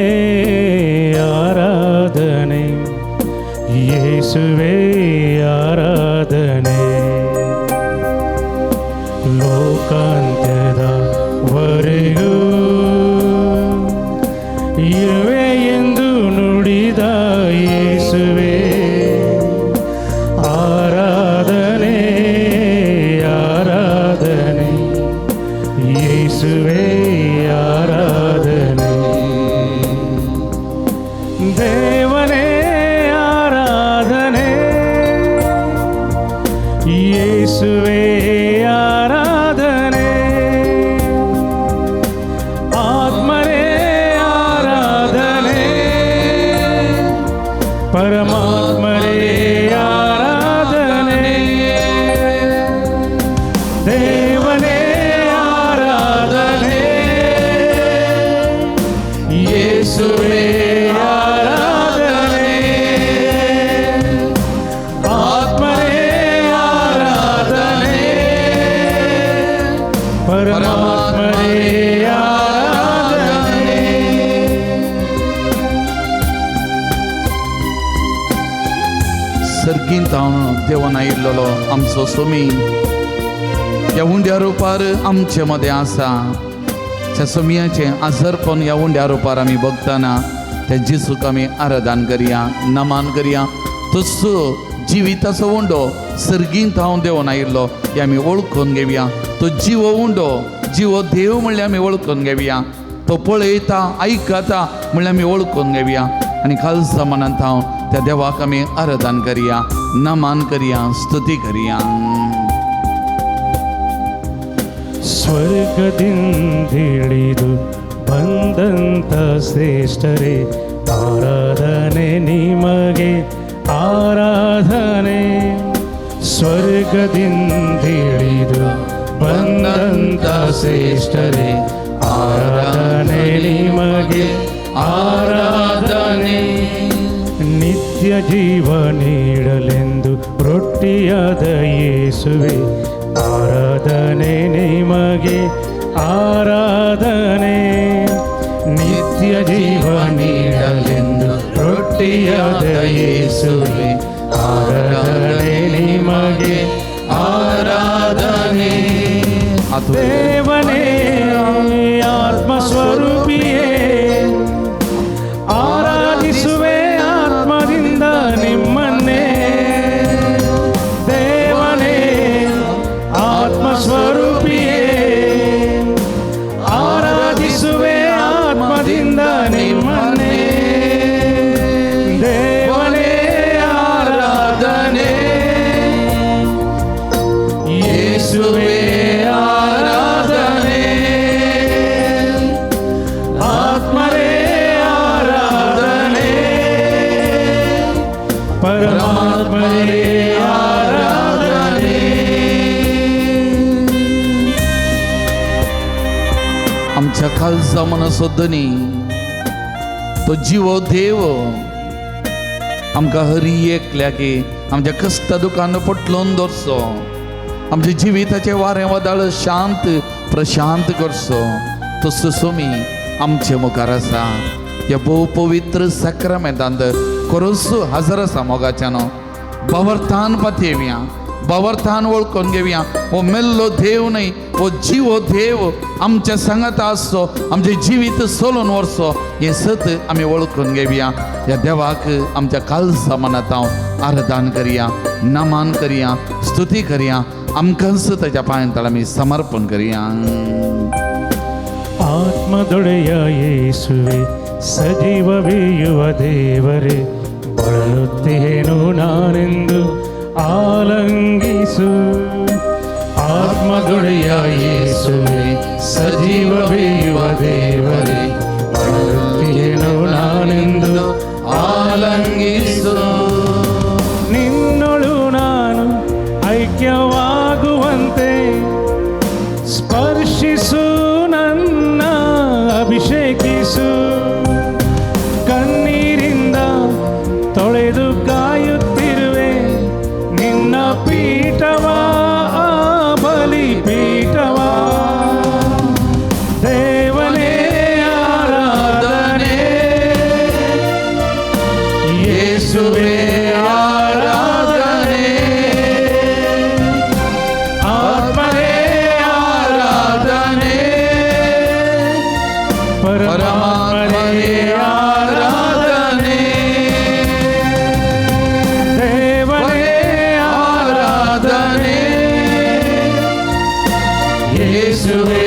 ಯೇಸುವೇ ಆರಾಧನೆ, ಆತ್ಮನೇ ಆರಾಧನೆ, ಪರಮಾತ್ಮನೇ ಆರಾಧನೆ, ದೇವನೇ ಆರಾಧನೆ, ಯೇಸುವೇ ಆರಾಧನೆ, ಆತ್ಮನೇ ಆರಾಧನೆ, ಪರಮಾತ್ಮನೇ ಆರಾಧನೆ. सर्गींत हांव देवान आयिल्लो आमचो सोमी ह्या उंड्या रुपार आमचे मदें आसा. त्या सोमयाचें आजरपण ह्या उंड्या रुपार आमी बघतना त्या जेजूक आमी आराधन करया, नमान करया. तसो जिविताचो उंडो सर्गींत हांव देवून आयिल्लो हे आमी वळखून घेवया. तो जिवो उंडो, जिवो देव म्हणल्यार आमी वळखून घेवया. तो पळयता, आयकता म्हणल्यार आमी वळखून घेवया. आनी खालसा मनांत हांव त्या देवाक आमी आराधन करया, नमान करया, स्तुती करया. ಸ್ವರ್ಗದಿಂದಿಳಿದು ಬಂದಂತ ಶ್ರೇಷ್ಠರೇ, ಆರಾಧನೆ ನಿಮಗೆ ಆರಾಧನೆ. ಸ್ವರ್ಗದಿಂದಿಳಿದು ಬಂದಂತ ಶ್ರೇಷ್ಠರೇ, ಆರಾಧನೆ ನಿಮಗೆ ಆರಾಧನೆ. ನಿತ್ಯ ಜೀವ ನೀಡಲೆಂದು ರೊಟ್ಟಿಯಾದ ಯೇಸುವೆ, ಆರಾಧನೆ ನಿಮಗೆ ಆರಾಧನೆ. ನಿತ್ಯ ಜೀವ ನೀಡಲೆಂದು ರೊಟ್ಟಿಯಾದ ಯೇಸುವೆ, ಆರಾಧನೆ ನಿಮಗೆ ಆರಾಧನೆ. ದೇವನೇ ಆತ್ಮಸ್ವರೂಪಿಯೇ, ಆರಾಧಿಸುವೆ ಆತ್ಮದಿಂದ ನಿಮ್ಮನ್ನೇ. ದೇವನೇ ಆತ್ಮಸ್ವರೂಪಿಯೇ, ಆರಾಧಿಸುವೆ ಆತ್ಮದಿಂದ ನಿಮ್ಮನ್ನೇ. ದೇವನೇ ಆರಾಧನೆ, ಯೇಸುವೇ ಆರಾಧನೆ, ಆತ್ಮರೇ ಆರಾಧನೆ, ಪರಮಾತ್ಮರೇ ಆರಾಧನೆ. आमच्या खालसा मनाचो धनी तो जिवो देव आमकां हरी एकल्याकी आमच्या कश्टा दुकान पटलोवन दवरचो, आमच्या जिविताचें वारें वादळ शांत प्रशांत करचो. तसो सोमी आमचे मुखार आसा. ह्या भोव पवित्र साक्रामेंतांत खरोच हजर आसा. मोगाच्यानो बावर्थान पातयेवया, बावर्थान वळखून घेवया. हो मेल्लो देव न्हय, हो जिवो देव आमच्या सांगाता आसचो, आमचें जिवीत सोलून व्हरचो हें सत आमी वळखून घेवया. ह्या देवाक आमच्या कालसा मनांत हांव आराधन करया, नमान करया, स्तुती करया. आमकांच ताच्या पांयांत आमी समर्पण करया. ಆತ್ಮದೊಡೆಯ ಯೇಸುವೆ, ಸಜೀವವೀಯುವ ದೇವರೇ, ಬಳಲುತ್ತೇನು ನಾನೆಂದು ಆಲಂಗಿಸು. ಆತ್ಮದೊಡೆಯ ಯೇಸುವೆ, ಸಜೀವವೀಯುವ ದೇವರೇ, ಬಳಲುತ್ತೇನು ನಾನೆಂದು ಆಲಂಗಿಸು. ನಿನ್ನೊಳು ನಾನು ಐಕ್ಯವಾಗುವಂತೆ ಸ್ಪರ್ಶಿಸು, ನನ್ನ ಅಭಿಷೇಕಿಸು. ಕಣ್ಣೀರಿಂದ ತೊಳೆದು ಕಾಯುತ್ತಿರುವೆ ನಿನ್ನ ಪೀಠವ, ಬಲಿ ಪೀಠವ. ದೇವನೇ ಆರಾಧನೆ, ಯೇಸುವೇ ಆರಾಧನೆ, ಆತ್ಮನೇ ಆರಾಧನೆ, ಪರಮಾತ್ಮನೇ ಆರಾಧನೆ. ದೇವನೇ ಆರಾಧನೆ, ಯೇಸುವೇ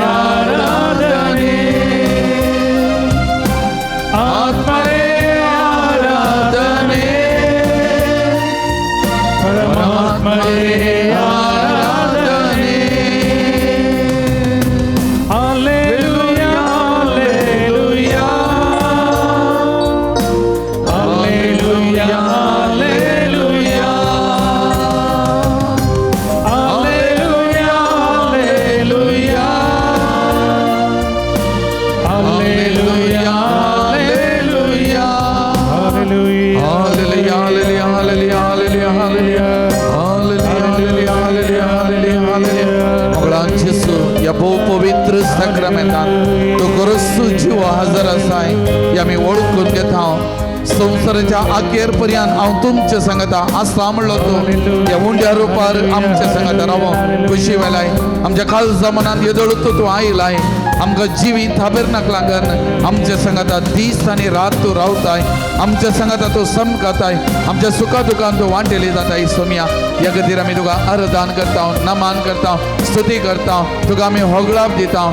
ಆರಾಧನೆ, ಆತ್ಮನೇ ಆರಾಧನೆ, ಪರಮಾತ್ಮನೇ पवित्र साक्रामेंतान तूं खरोच जीव हजर आसाय हे आमी वळखून घेता. संवसाराच्या अखेर पर्यंत हांव तुमचे सांगता आसा म्हणलो तूं ह्या उंड्या रुपार आमच्या सांगता राव खुशी वेलाय आमच्या काळजा मनांत येदोळ तूं आयलाय आमकां जिवीत थाबेरनाक लागन आमच्या सांगाता दीस आनी रात तूं रावताय आमच्या सांगाता तूं समकाताय आमच्या सुखा दुखान तूं वांटेली जाताय सोमिया. ह्या खातीर आमी तुका अर्दान करता, नमान करता, स्तुती करता, तुका आमी होगळाप दिता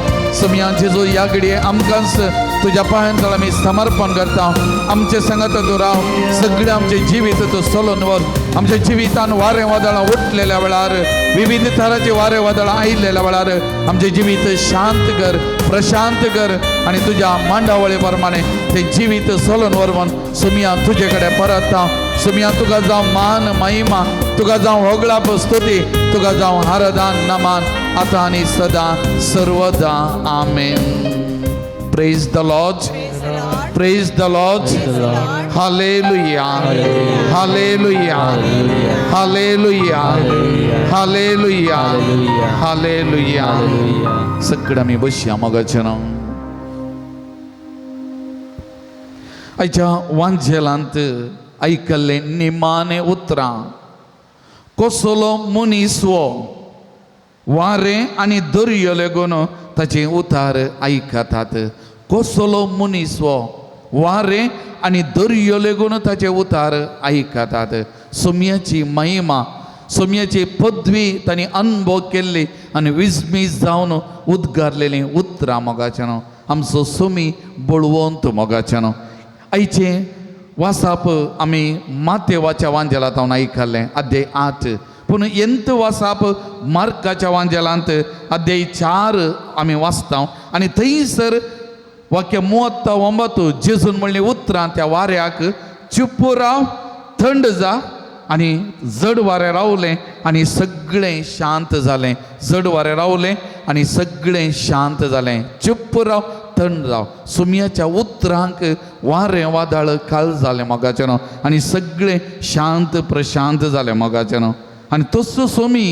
सोमिया. जेजू ह्या घडये आमकांच तुज्या पांयां तळ आमी समर्पण करता. आमचे सांगाता तूं राव, सगळें आमचें जिवीत तूं चलोवन व्हर. आमच्या जिवितान वारें वादळां उठलेल्या वेळार, विविध थराचे वारें वादळां आयिल्ल्या वेळार आमचें जिवीत शांत कर, प्रशांत कर आनी तुज्या मांडावळे प्रमाणे तें जिवीत चलोवन व्हर म्हूण सुमिया तुजे कडेन परत. सुमिया तुका जावं मान महिमा, तुका जावं होगळाप स्तुती, तुका जावं आराधन नमान आतां आनी सदां सर्वदा. आमेन. Praise the Lord. Praise the Lord. Hallelujah. Hallelujah. Hallelujah. Hallelujah. Hallelujah. सगळं आमी बसया मोगाचें नांव. आयच्या वांजेलांत आयकल्लें निमाणें उतरां कसलो मनीस हो वारें आनी दर्यो लेगून ताचें उतार आयकतात. कसलो मनीस हो वारें आनी दर्यो लेगून ताचें उतार आयकतात. सोम्याची महिमा, सोम्याची पदवी तांणी अनुभव केल्ली आनी विस्मीत जावन उद्गारलेलीं उतरां मोगाचें न्हू. आमचो सोमी बळवंत मोगाचें न्हू. आयचें वासाप आमी मातेवाच्या वांजेलांत हांव आयकल्लें अध्याय 8, पूण एंत वासाप मार्काच्या वांजेलांत अध्याय 4 आमी वाचता आनी थंयसर वाक्य 39 जेजून म्हणलीं उतरां त्या वाऱ्याक चुप्प राव, थंड जा. आनी जड वारें रावलें आनी सगळें शांत जालें. जड वारें रावलें आनी सगळें शांत जालें. चुप्प राव, थंड राव. सुमयाच्या उतरांक वारें वादळ काल जालें मोगाचें न्हू आनी सगळें शांत प्रशांत जालें मोगाचें न्हू. आनी तसो सोमी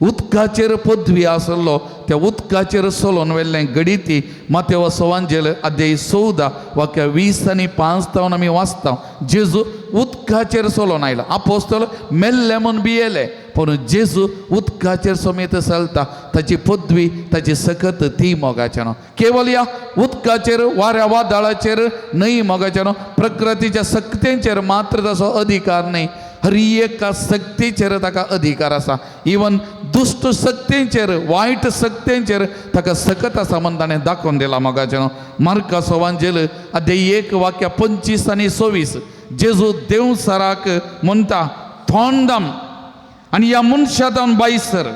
उदकाचेर पदवी आसलो त्या उदकाचेर चलोवन व्हेल्लें गणिती मातेवाचो वांजेल अध्याय 14 वाक्य 20 आनी 5 तावन आमी वाचता. जेजू उदकाचेर चलोवन आयलो. आपोस्तल मेल्ले म्हूण भियेले, पूण जेजू उदकाचेर समेत चलता. ताची पदवी, ताची सकत ती मोगाचें न्हू. केवल ह्या उदकाचेर वाऱ्या वादळाचेर न्हय मोगाचें न्हू, प्रकृतीच्या सक्तेंचेर मात्र ताचो अधिकार न्हय, हर एका शक्तीचेर ताका अधिकार आसा. इवन दुश्ट शक्तींचेर, वायट शक्तींचेर ताका सकत आसा म्हूण ताणें दाखोवन दिला मोगाचें न्हू. मार्काचो वांजेल अध्याय 1 वाक्य 25 आनी 26 जेजू देवसराक म्हणटा थोंडम आनी ह्या मनशातान बायसर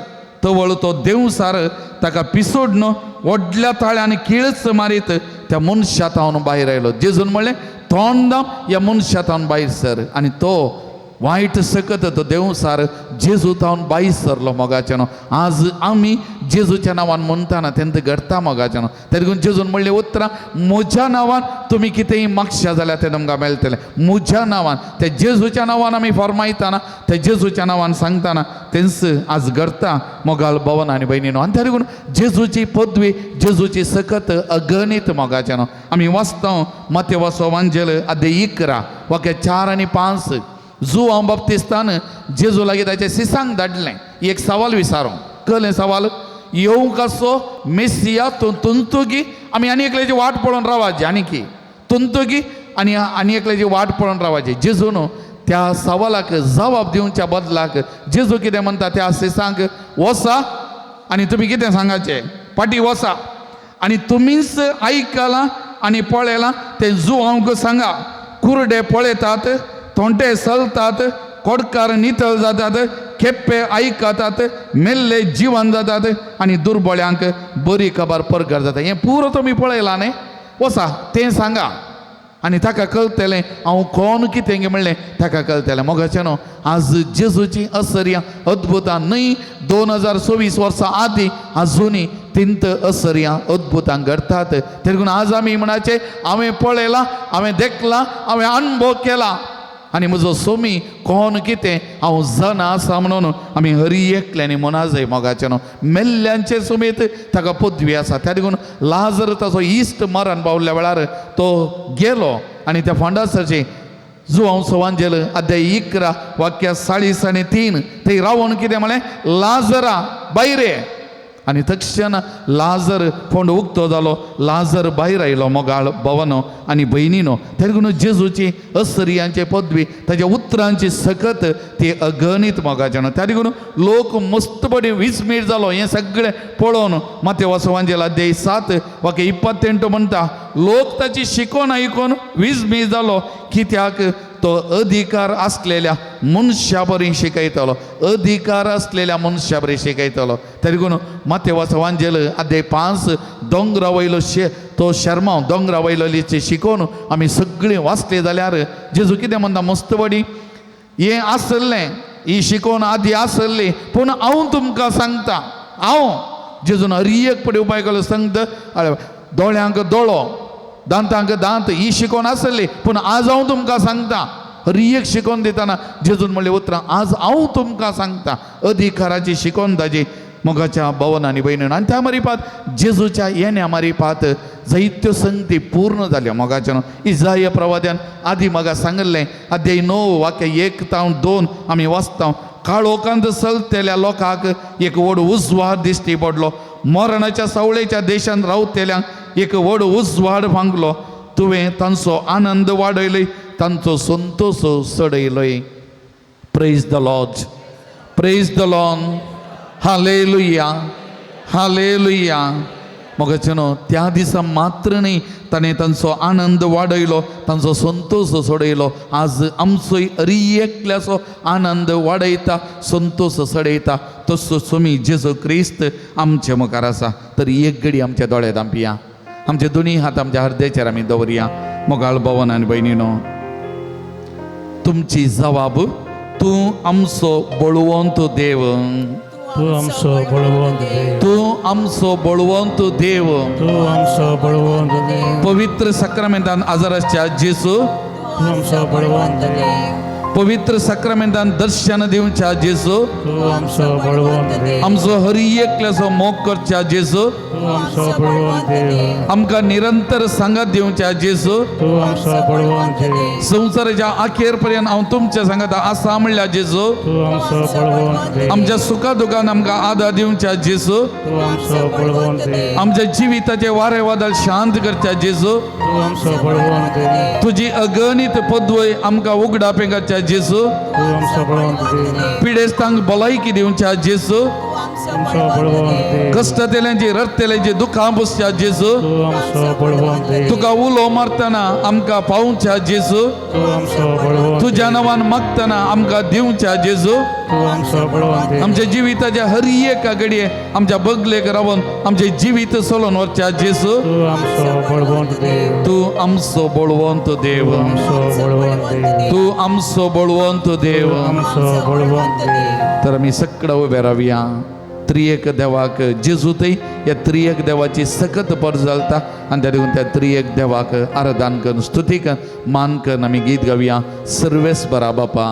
तवळ तो देवसार ताका पिसोडन व्हडल्या ताळ्यान किळच मारीत त्या मनशातावन भायर आयलो. जेजून म्हणलें थोंडम ह्या मनशातावन भायर सर. आनी तो वायट सकत तो देवसार जेजू तावन भायर सरलो मोगाचें न्हू. आज आमी जेजूच्या नांवान म्हणटाना तेंत घडटा मोगाचें न्हू. तेका लागून जेजून म्हणलें उतरां म्हज्या नांवान तुमी कितेंय मागशा जाल्यार तें तुमकां मेळटलें. म्हज्या नांवान, त्या जेजूच्या नांवान आमी फॉर्मायताना, त्या जेजूच्या नांवान सांगताना तेंच आज घडटा मोगाल भवन आनी भयणीनो. आनी तेका लागून जेजूची पदवी, जेजूची सकत अगणीत मोगाचें न्हू. आमी वाचता मातेवाचो वांजेल अध्याय 11 वाक्य 4 आनी 5 जुआंव बाप्तिस्तान जेजू लागीं ताचे सिसांक धाडलें. एक सवाल विचारूं, कळ्ळें सवाल? येवंक आसो मेसिया तूं तुंतुगी आमी आनी एकल्याची वाट पळोवन रावाची, आनी की तुंतुगी आनी आनी एकल्याची वाट पळोवन रावाची. जेजू न्हू त्या सवालाक जवाब दिवच्या बदलाक जेजू कितें म्हणटा त्या सिसांक, वसा आनी तुमी कितें सांगाचें, फाटीं वसा आनी तुमीच आयकलां आनी पळयलां तें जुआंवक सांगा. कुरडे पळयतात, तोंटे चलतात, कोडकार नितळ जातात, खेप्पे आयकतात, मेल्ले जिवन जातात आनी दुर्बळ्यांक बरी खबर परगर जाता. हें पुरो तुमी पळयलां न्ही, वसा तें सांगा आनी ताका कळटलें हांव कोण कितें म्हणलें ताका कळटलें. मोगाचें न्हू आज जेजूची असर्यां अद्भुतां न्हय 2024 वर्सां आदीं आजुनूय तिंत असर्यां अद्भुतां घडटात. तेका लागून आज आमी म्हणाचें हांवें पळयलां, हांवें देखलां, हांवें अणभव केला. आनी म्हजो सोमी कोण कितें हांव जाणा आसा म्हणून आमी हरी एकल्यांनी म्हणा जाय मोगाचें न्हू. मेल्ल्यांचे समेत ताका पदवी आसा. त्या देखून लाजर ताचो इश्ट मरण पावल्या वेळार तो गेलो आनी त्या फोंडासरचें जुवांव सवांजेल अध्याय 11 वाक्य 40 आनी 3 थंय रावन कितें म्हळें, लाजरा भायर ये. आनी तक्षण लाजर फोंड उक्तो जालो, लाजर भायर आयलो. मोगाळ भवनो आनी भयणीनो, त्या देखून जेजूची असरियांचे पदवी, ताच्या उतरांची सकत ती अगणीत मोगाचें न्हू. त्या देखून लोक मस्तपणी विस्मीत जालो हें सगळें पळोवन. मातेव सवांजेल अध्याय 7 वाक्य 28 म्हणटा, लोक ताची शिकोवन आयकून विस्मीत जालो, कित्याक तो अधिकार आसलेल्या मनशा बरी शिकयतलो, अधिकार आसलेल्या मनशा बरी शिकयतलो. तरी देखून मातेव सवांजेल अध्याय 5 दोंगरा वयलो तो शर्मांव दोंगरा वयलोलीचे शिकोवन आमी सगळीं वाचले जाल्यार जेजू कितें म्हणटा मस्तबडी, हें आसलें, ही शिकोवन आदी आसली, पूण हांव तुमकां सांगता, हांव जेजून हर एक पडी उपाय केलो सांगता, दोळ्यांक दोळो, दांतांक दांत, ही शिकोवन आसली, पूण आज हांव तुमकां सांगता. हर एक शिकोवन दितना जेजून म्हणलें उतरां, आज हांव तुमकां सांगता, अधिकाराची शिकोवन ताजी मोगाच्या भवन आनी भयणीन. आनी त्या मारिपात जेजूच्या येण्या मारिपात जायत्यो संगती पूर्ण जाल्यो मोगाच्या न्हू. इजाय प्रवाद्यान आदी म्हाका सांगिल्लें, अध्याय 9 वाक्य 1 तावन 2 आमी वाचता, काळोखांत चलतल्या लोकांक एक व्हड उजवाड दिश्टी पडलो, मरणाच्या सावळेच्या देशांत रावतल्यांक एक व्हड उजवाड फांकलो, तुवें तांचो आनंद वाडयलो, तांचो Santosh चडयलोय. Praise the Lord, praise the Lord, hallelujah, hallelujah. मोगाचें न्हू, त्या दिसा मात्र न्ही ताणें तांचो आनंद वाडयलो, तांचो संतोश सोडयलो. आज आमचोय हरी एकल्याचो आनंद वाडयता, संतोश चडयता तसो सोमी जेजू क्रिस्त आमचे मुखार आसा. तर एक घडी आमच्या दोळे धांपया, आमचे दोनी हात आमच्या हृदयाचेर आमी दवरया. मोगाळ भवन आनी भयणीनो, तुमची जवाब, तूं आमचो बळवंत देव, तूं आमचो बळवंत देव, तूं आमचो बळवंत देव, तूं आमचो बळवंत देव, पवित्र साक्रामेंतान आजाराच्या जेजू, तूं आमचो बळवंत देव, पवित्र साक्रामेंतान दर्शन दिवच्या जेजू, तूं आमचो बळवंत देव, आमचो हर एकल्याचो मोग करच्या जेजू, तूं आमचो बळवंत देव, आमकां निरंतर सांगात दिवच्या जेजू, तूं आमचो बळवंत देव, संवसाराच्या अखेर पर्यंत हांव तुमच्या सांगात आसा म्हणल्या जेजू, तूं आमचो बळवंत देव, आमच्या सुखा दुखान आमकां आदार दिवच्या जेजू, तूं आमचो बळवंत देव, आमच्या जिविताचे वारे वादळ शांत करच्या जेजू, तूं आमचो बळवंत देव, तुजी अगणीत पदवय आमकां उगडापें करच्या जेजू, तूं आमचो बळवंत देव, पिडेस्तांक भलायकी दिवच्या जेजू, आमचो बळवंत देव, कश्टतेल्यांची रडतेल्यांची दुखां पुसच्या जेजू, तूं आमचो बळवंत देव, तुका उलो मारतना आमकां पावच्या जेजू, तूं आमचो बळवंत, तुज्या नांवान मागतना आमकां दिवच्या जेजू, तूं आमचो बळवंत देव, आमच्या जिविताच्या हर एका घडये आमच्या बगलेक रावन आमचें जीवित चलोवन व्हरच्या जेजू, तूं आमचो बळवंत देव, तूं आमचो बळवंत देव, आमचो बळवंत देव, तूं आमचो बळवंत देव. आमचो बळवंत देव. तर आमी सगळं उबे रावया. त्रियेक देवाक जेजू थंय ह्या त्रियेक देवाची सकत पर जालता आनी त्या देखून त्या त्रियेक देवाक आराधन करून स्तुती कर मान करून आमी गीत गावया. सर्वेस बरा बापा.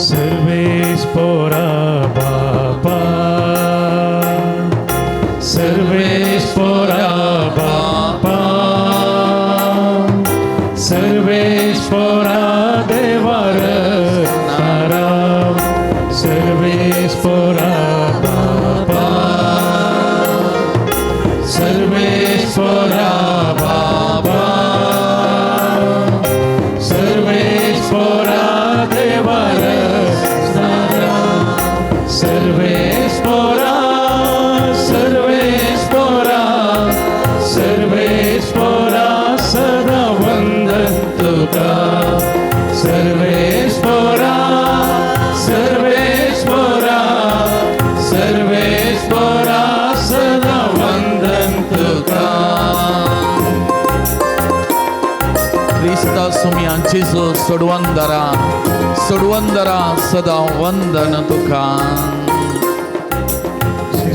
सर्वेस पोरा बापा, सर्वेस पोरा बापा, सर्वेस पोरा देवा रत्नारा, सर्वेस पोरा बापा, सर्वेस पोरा बापा, सर्वेस पोरा देवा रत्नारा, सर्वेस पोरा, सर्वेस पोरा, सर्वेस पोरा सदा वंदन तुका, सर्वेस पोरा, सर्वेस पोरा, सर्वेस पोरा सदा वंदन तुका. क्रिस्ता सुमया जेजू सोडवंदरा, सोडवंदरा सदा वंदन तुका.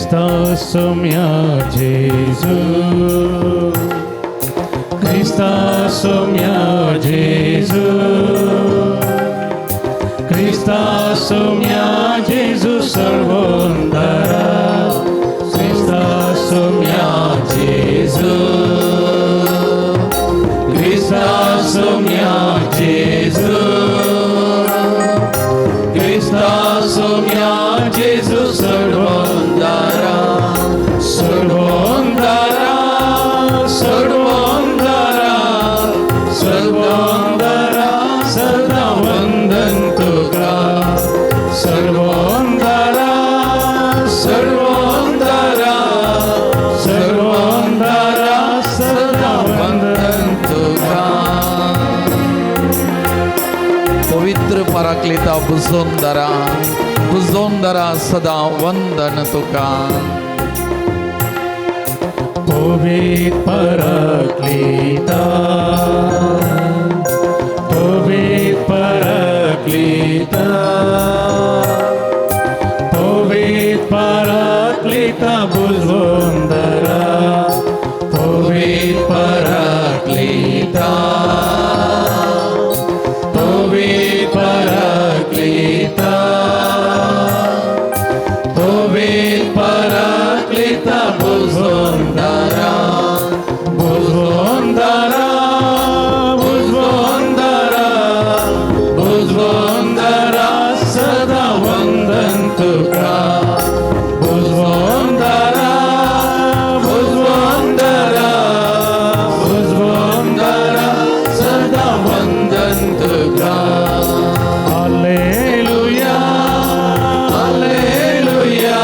Krista Soumya Jesu, Krista Soumya Jesu, Krista Soumya Jesu Sarvondara, Krista Soumya Jesu, Krista Soumya Jesu, Krista Soumya Jesu Sarvondara, Sarvondara, Sarvondara, Sarvondara, sada vandan tuka, Sarvondara, Sarvondara, Sarvondara, sada vandan tuka. पवित्र पराक्लिता बुजोंदरा, बुजोंदरा सदा वंदन तुका. पवित्र पराक्लिता, पवित्र पराक्लिता, पवित्र पराक्लिता बुजोंदरा, पवित्र पराक्लिता, पवित्र पराक्लिता, पवित्र पराक्लिता बुजोंदरा, बुजोंदरा, बुजोंदरा, बुजोंदरा, सदा वंदन तुका, बुजोंदरा, बुजोंदरा, बुजोंदरा, सदा वंदन तुका. Hallelujah, hallelujah,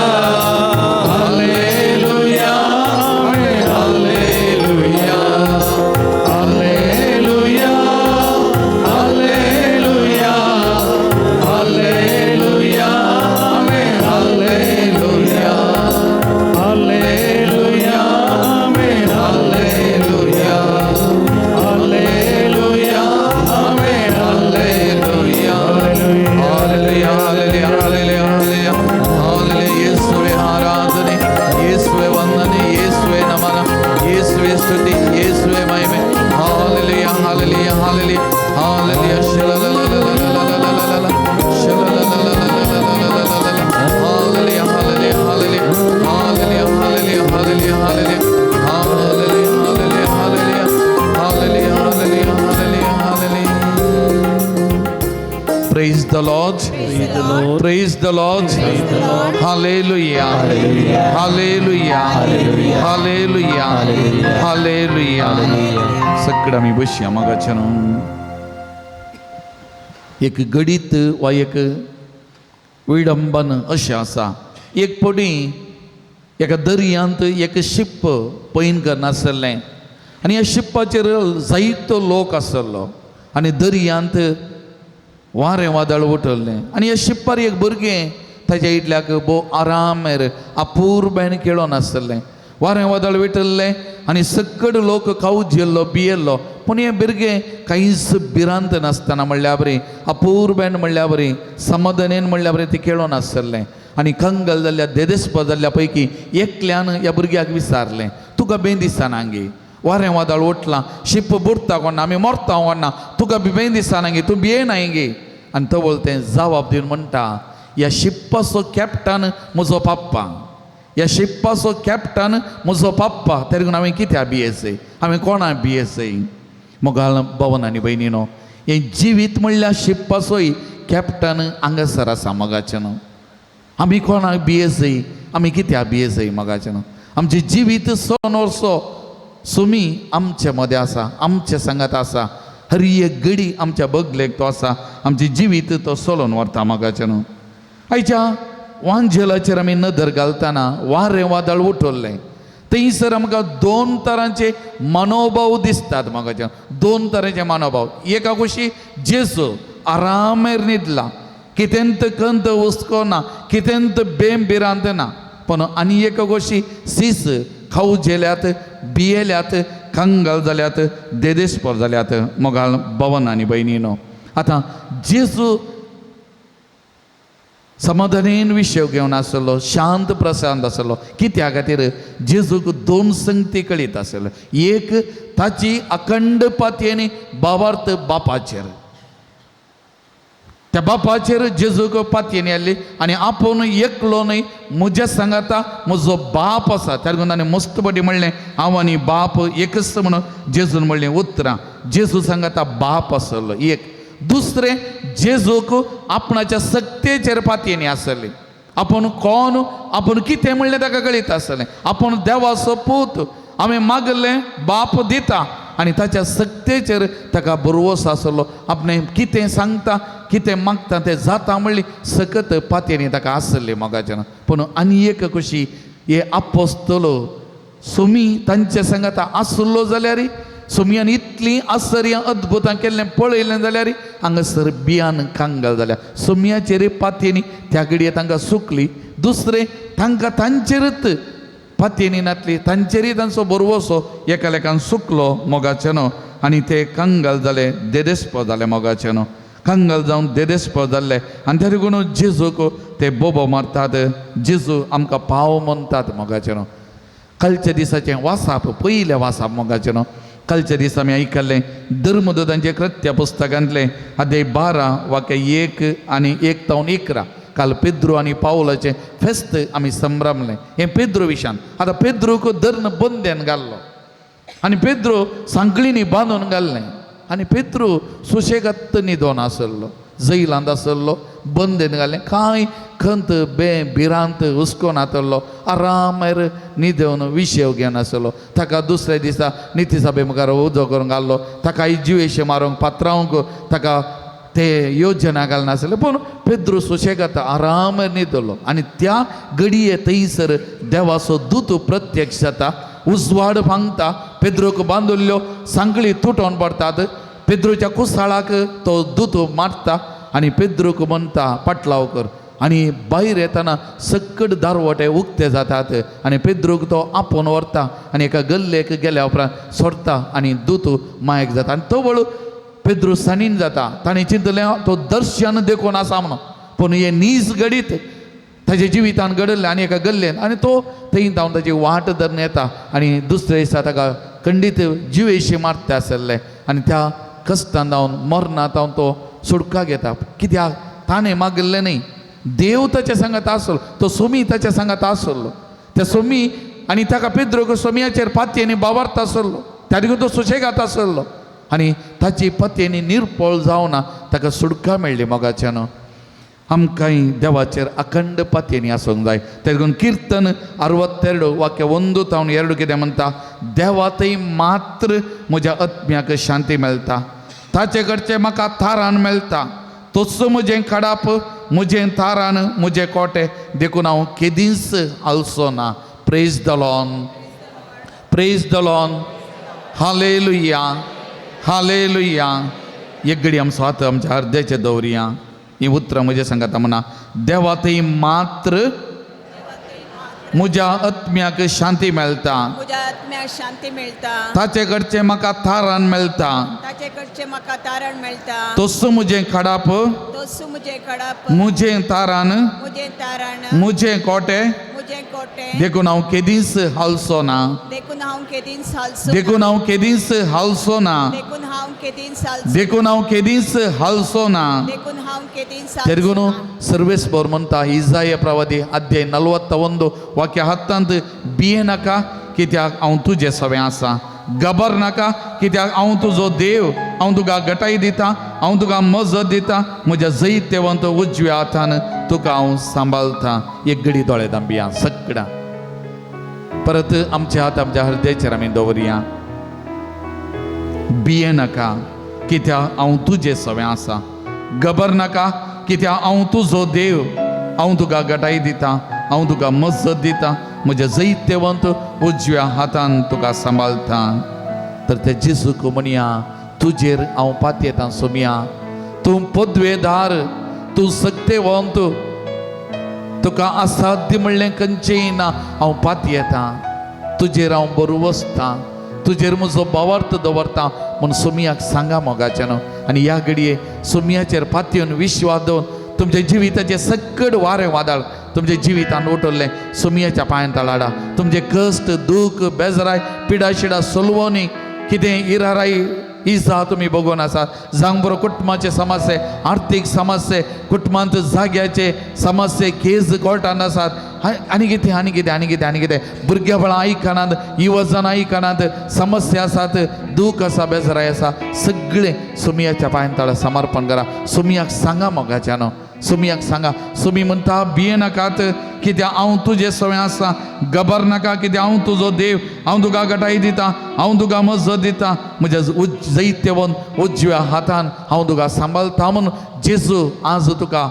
hallelujah, hallelujah, hallelujah, hallelujah, hallelujah, hallelujah, hallelujah, hallelujah, hallelujah, hallelujah. Hallelujah, hallelujah, hallelujah, hallelujah, hallelujah. येसुवे आराधने, येसुवे वंदने, येसुवे नमन, येसुवे स्तुती, येसुवे महिमे. Hallelujah, hallelujah, hallelujah, hallelujah. शललललललललललल, शललललललललललल. Hallelujah, hallelujah, hallelujah, hallelujah, hallelujah, hallelujah, hallelujah, hallelujah, hallelujah, hallelujah, hallelujah, hallelujah, hallelujah. Praise the Lord. Praise the Lord. Praise the Lord. Hallelujah. Hallelujah. Hallelujah. Hallelujah. सगळं आमी बसया मागाच्यान. एक गडीत वा एक विडंबन अशें आसा. एक पडी एका दर्यांत एक शिप पैन करनासलें आनी ह्या शिपाचेर जायतो लोक आसलो आनी दर्यांत वारें वादळ उठल्लें आनी ह्या शिप्पार एक भुरगें ताच्या इतल्याक भोव आरामेर अपुरबायेन खेळोन आसलें. वारें वादळ विटल्लें आनी सकड लोक खावत जेल्लो बियेल्लो, पूण हें भुरगें कांयच भिरांत नासतना म्हणल्या बरी अपुरबायेन म्हणल्या बरी समाधानेन म्हणल्या बरी ती खेळोन आसलें. आनी कंगल जाल्ल्या देदेस्प जाल्ल्या पैकी एकल्यान ह्या भुरग्याक विचारलें, तुका बें दिसना गे, वारें वादळ उठलां, शिप बुडटा कोणा, आमी मरता कोणा, तुका बी बें दिसना गे, तूं भियेनाय गे. आनी तवळ तें जवाब दिवन म्हणटा, ह्या शिप्पाचो कॅप्टन म्हजो पप्पा, ह्या शिप्पाचो कॅप्टन म्हजो पप्पा, तरी हांवें कित्याक भियेसय, हांवें कोणाक भियेसय. मोगाल भवन आनी भयणीनो, हें जिवीत म्हणल्यार शिप्पाचोय कॅप्टन हांगासर आसा मोगाचें न्हू. आमी कोणाक भियेसय, आमी कित्याक भियेसय मोगाचें न्हू. आमचें जिवीत सोन वर्सो सुमी आमचे मदें आसा, आमचे सांगात आसा, हर एक घडी आमच्या बगलेक तो आसा, आमचें जिवीत तो सोलोन व्हरता मोगाचें न्हू. आयच्या वांजेलाचेर आमी नदर घालतना वारें वादळ उठल्लें, थंयसर आमकां दोन तरांचे मनोभाव दिसतात मोगाचे, दोन तरांचे मनोभाव. एका कुशी जेजू आरामेर न्हिदला, कितेंत कंत हुस्को ना, कितेंत बेम भिरांत ना, पूण आनी एका गोशी सीस खाऊ जेल्यात, भियेल्यात, कंगाल जाल्यात, देदेस्पोर जाल्यात. मोगाल भवन आनी भयणीनो, आतां जेजू समाधानेन विशय घेवन आसलो, शांत प्रशांत आसलो. कित्या खातीर जेजूक दोन संगती कळीत आसल्यो. एक ताची अखंड पातयेनी भावार्थ बापाचेर, त्या बापाचेर जेजूक पातयेनी आयली आनी आपूण एकलो न्हय, म्हज्या सांगाता म्हजो बाप आसा. त्या लागून ताणें मस्त पटी म्हणलें हांव आनी बाप एकच म्हणून जेजून म्हणलें उतरां. जेजू सांगाता बाप आसलो एक. दुसरें जेजूक आपणाच्या सक्तेचेर पातयेनी आसली. आपूण कोण, आपूण कितें म्हणलें ताका कळीत आसलें. आपूण देवाचो पूत, हांवें मागलें बाप दिता आनी ताच्या सक्तेचेर ताका भरवंसो आसलो. आपणें कितें सांगता कितें मागता तें जाता म्हणली सकत पातयेनी ताका आसली मोगाच्यान. पूण आनी एक कशी हे आपोस्तलो सुमी तांचे सांगाता आसलो जाल्यार, सोमयान इतलीं आश्चर्यां अद्भुतां केल्लें पळयलें जाल्यार हांगासर बियान कांगाल जाल्या. सोमयाचेर पातयेनी त्या घडये तांकां सुकली. दुसरें तांकां तांचेरच पातयेनी नातली, तांचेरय तांचो भरवंसो एकामेकान सुकलो मोगाचें न्हू आनी ते कंगाल जाले, देदेस्प जाले मोगाचें न्हू. कंगाल जावन देदेस्प जाल्ले आनी त्या देखून जेजूक ते बोबो मारतात, जेजू आमकां पाव म्हणटात मोगाचें न्हू. कालच्या दिसाचें वासाप, पयलें वासाप मोगाचें न्हू. कालच्या दिसा आमी आयकल्लें धर्मदूतांचे कृत्य पुस्तकांतलें अध्याय 12 वाक्य 1 आनी 1 तावन 11. काल पेद्रू आनी पावलाचें फेस्त आमी संभ्रमलें हें पेद्रू विशान. आतां पेद्रूक धर्न बंदेन घाल्लो आनी पेद्रू सांकळींनी बांदून घाल्लें आनी पेद्रू सुशेगात न्हिदोन आसलो, जैलांत आसलो, बंदेन घाल्लें, कांय खंत बे भिरांत हुस्को नातलो, आरामार न्हिदेवन विशेव घेवन आसलो. ताका दुसऱ्या दिसा निती सभे मुखार उजो करूंक घाल्लो, ताका जिवेशे मारूंक पात्रावंक ताका ते योजना घालनासले. पूण पेद्रू सुशेगात आरामार न्हिदलो आनी त्या घडये थंयसर देवाचो दूत प्रत्यक्ष जाता, उजवाड भांगता, पेद्रूक बांदिल्ल्यो सांकळी तुटोवन पडटात, पेद्रूच्या कुसाळाक तो दूत मारता आनी पेद्रूक म्हणटा पाटलाव कर. आनी भायर येतना सकट दारवटे उक्ते जातात आनी पेद्रूक तो आपोवन व्हरता आनी एका गल्लेक गेल्या उपरांत सोडटा आनी दूत मायक जाता आनी तो वळू पेद्रू साणीन जाता. ताणें चिंतलें तो दर्शन देखून आसा म्हणून, पूण हें नीज घडीत ताच्या जिवितान घडलें आनी एका गल्लेन आनी तो थंय धांवन ताची वाट धरून येता आनी दुसऱ्या दिसा ताका खंडीत जिवेशी मारता आसले आनी त्या कश्टान धांवन मरणांत धांवन तो सुटका घेता. कित्याक ताणें मागिल्लें न्हय, देव ताच्या सांगात आसलो, तो सोमी ताच्या सांगात आसलो. त्या सोमी आनी ताका पेद्रूक सोमयाचेर पातयेनी बावार्थ आसलो, त्या देखून तो सुशेगात आसलो आनी ताची पातयेनी निर्पळ जावना ताका सुटका मेळ्ळी मोगाच्यान. आमकांय देवाचेर अखंड पातयेनी आसूंक जाय. ते देखून किर्तन 62 वाक्य 1 तावन 2 कितें म्हणटा, देवातय मात्र म्हज्या आत्म्याक शांती मेळटा, ताचे कडचें म्हाका थारान मेळटा, तोच म्हजें खडाप, म्हजें थारान, म्हजें कोटे, देखून हांव केदींच आलसो ना. Praise the Lord, praise the Lord, hallelujah, hallelujah. एक घडी आमचो हात आमच्या अर्द्याचे दवरया. ही उतरां म्हजें सांगता म्हणा, देवातय मात्र म्हज्या आत्म्याक शांती मेळटा, म्हज्या आत्म्याक शांती मेळटा, ताचे कडचें म्हाका थारान मेळटा, ताचे कडचें म्हाका तारण मेळटा, तोच म्हजें खडाप, तोच म्हजें खडाप, म्हजें तारान, म्हजें तारण, म्हजें कोटे, म्हजें कोटे, देखून हांव केदींच हालचो ना, देखून हांव केदींच हालचो, देखून हांव केदींच हालचो ना, देखून हांव केदींच हालचो, देखून हांव केदींच हालचो ना. देखून हांव केदींच तेरगुನು हालचो ना. सर्वेस्पर म्हणटा इजाय प्रवादी अध्याय 41 वाक्य 10 बिये नाका कित्याक हांव तुजें सवें आसा, गबर नाका कित्याक हांव तुजो देव, हांव तुका गटाय दिता, हांव तुका मजत दिता, म्हज्या जैत्यवंत उजव्या हातान तुका हांव सांबाळटा. एक घडी दोळे दांबिया सगळ्या परत आमचे हात आमच्या हृदयाचेर आमी दवरया. बिये नाका कित्याक हांव तुजें सवें आसा, गबर नाका कित्याक हांव तुजो देव, हांव तुका गटाय दिता, हांव तुका मजत दिता, म्हज्या जैत्यवंत उजव्या हातान तुका सांबाळटा. तर ते जेजूक म्हणया, तुजेर हांव पातयेतां सोमया, तूं पदवेदार, तूं सक्तेवंत, तुका असाध्य म्हणलें खंयचेंय ना, हांव पातयेतां तुजेर, हांव बरो वसतां, तुजेर म्हजो भावार्थ दवरता म्हूण सोमयाक सांगा मोगाच्यान. आनी ह्या घडये सोमयाचेर पातयेवन विश्वास दवरून तुमच्या जिविताचे सक्कड वारें वादळ तुमच्या जिवितान उठल्लें सुमयाच्या पांयान तळाडा. तुमचे कश्ट दूख बेजराय पिडाशिडा सोलवणी कितें इराराय इजा तुमी बघून आसा. जावं बरो कुटुंबाचे समस्ये, आर्थीक समस्ये, कुटुंबांत जाग्याचे समस्ये, केस कोर्टान आसात, आनी कितें आनी कितें आनी कितें आनी कितें, भुरग्याबळां आयकनात, युवजन आयकनात, समस्या आसात, दूख आसा, बेजराय आसा, सगळें सुमयाच्या पांयान तळा समर्पण करा. सुमयाक सांगा मोगाच्यानो, सुमयाक सांगा. सुमी म्हणटा भिये नाकात कित्याक हांव तुजे सवंय आसा, गबर नाका कित्याक हांव तुजो देव, हांव तुका गटाय दिता, हांव तुका मजत दिता, म्हज्या जैत्यवन उजव्या हातान हांव तुका सांबाळता म्हूण जेजू आज तुका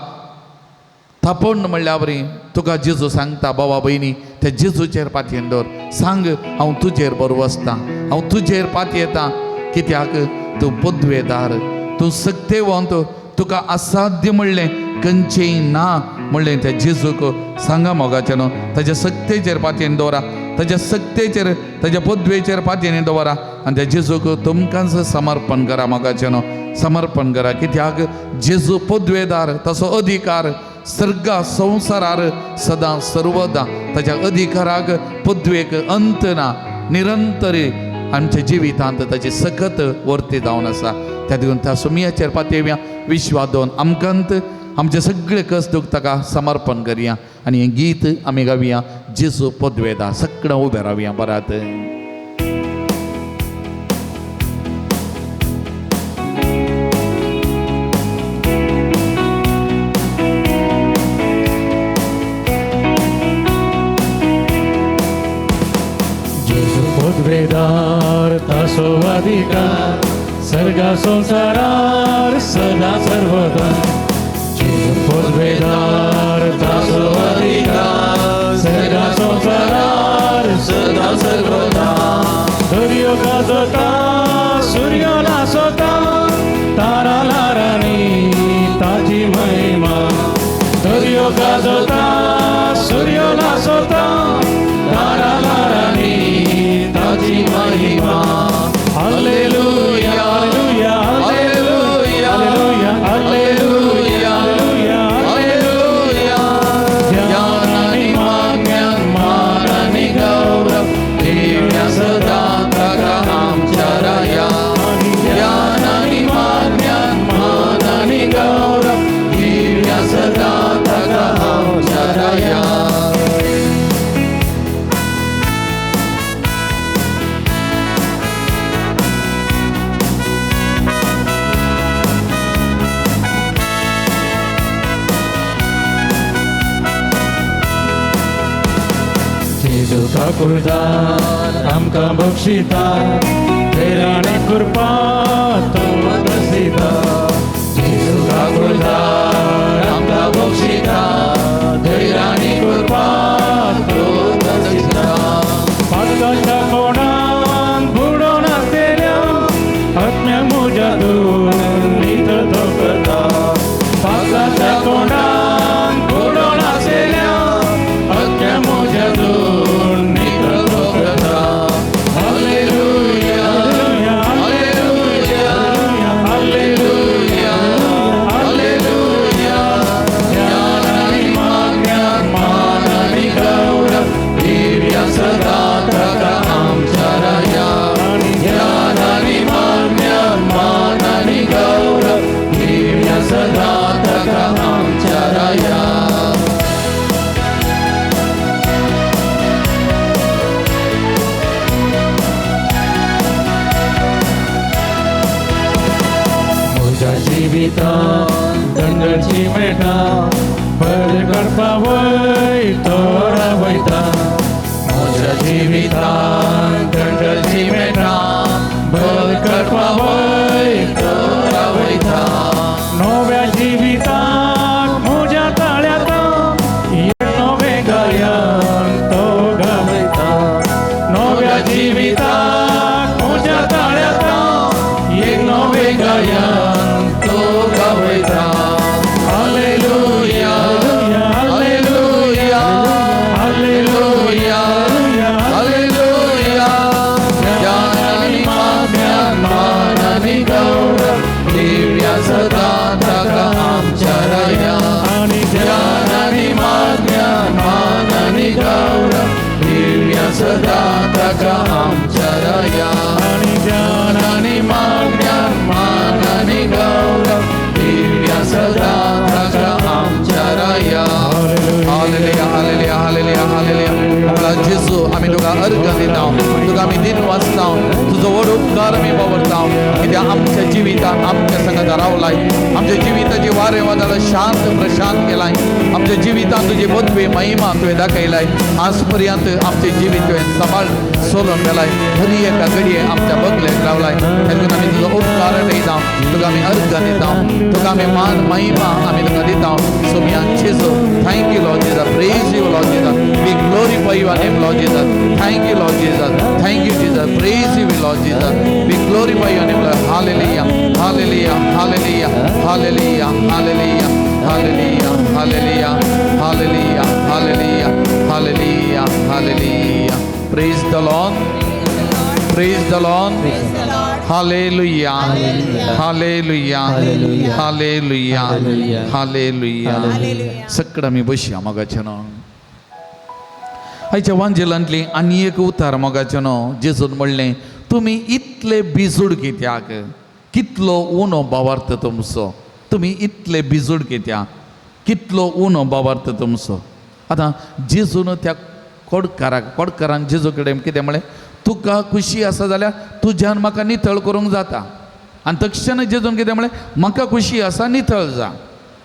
थापोवन म्हणल्या वरी तुका जेजू सांगता. बाबा भयणी त्या जेजूचेर पातयेन दवर, सांग हांव तुजेर बरो वसता, हांव तुजेर पातयेता, कित्याक तूं पदवेदार, तूं सक्तेवंत, तुका असाध्य म्हणलें खंयचेंय ना म्हणलें त्या जेजूक सांगा मोगाचें न्हू. ताज्या सक्तेचेर पातयेन दवरा, ताज्या सक्तेचेर ताज्या पदवेचेर पातयेन दवरा आनी त्या जेजूक तुमकांच समर्पण करा मोगाचें न्हू, समर्पण करा. कित्याक जेजू पदवेदार, ताचो अधिकार सर्गा संवसारार सदां सर्वदा, ताज्या अधिकाराक पदवेक अंत ना, निरंतर आमच्या जिवितांत ताची सकत वर्ती जावन आसा. त्या देखून त्या सुमयाचेर पातयेवया, विश्वास दोन आमकांत आमचे सगळे कस दुख ताका समर्पण करया आनी हें गीत आमी गावया जेजू पदवेदा. सगळें उबें रावया बरात. जेजू पदवेदार तासो अधिकार सर्गा संसारार सदा सर्वदा. जेजू पदवेदार तासो अधिकार सर्गा संसारार सदा सर्वदा. दर्यो गाजता सूर्य लासता तारा लारांनी ताजी महिमा. दर्यो गाजता सूर्य लासता तारा लारांनी ताजी महिमा. Hallelujah, hallelujah, hallelujah, hallelujah, hallelujah, hallelujah. ज्ञान आनी मान्यान मान आनी गौरव दिवया सदां ताका आमच्या राया. ज्ञान आनी मान्यान मान आनी गौरव दिवया सदां ताका आमच्या राया. जेजू काकुळदार आमकां बक्षिता, धैर्याने कृपा तो दर्शिता. जेजू काकुळदार आमकां बक्षिता, धैर्याने कृपा तो दर्शिता. पातकाच्या कोणान बुडोवन आसलेल्या आत्म्या म्हज्या दूर नितळ तो करता. पातकाच्या कोणान बुडोवन आसलेल्या आत्म्या म्हज्या दूर नितळ तो करता. Hallelujah, hallelujah, hallelujah, hallelujah. ज्ञान आनी मान्यान मान आनी गौरव दिवया सदां ताका आमच्या राया. ज्ञान आनी मान्यान मान आनी गौरव दिवया सदां ताका आमच्या राया. म्हज्या जिवितान दंडची मेळटा, बरें करपा वय तो रावयता. म्हज्या जिवितान दंडची मेळटा, बरें करपा वय तो रावयता. नव्या जिविताक म्हज्या ताळ्यांत एक नवें गायन तो गावयता. नव्या जिविताक म्हज्या ताळ्यांत एक नवें गायन तो गावयता. Hallelujah, hallelujah, hallelujah, hallelujah. आमच्या राया. आनी ज्ञान आनी मागण्यान मान आनी गौरव दिव्या सदां ताका आमच्या राया. Hallelujah, hallelujah, hallelujah, hallelujah. मोगळा जेजू, आमी तुका अर्घ दिता, तुका आमी दिन वाचता, तुजो व्हड उपकार आमी बावरता, कित्याक आमच्या जिवितान आमच्या संगता रावलाय, आमच्या जिविताची वारें वादळ शांत प्रशांत केलाय, आमच्या जिवितान तुजी पदवी महिमा तुवें दाखयलाय. आज पर्यंत आमचें जिवीत तुवें सांबाळ सोलोवन केलाय, हरी एका घडये आमच्या बगलेक रावलाय. तेन्ना आमी तुजो उपकार दिता, तुका आमी अर्घ दिता, तुका आमी मान महिमा आमी तुका दिता. सोमिया जेजू, thank you Lord Jesus, praise you Lord Jesus, we glorify your name Lord Jesus. Thank you Lord Jesus, thank you Jesus, praise you Lord Jesus, we glorify your name Lord. Hallelujah, hallelujah, hallelujah, hallelujah, hallelujah, hallelujah, hallelujah, hallelujah, hallelujah, hallelujah, hallelujah. Praise the Lord, praise the Lord. Hallelujah, hallelujah, hallelujah, hallelujah. सगळं आमी बसया मोगाचें न्हू. आयच्या वांजेलांतली आनी एक उतार मोगाचें न्हू. जेजून म्हणलें, तुमी इतले बिजूड कित्याक, कितलो उणो भावार्थ तुमचो, तुमी इतले बिजूड कित्याक, कितलो उणो भावार्थ तुमचो. आतां जेजून त्या कोडकाराक, कोडकारान जेजू कडेन कितें म्हणलें, तुका खुशी आसा जाल्यार तुज्यान म्हाका नितळ करूंक जाता. आनी तक्षण जेजून कितें म्हणलें, म्हाका खुशी आसा, नितळ जा.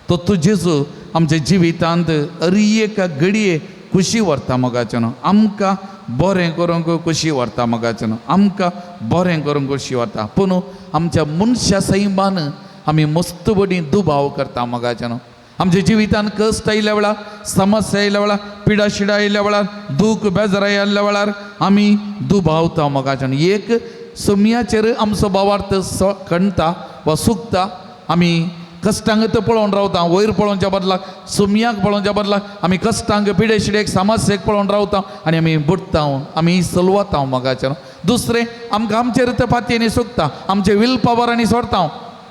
तो तूं जेजू आमच्या जिवितांत अरी एका घडये खुशी व्हरता मोगाचें न्हू. आमकां बरें करूंक खुशी व्हरता मोगाचें न्हू, आमकां बरें करूंक खुशी व्हरता. पूण आमच्या मनशा सैमान आमी मस्त बडी दुबाव करता मोगाचें न्हू. आमच्या जिवितान कश्ट आयिल्ल्या वेळार, समस्या आयिल्ल्या वेळार, पिडा शिडा आयिल्ल्या वेळार, दूख बेजार आयिल्ल्या वेळार आमी दुबावता मोगाचें न्हू. एक सम्याचेर आमचो भावार्थ खणटा वा सुकता. आमी कश्टांक तर पळोवन रावता, वयर पळोवच्या बदलाक, सुमयाक पळोवच्या बदलाक आमी कश्टांक पिडे शिडेक समस्येक पळोवन रावता आनी आमी बुडटा, आमी सलवता मोगाचें. दुसरें आमकां आमचेर तर पातयेनी सुकता, आमचे will power आनी सोडता.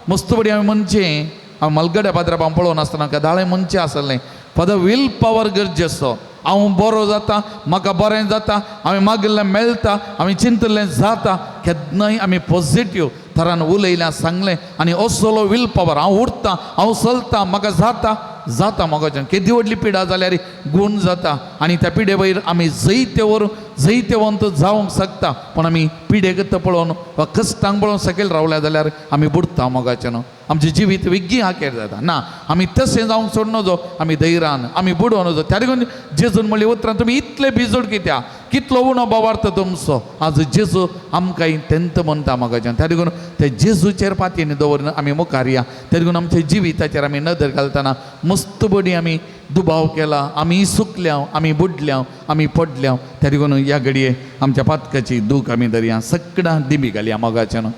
मस्तबडी आमी म्हणचें, हांव मलगड्या पाद्रा पळोवन आसतना दाळे म्हणचें आसलें, फादर will power गरजेचो. हांव बरो जाता, म्हाका बरें जाता, हांवें मागिल्लें मेळटा, हांवें चिंतिल्लें जाता. केन्नाय आमी पॉझिटीव थरान उलयलें सांगलें आनी असलो will power, हांव उरता, हांव चलता, म्हाका जाता जाता म्हाका. केदी व्हडली पिडा जाल्यार गूण जाता आनी त्या पिडे वयर आमी जैतेवर जैतेवंत जावंक शकता. पूण आमी पिडेक पळोवन वा कश्टांक पळोवन सकयल रावल्या जाल्यार आमी बुडटा मोगाचें न्हू. आमचें जिवीत वेगळी हाकेर जाता. ना, आमी तशें जावंक सोड नजो, आमी धैर्यान आमी बुडोवं नजो. त्या देखून जेजून म्हणली उतरां, तुमी इतले भिजूड कित्याक, कितलो उणो भावार्थ तुमचो. आज जेजू आमकां तेंत म्हणटा मोगाचें. त्या देखून ते जेजूचेर पातयेनी दवरून आमी मुखार या. त्या देखून आमच्या जिविताचेर आमी नदर घालतना मस्त बडी आमी दुबाव केला, आमी सुकल्या, आमी बुडल्या, आमी पडल्या. त्या देखून ह्या घडये आमच्या पातकाची दूख आमी धरया, सगळ्यां दिबी घालया मोगाचें न्हू,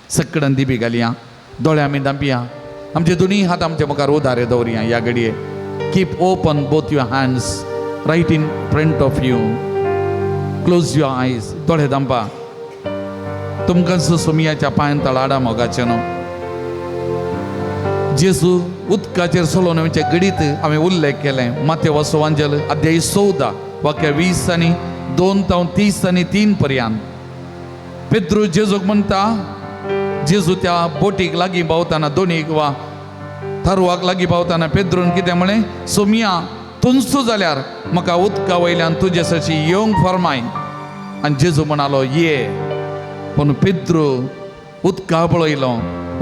सगळ्यां दिबी घालया, दोळे आमी दांपया, आमचे दोनूय हात आमच्या मुखार उदारे दवरया. ह्या घडये keep open both your hands right in front of you, close your eyes, दोळे दांपा. तुमकां सोमियाच्या पांयान तळाडा मोगाचें न्हू. जेजू उदकाचेर सोलोवन वचचे घडीत हांवें उल्लेख केलें, मातेव वांजेल अध्याय 14 वाक्य 20 आनी 2 तावन 30 आनी 3 पर्यंत. पेद्रू जेजूक म्हणटा, जेजू त्या बोटीक लागीं पावतना, दोनीक वा थारुवाक लागीं पावतना पेद्रून कितें म्हळें, सोमिया तुंचो जाल्यार म्हाका उदका वयल्यान तुजे सरशी येवंक फर्माय. आनी जेजू म्हणालो ये. पूण पेद्रू उदका पळयलो,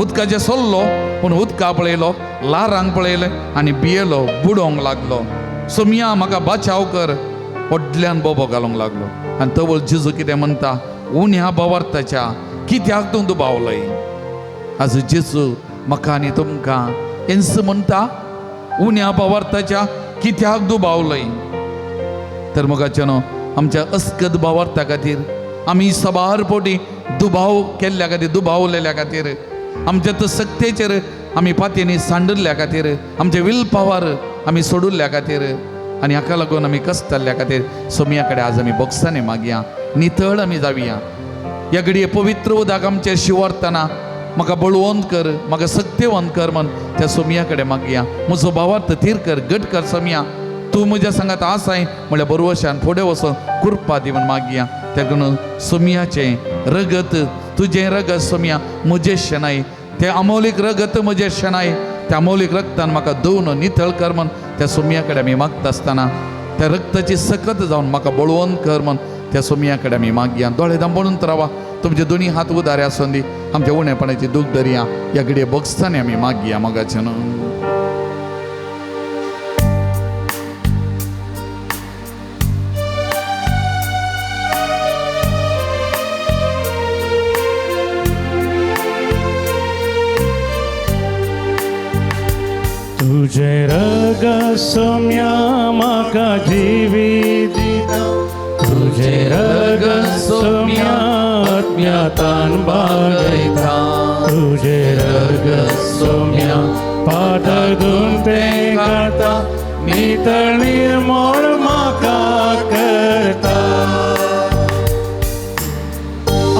उदकाचेर सोल्लो, पूण उदका पळयलो, ल्हारांक पळयलें आनी भियेलो, बुडोवंक लागलो. सोमिया म्हाका बचाव कर, व्हडल्यान बोबो घालूंक लागलो. आनी तवळ जेजू कितें म्हणटा, उण्या भावार्थाच्या कित्याक तूं दुबावलय. आज जेजू म्हाका आनी तुमकां हेंच म्हणटा, उण्या भावार्थाच्या कित्याक दुबावलय. तर मोगाचें न्हू, आमच्या अस्कत भावार्था खातीर आमी सबार पोटी दुबाव केल्ल्या खातीर, दुबावलेल्या खातीर, आमच्या तर सक्तेचेर आमी पातयेनी सांडिल्ल्या खातीर, आमचे will power आमी सोडिल्ल्या खातीर आनी हाका लागून आमी कसतल्ल्या खातीर सोमया कडेन आज आमी बोक्सांनी मागया, नितळ आमी जावया. ह्या घडये पवित्र उदक आमचेर शिंवरतना म्हाका बळवंत कर, म्हाका सक्तेवंत कर म्हण त्या सोमया कडेन मागया. म्हजो भावार्थ थीर कर, घट कर सोमया, तूं म्हज्या सांगात आसाय म्हळ्यार बरवशान फुडें वचून कृपा दी म्हण मागया. देखून सोमयाचें रगत तुजें रगत सोमया म्हजें शेणाय, तें अमोलीक रगत म्हजें शेणाय, त्या अमोलीक रगतान म्हाका धुवन नितळ कर म्हण त्या सोमया कडेन आमी मागता आसतना त्या रक्ताची सकत जावन म्हाका बळवंत कर म्हण त्या सोमया कडेन आमी मागया. दोळे दांबोळून रावा, तुमचे दोनी हात उदारे आसून दी, आमच्या उणेपणाची दूख दरया, ह्या घडये भोगसतानी आमी मागया मोगाचें न्हू. तुझे रग सोम्या म्हाका जिवी दिता, तुझे रग सोम्या आत्म्यातान बागयता, तुझे रग सोम्या पातक धुवन तें काडटा, नितळ निर्मळ म्हाका करता.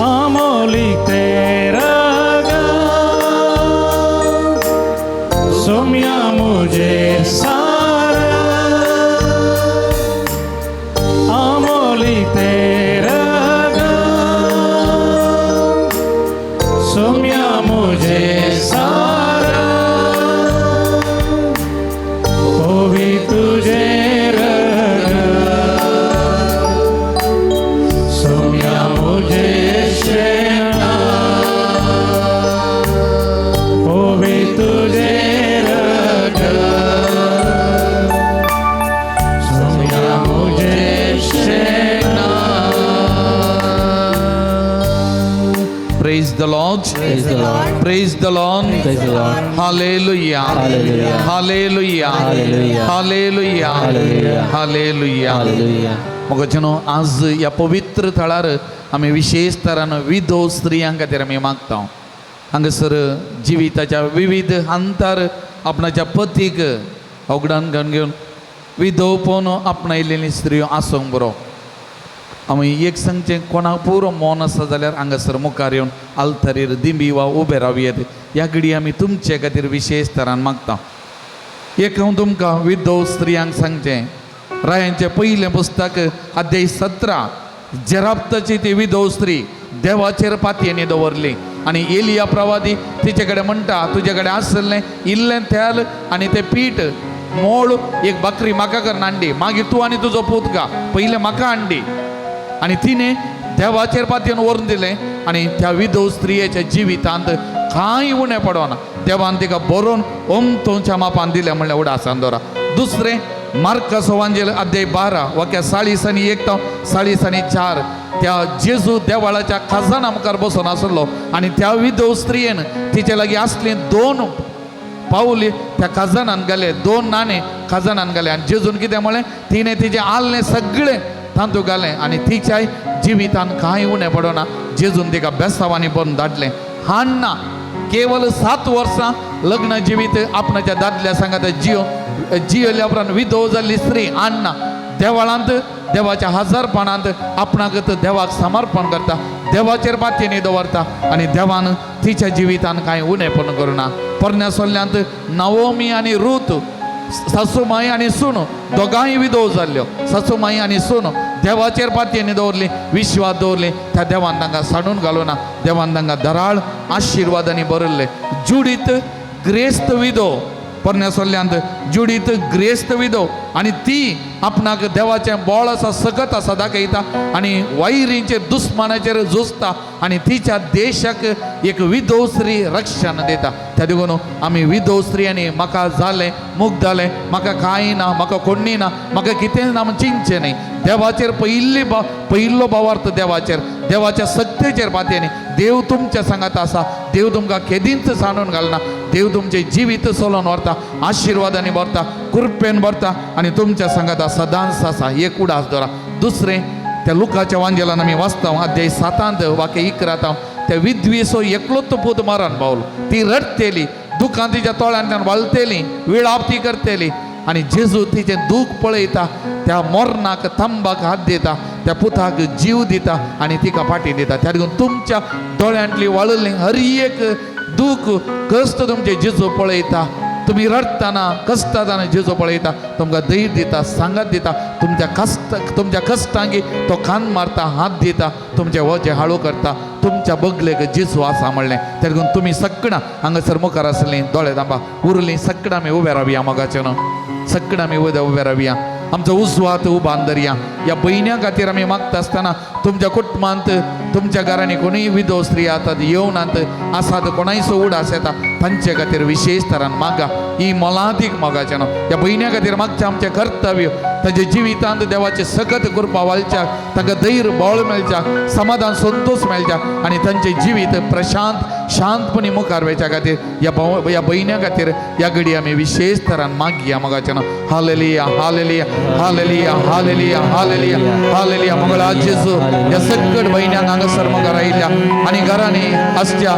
आमोलीक तें रग सोम्या मुझे सारा, आमोली तेरा सोम्या मुझे सारा, ओवी तुझे रग सोम्या मुझे शेणा, ओवी तुझे Praise the Lord. Praise the Lord. Praise the Lord. Praise the Lord. Hallelujah. Hallelujah. Hallelujah. Hallelujah. Hallelujah. Hallelujah. Hallelujah. Hallelujah. मोगाचेनो आज ह्या पवित्र थळार आमी विशेष तरान विधव स्त्रियां खातीर आमी मागता. हांगासर जिविताच्या विविध हंतार आपणाच्या पतीक अवघडान घेवन घेवन विधवपण आपणायलेली स्त्रियो आसूंक बरो. आमी एक सांगचें कोणाक पुरो मौन आसा जाल्यार हांगासर मुखार येवन आल्तरीर दिंबी वा उबे रावयेत. ह्या घडी आमी तुमचे खातीर विशेष तरान मागता. एक हांव तुमकां विधव स्त्रियांक सांगचें, रायांचें पयलें पुस्तक अध्याय 17, जेराप्ताची ती विधव स्त्री देवाचेर पातयेनी दवरली आनी एलिया प्रवादी तिचे कडेन म्हणटा, तुजे कडेन आसलें इल्लें तेल आनी तें पीठ मोळ एक बकरी म्हाका करून हाडली, मागीर तूं आनी तुजो पूत गा, पयलें म्हाका हाडली. आनी तिणें देवाचेर पातयेन व्हरून दिलें आनी त्या विधव स्त्रियेच्या जिवितांत कांय उणें पडना. देवान तिका बरोवन ओमतोच्या मापान दिलें म्हणल्यार उडासान दवरा. दुसरें मार्कस वांजेल अध्याय 12 वाक्या 40 आनी 1 40 आनी 4, त्या जेजू देवाळाच्या खाजना मुखार बसून आसलो आनी त्या विधव स्त्रियेन तिचे लागीं आसलीं 2 पावली त्या खाजनान घाले, 2 नाणे खाजनान घाले. आनी जेजून कितें म्हळें, तिणें तिचें आल्लें सगळें तांतू घालें आनी तिच्याय जिवितान कांय उणें पडना. जेजून तिका बेसावांनी बरोवन धाडलें. हान्ना केवल 7 वर्सां लग्न जिवीत आपणाच्या दादल्या सांगात जियेल्या उपरांत विधव जाल्ली स्त्री हान्ना देवळांत देवाच्या हजारपणांत आपणाक देवाक समर्पण करता, देवाचेर पातयेनी दवरता आनी देवान तिच्या जिवितान कांय उणेपण करुना. पोरण्या सोल्ल्यांत नवोमी आनी रूत, सासूमाई आनी सून दोगांय विधव जाल्ल्यो. सासूमाई आनी सून देवाचेर पातयेनी दवरली, विश्वास दवरली, त्या देवान तांकां सांडून घालूना. देवान तांकां दराळ आशिर्वादांनी भरिल्ले. जुडीत ग्रेस्त विधव, पोरण्या सोल्ल्यांत जुडीत ग्रेस्त विधव आनी ती आपणाक देवाचें बळ आसा, सकत आसा दाखयता आनी वायरींचेर दुस्मानाचेर झुजता आनी तिच्या देशाक एक विधव स्त्री रक्षण दिता. त्या देखून आमी विधव स्त्री आनी म्हाका जालें मुक्त जालें, म्हाका कांय ना, म्हाका कोण्णी ना, म्हाका कितेंच ना म्हूण चिंतचें न्हय. देवाचेर पयिल्लो भावार्थ देवाचेर, देवाच्या सत्तेचेर पातयेनी. देव तुमच्या सांगात आसा, देव तुमकां केदींच सांडून घालना. देव तुमचें जिवीत चलोवन व्हरता, आशिर्वादांनी भरता, कृपेन भरता आनी तुमच्या सांगात सदांच आसा. एक उडास दवरा. दुसरें त्या लुकाच्या वांजेलान आमी वाचता अध्याय 7 वाक्य 11, त्या विधवेचो एकलोच पूत मरण पावलो. ती रडटेली, दुकां तिच्या तोळ्यांतल्यान वाळटेली, विळाप ती करतेली आनी जेजू तिचें दूख पळयता, त्या मोरणाक तंबाक हात दिता, त्या पुताक जीव दिता आनी तिका फाटी दिता. त्या देखून तुमच्या दोळ्यांतली वाळिल्ली हर एक दूख कश्ट तुमचे जेजू पळयता. तुमी रडटना कश्टातना जेजू पळयता, तुमकां धैर्य दिता, सांगात दिता, तुमच्या कश्टान तुमच्या कश्टांक तो खान मारता, हात दिता, तुमचे वजें हाळू करता, तुमच्या बगलेक जेजू आसा म्हणलें. तेका तुमी सगळां हांगासर मुखार आसलीं दोळे दांबा उरलीं सगळां आमी उबे रावया मोगाचें न्हू, सगळां आमी उबे रावया, आमचो उजवो हात उबान धरया. ह्या भयण्यां खातीर आमी मागता आसतना तुमच्या कुटुंबांत तुमच्या घरांनी कोणूय विधव स्त्री आतात येवनात आसात कोणायचो उडास येता तांचे खातीर विशेश तरान मागा. ही मोलादीक मोगाचें न्हू. ह्या भयण्यां खातीर मागचें आमचें कर्तव्य, तांच्या जिवितांत देवाचें सगत कृपा वालच्याक, तांकां धैर्य बळ मेळच्याक, समाधान संतोष मेळच्याक आनी तांचें जिवीत प्रशांत शांतपणी मुखार वयच्या खातीर ह्या भयण्यां खातीर ह्या घडी आमी विशेश तरान मागया मोगाचें न्हू. Hallelujah hallelujah hallelujah hallelujah hallelujah hallelujah. मंगळा जेजू ह्या सगळ्या भयण्यांक हांगासर मुखार आयिल्ल्या आनी घरांनी आसच्या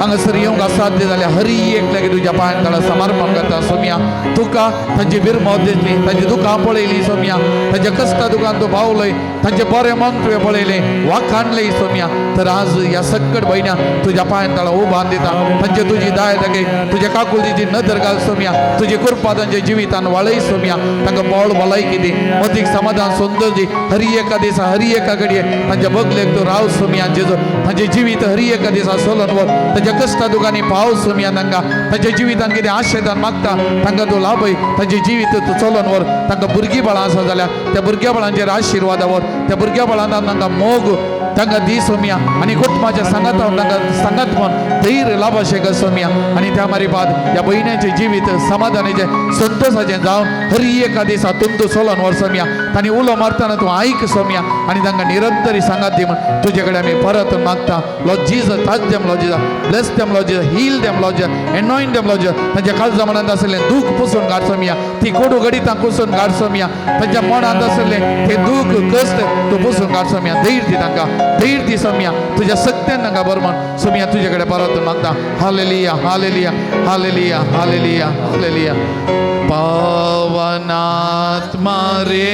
हांगासर येवंक असाध्य जाल्यार हरी एकल्याक तुज्या पांयां तळा समर्पण करता सोम्या. तुका तांची बिरमोत दिसली, तांची दुकां पळयली सोम्या, तांच्या कश्टा दुकान तूं पावलय, तांचें बरें मन तुवें पळयलें, वाखाणलें सोम्या. तर आज ह्या सगळ्या भयण्यांक तुज्या पांयां तळा उबान दिता, तांचे तुजी दाय दाखय, तुज्या काकुळटीची नदर घाल सोम्या, तुजी कृपा तांच्या जिवितान वाळय सोम्या, तांकां बळ भलायकी दी, मतीक समाधान संतोष दी. हरी एका दिसा हरी एका घडये तांच्या बगलेक तूं राव सोम्या जेजू. तांचें जिवीत हरी एका दिसा सोलन वर, तांच्या कश्टा दुकांनी पाव सोम्या. तांकां तांच्या जिवितान कितें आशेतान मागता तांकां तूं लाभय, तांचें जिवीत तूं चलोन वर. तांकां भुरगीं बाळां आसा जाल्यार त्या भुरग्या बाळांचेर आशिर्वादा वर, त्या भुरग्या बाळांत तांकां मोग तांकां दी सोम्या आनी कुटुंबाच्या सांगातान तांकां सांगात म्हण धैर्य लाभाशें कर सोम्या. आनी त्या मारी बाद ह्या भयण्याचें जिवीत समाधानाचें संतोषाचें जावन हरी एका दिसा तुमचो चलोन वर सोम्या. तांणी उलो मारतना तूं आयक सोम्या आनी तांकां निरंतरी सांगात दी म्हण तुजे कडेन आमी परत मागता. Lord Jesus touch them Lord Jesus, bless them Lord Jesus, heal them Lord Jesus, anoint them Lord Jesus. तांच्या काळजा मनांत आशिल्लें दूख पुसून काड सोम्या, ती कोडू घडितां पुसून काड सोम्या, तांच्या मनांत आशिल्लें तें दूख कश्ट तूं पुसून काड सोम्या. धैर्य दी तांकां, धैर्य दी सोम्या, तुज्या सत्यान तांकां बरें म्हण सोम्या तुजे कडेन परत मागता. Hallelujah hallelujah hallelujah hallelujah hallelujah. पावनात्मा रे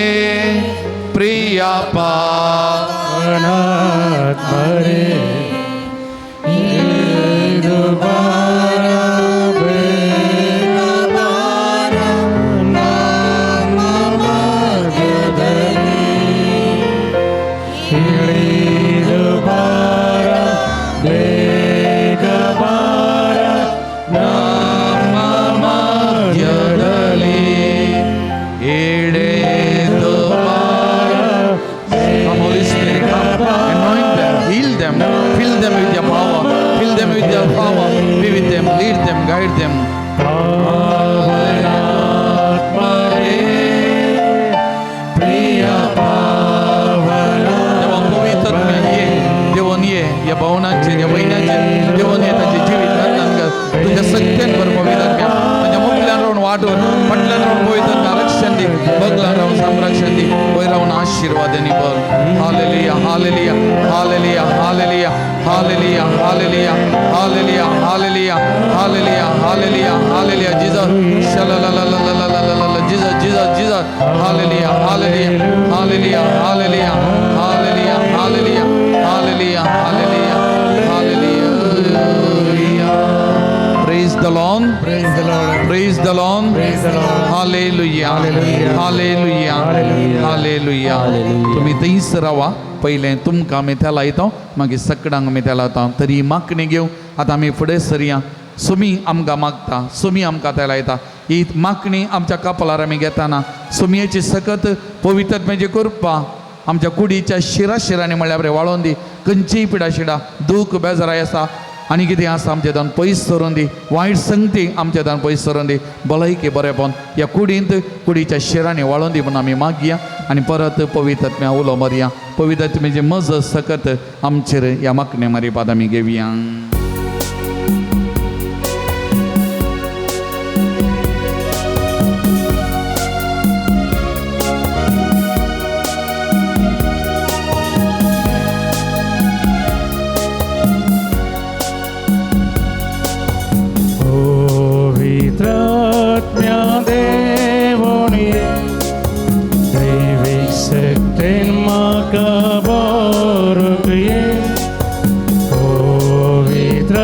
प्रिया पावनात्मा रे guide them. पावनात्मा रे प्रिया पावना. देवा पवित्र ये देवन ये ह्या भावनांचे ह्या भयणांचे देवन ये तांचे जिवीत तुज्या सत्यान भर पवित्र तांच्या मुखल्यान रावन वाटून फाटल्यान रावन पवित्र रक्षण दी, बगल्यान रावन संरक्षण दी, वयर रावन आशिर्वादांनी भर. Hallelujah hallelujah hallelujah hallelujah hallelujah hallelujah hallelujah hallelujah hallelujah hallelujah hallelujah. Jesus शलालालालालालाला Jesus Jesus Jesus. Hallelujah hallelujah hallelujah hallelujah hallelujah hallelujah hallelujah hallelujah hallelujah. Praise the Lord. Praise the Lord. Praise the Lord. Praise the Lord. Hallelujah. Hallelujah. Hallelujah. तुम्ही थंयच रावा. पयलें तुमकां आमी त्या लायता, मागीर सगळ्यांक आमी त्या लायता. तरी मागणी घेवन आतां आमी फुडें सरया. सुमी आमकां मागता, सुमी आमकां त्या लायता. ही मागणी आमच्या कपालार आमी घेताना सुमयेची सकत पवित्रत्म्याची कृपा आमच्या कुडीच्या शिरा शिरांनी म्हणल्यार बरें वाळोवन दी. खंयचीय पिडा शिडा दूख बेजाराय आसा आनी कितें आसा आमच्या दान पयस सरून दी, वायट संगती आमच्या दान पयस सरून दी, भलायकी बरेंपण ह्या कुडींत कुडीच्या शिरांनी वाळोवन दी म्हूण आमी मागया आनी परत पवित्रत्म्या उलो मारया. पवित्रत्म्याची मज सकत आमचेर ह्या मागणे मारिपाद आमी घेवया. पवित्र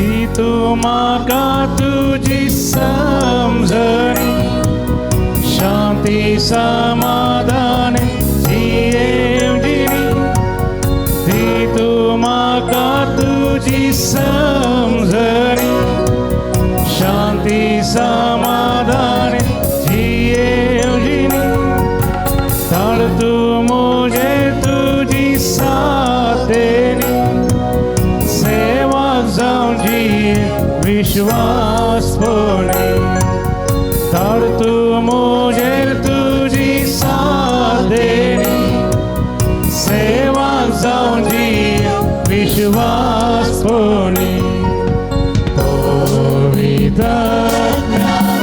दी तूं म्हाका तुजी समजणी, शांती समाधान जियेवजिणी. दी तूं म्हाका तुजी समजणी, शांती समाधान जियेवजिणी. धाड तूं म्हजे तुजी साथेनी, सेवा जावं जिये विश्वासपणी. धाड तूं म्हजेर तुजी साथेनी, सेवा जावं जिये विश्वासपणी. पवित्र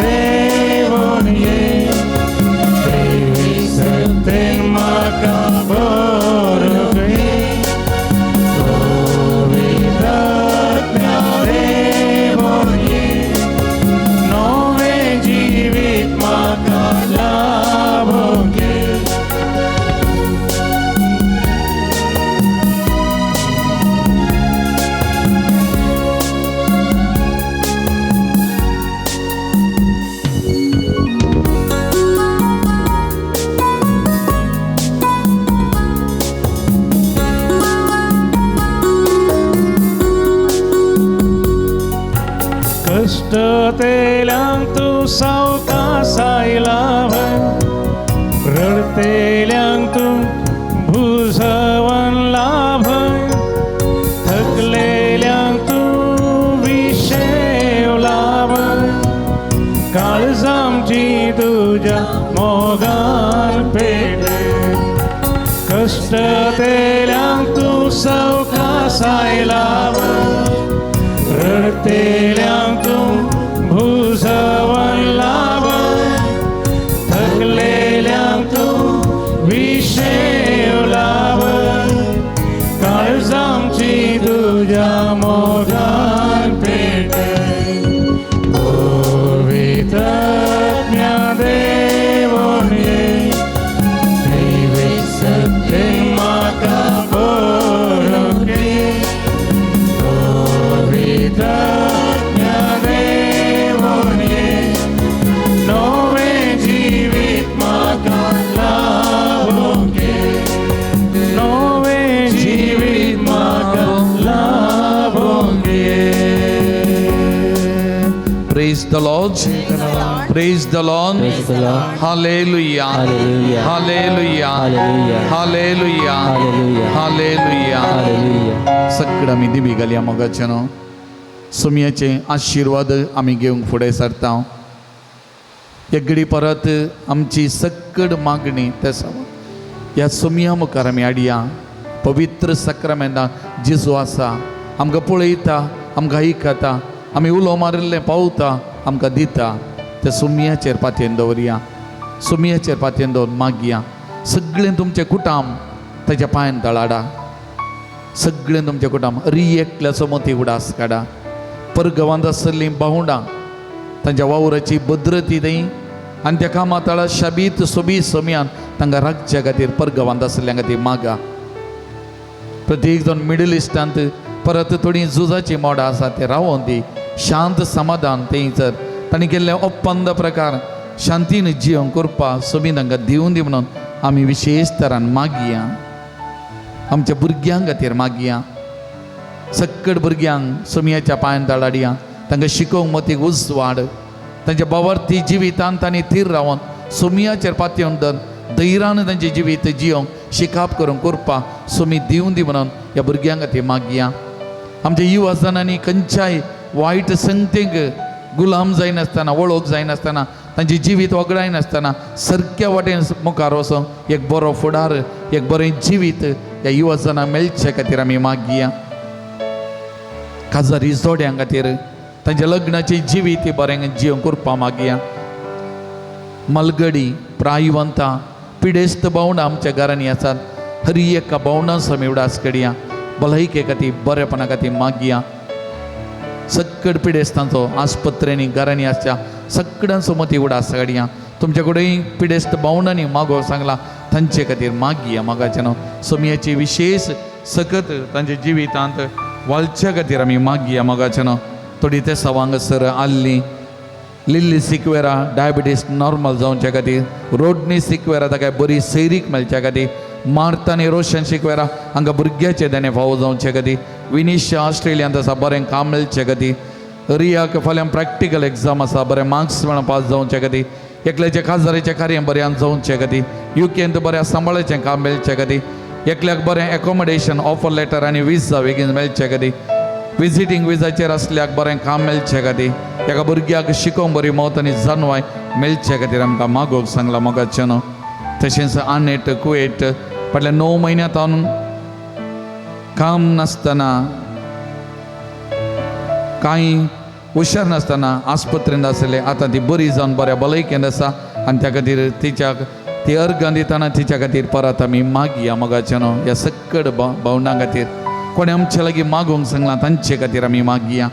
देवून ये, देवी सत्तेन म्हाका भरून ये. पवित्र देवून ये, नवें जिवीत म्हाका लाभूंक ये. कश्ट तेल्यांक तूं सावकासाय लाभय, रडतेल्यांक तूं भुजवन लाभय, थकलेल्यांक तूं विशेव लाभय, काळजामची तुज्या मोगान पेटय. कश्ट तेल्यांक तूं सावकासाय लाभय, रडतेल्यांक तूं भुजवन लाभय, थकलेल्यांक तूं विशेव लाभय, काळजामची तुज्या मोगान पेटय. पवित्र देवून ये, देवी सत्तेन म्हाका भरून ये. पवित्र देवून ये, नवें जिवीत म्हाका लाभूंक ये. नवें जिवीत म्हाका लाभूंक ये. Praise the Lord. Praise the Lord. Praise the Lord. Hallelujah. Hallelujah. Hallelujah. Hallelujah. Hallelujah. Hallelujah. Hallelujah. Hallelujah. सगळं आमी दिमी घालया मोगाचें न्हू. सुमयाचे आशिर्वाद आमी घेवंक फुडें सरता. एगडी परत आमची सक्कड मागणी ते ह्या सुमया मुखार आमी हाडया. पवित्र सक्रामेंतां जेजू आसा, आमकां पळयता, आमकां आयकता, आमी उलो मारिल्लें पावता, आमकां दिता. त्या सुमयाचेर पातयेन दवरया, सुमयाचेर पातयेन दवर मागया. सगळें तुमचें कुटाम ताच्या पांयान तळाडा, सगळें तुमचें कुटाम री एकल्याचो मती उडास काडा. परगवांत आसलीं बाहुंडां तांच्या वावराची भद्रती थंय आनी त्या कामा तळा शाबीत सोबीत सोमयान तांकां राखच्या खातीर परगवांत आसल्या खातीर मागा. प्रत्येक जाण मिडल इस्टांत परत थोडीं झुजाचीं मोडां आसा ते रावोन दी शांत समाधान थंयसर तांणी केल्ले ओप्पंद प्रकार शांतीन जिवन करपा सोबीन तांकां दिवन दी म्हणून आमी विशेश तरान मागया. आमच्या भुरग्यां खातीर मागया. सक्कड भुरग्यांक सोमयाच्या पांयान तळाडया, तांकां शिकोवंक मतीक उजवाड, तांच्या बावर्थी जिवितान तांणी थीर रावन सोमयाचेर पातयेवन धर धैर्यान तांचें जिवीत जियोंक शिकाप करूंक करपा सोमी दिवन दी म्हणून ह्या भुरग्यां खातीर मागया. आमच्या युवा जणांनी खंयच्याय वायट संगतीक गुलाम जायनासतना, वळख जायनासतना, तांचें जिवीत वगडायनासतना सारक्या वाटेन मुखार वचोन एक बरो फुडार, एक बरें जिवीत ह्या युवा जणांक मेळचे खातीर आमी मागया. काजारी जोड्यां खातीर तांच्या लग्नाचें जिवीत बरें जिवन करपा मागया. मलगडी प्रायवंतां पिडेस्त भावंडां आमच्या घरांनी आसात, हरी एका भावंडांचो आमी उडास कडया. भलायके खातीर बरेपणा खातीर मागया. सक्कड पिडेस्तांचो आस्पत्रेंनी घरांनी आसच्या सगळ्यांचो मती उडास काडया. तुमच्या कडेन पिडेस्त भावंडांनी मागो सांगला तांचे खातीर मागया. मागाचें न्हू सोमयाची विशेश सकत तांच्या जिवितांत वालच्या खातीर आमी मागया. मागाचें न्हू थोडी तेसांव हांगासर आसली. लिल्ली सिक्वेरा डायबिटीस नॉर्मल जावचे खातीर, रोडनी सिक्वेरा ताका बरी सैरीक मेळच्या खातीर, मार्ता आनी रोशन सिक्वेरा हांकां भुरग्याचें देणें फावो जावचे खातीर, विनिशा ऑस्ट्रेलियांत आसा बरें काम मेळचे खातीर, रियाक फाल्यां प्रॅक्टिकल एग्जाम आसा बरें मार्क्स मेळून पास जावचे खातीर, एकल्याचें खासदारीचें कार्य बऱ्यान जावचे खातीर, युकेंत बऱ्या सांबाळाचें काम मेळचे खातीर, एकल्याक बरें एकोमोडेशन ऑफर लेटर आनी विजा बेगीन मेळचे खातीर, विजिटींग विजाचेर आसल्याक बरें काम मेळचे खातीर, एका भुरग्याक शिकोवंक बरी मौत आनी जानवाय मेळचे खातीर आमकां मागोवंक सांगलां मोगाचें न्हू. तशेंच आनेट कुवेट फाटल्या 9 म्हयन्यांत हांव काम नासतना कांय हुशार नासतना आस्पत्रेंत आसले, आतां ती बरी जावन बऱ्या भलायकेंत आसा आनी त्या खातीर तिच्या ती अर्गां दितना तिच्या खातीर परत आमी मागया मोगाचें न्हू. ह्या सकड भावनां खातीर कोणें आमचे लागीं मागूंक सांगलां तांचे खातीर आमी मागया.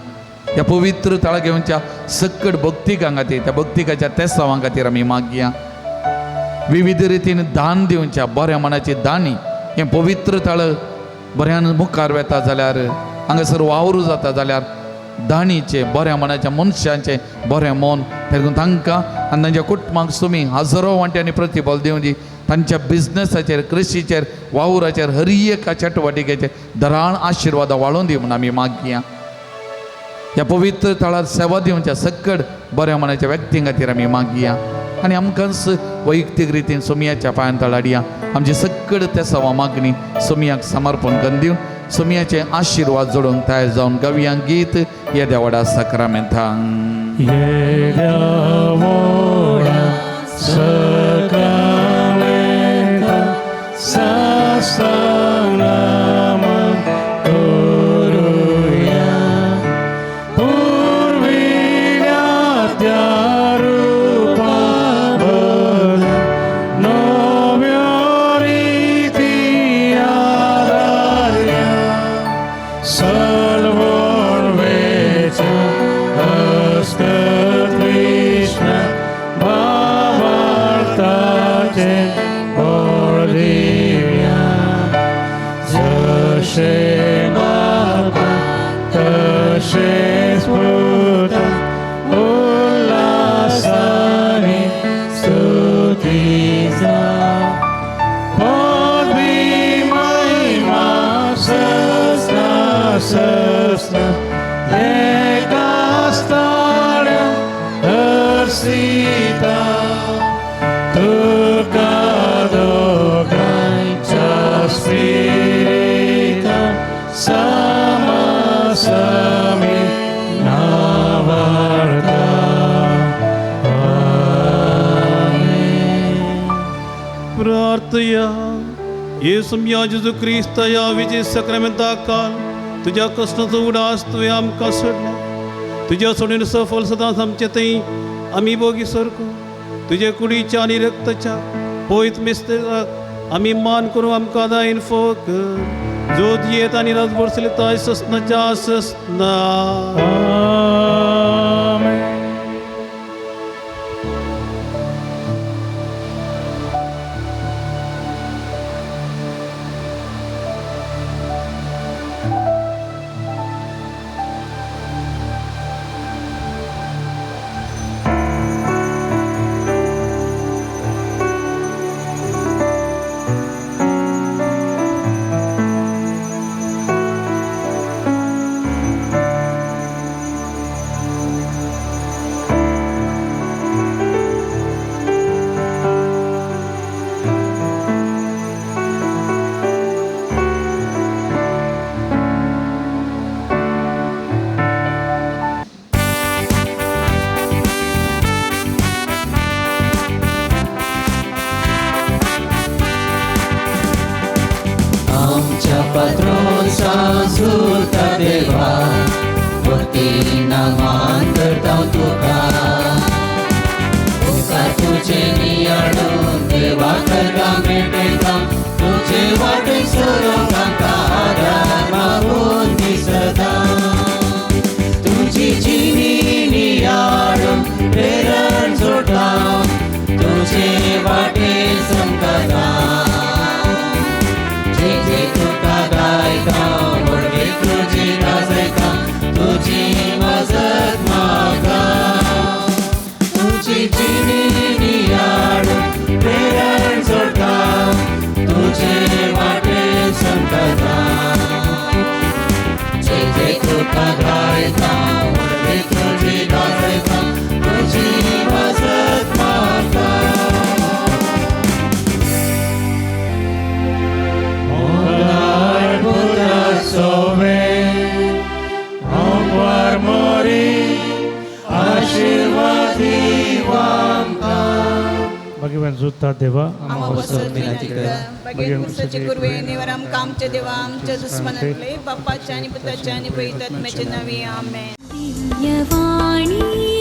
ह्या पवित्र तळा घेवच्या सकड भक्तिकां खातीर, त्या भक्तिकाच्या तेसांवां खातीर आमी मागया. विविध रितीन दान दिवच्या बऱ्या मनाची दानी हें पवित्र तळ बऱ्यान मुखार वेता जाल्यार हांगासर वावर जाता जाल्यार दाणीचें बऱ्या मनाच्या मनशांचें बरें मन तें तांकां आनी तांच्या कुटुंबाक सुमी हजारो वांट्यांनी प्रतिफल दिवची. तांच्या बिजनसाचेर, कृशीचेर, वावराचेर, हर एका चटवटिकेचेर दराळ आशिर्वादां वाळोवन दी म्हूण आमी मागया. ह्या पवित्र थळार सेवा दिवच्या सकड बऱ्या मनाच्या व्यक्तीं खातीर आमी मागया आनी आमकांच वैयक्तीक रितीन सोमयाच्या पांयान तळाडया. आमची सकड त्या सवा मागणी सोमयाक समर्पण करून दिवन सोमयाचे आशिर्वाद जोडूंक तयार जावन गावया गीत येद्या व्हडा साक्रामेंतांक. येद्या व्हडा साक्रामेंतांक साष्टांग नमन करुया. पुर्विल्या त्या रुपा बदल नव्या रिती आदारया. सलवण वेच्या हस्तत विश्व भावार्थाचें बळ दिवया. जशें बापा तशेंच पुता उल्हासानी स्तुती जावं. पदवी महिमा सस्ना सस्ना एकाच ताळ्या हर्षिता. तुका दोगांच्या स्पिरितान सामासामी नावार्ता. आमेन. प्रार्थया. येसुम्या जेजू क्रिस्ता ह्या विजय सक्रामेंता काल तुज्या कश्टाचो उडास तुवें आमकां सोडला. तुज्या सोडून सफल सदांच आमचे थंय आमी बोगी सारको तुजे कुडीच्या आनी रक्ताच्या पयत मिस्तेराक आमी मान करूं आमकां दायन फोक जो दियेत आनी रातभर चलयता ससनाच्या ससना. आमेन. आमच्या पात्रोसा सुता देवा भक्तीन मान करता तुका. उपकार तुजे नियाळून देवा करगा मेळटा तुजे वाटेक सरोंक आमकां आदार मागून दी सदां. तुजी जिणी नियाळून प्रेरण जोडटा तुजे वाटेक समकता. जे तुका गायता व्हडवीक तुजी गाजयता तुजी मजत तुका गायता, व्हडवीक तुजी गाजयता, तुजी मजत मागता. मोगाळ पुता सोवे आंकवार मोरी आशिर्वादी भगवान सुता देवा आम्हा वसत विनंती कर. बगैर कुसाचे कुर्वे निवर आमकां आमच्या देवा आमच्या दुस्मनातले बापाच्या आणि पुताच्या आणि पवित्र आत्म्याच्या नावे आमेन. दिव्यवाणी.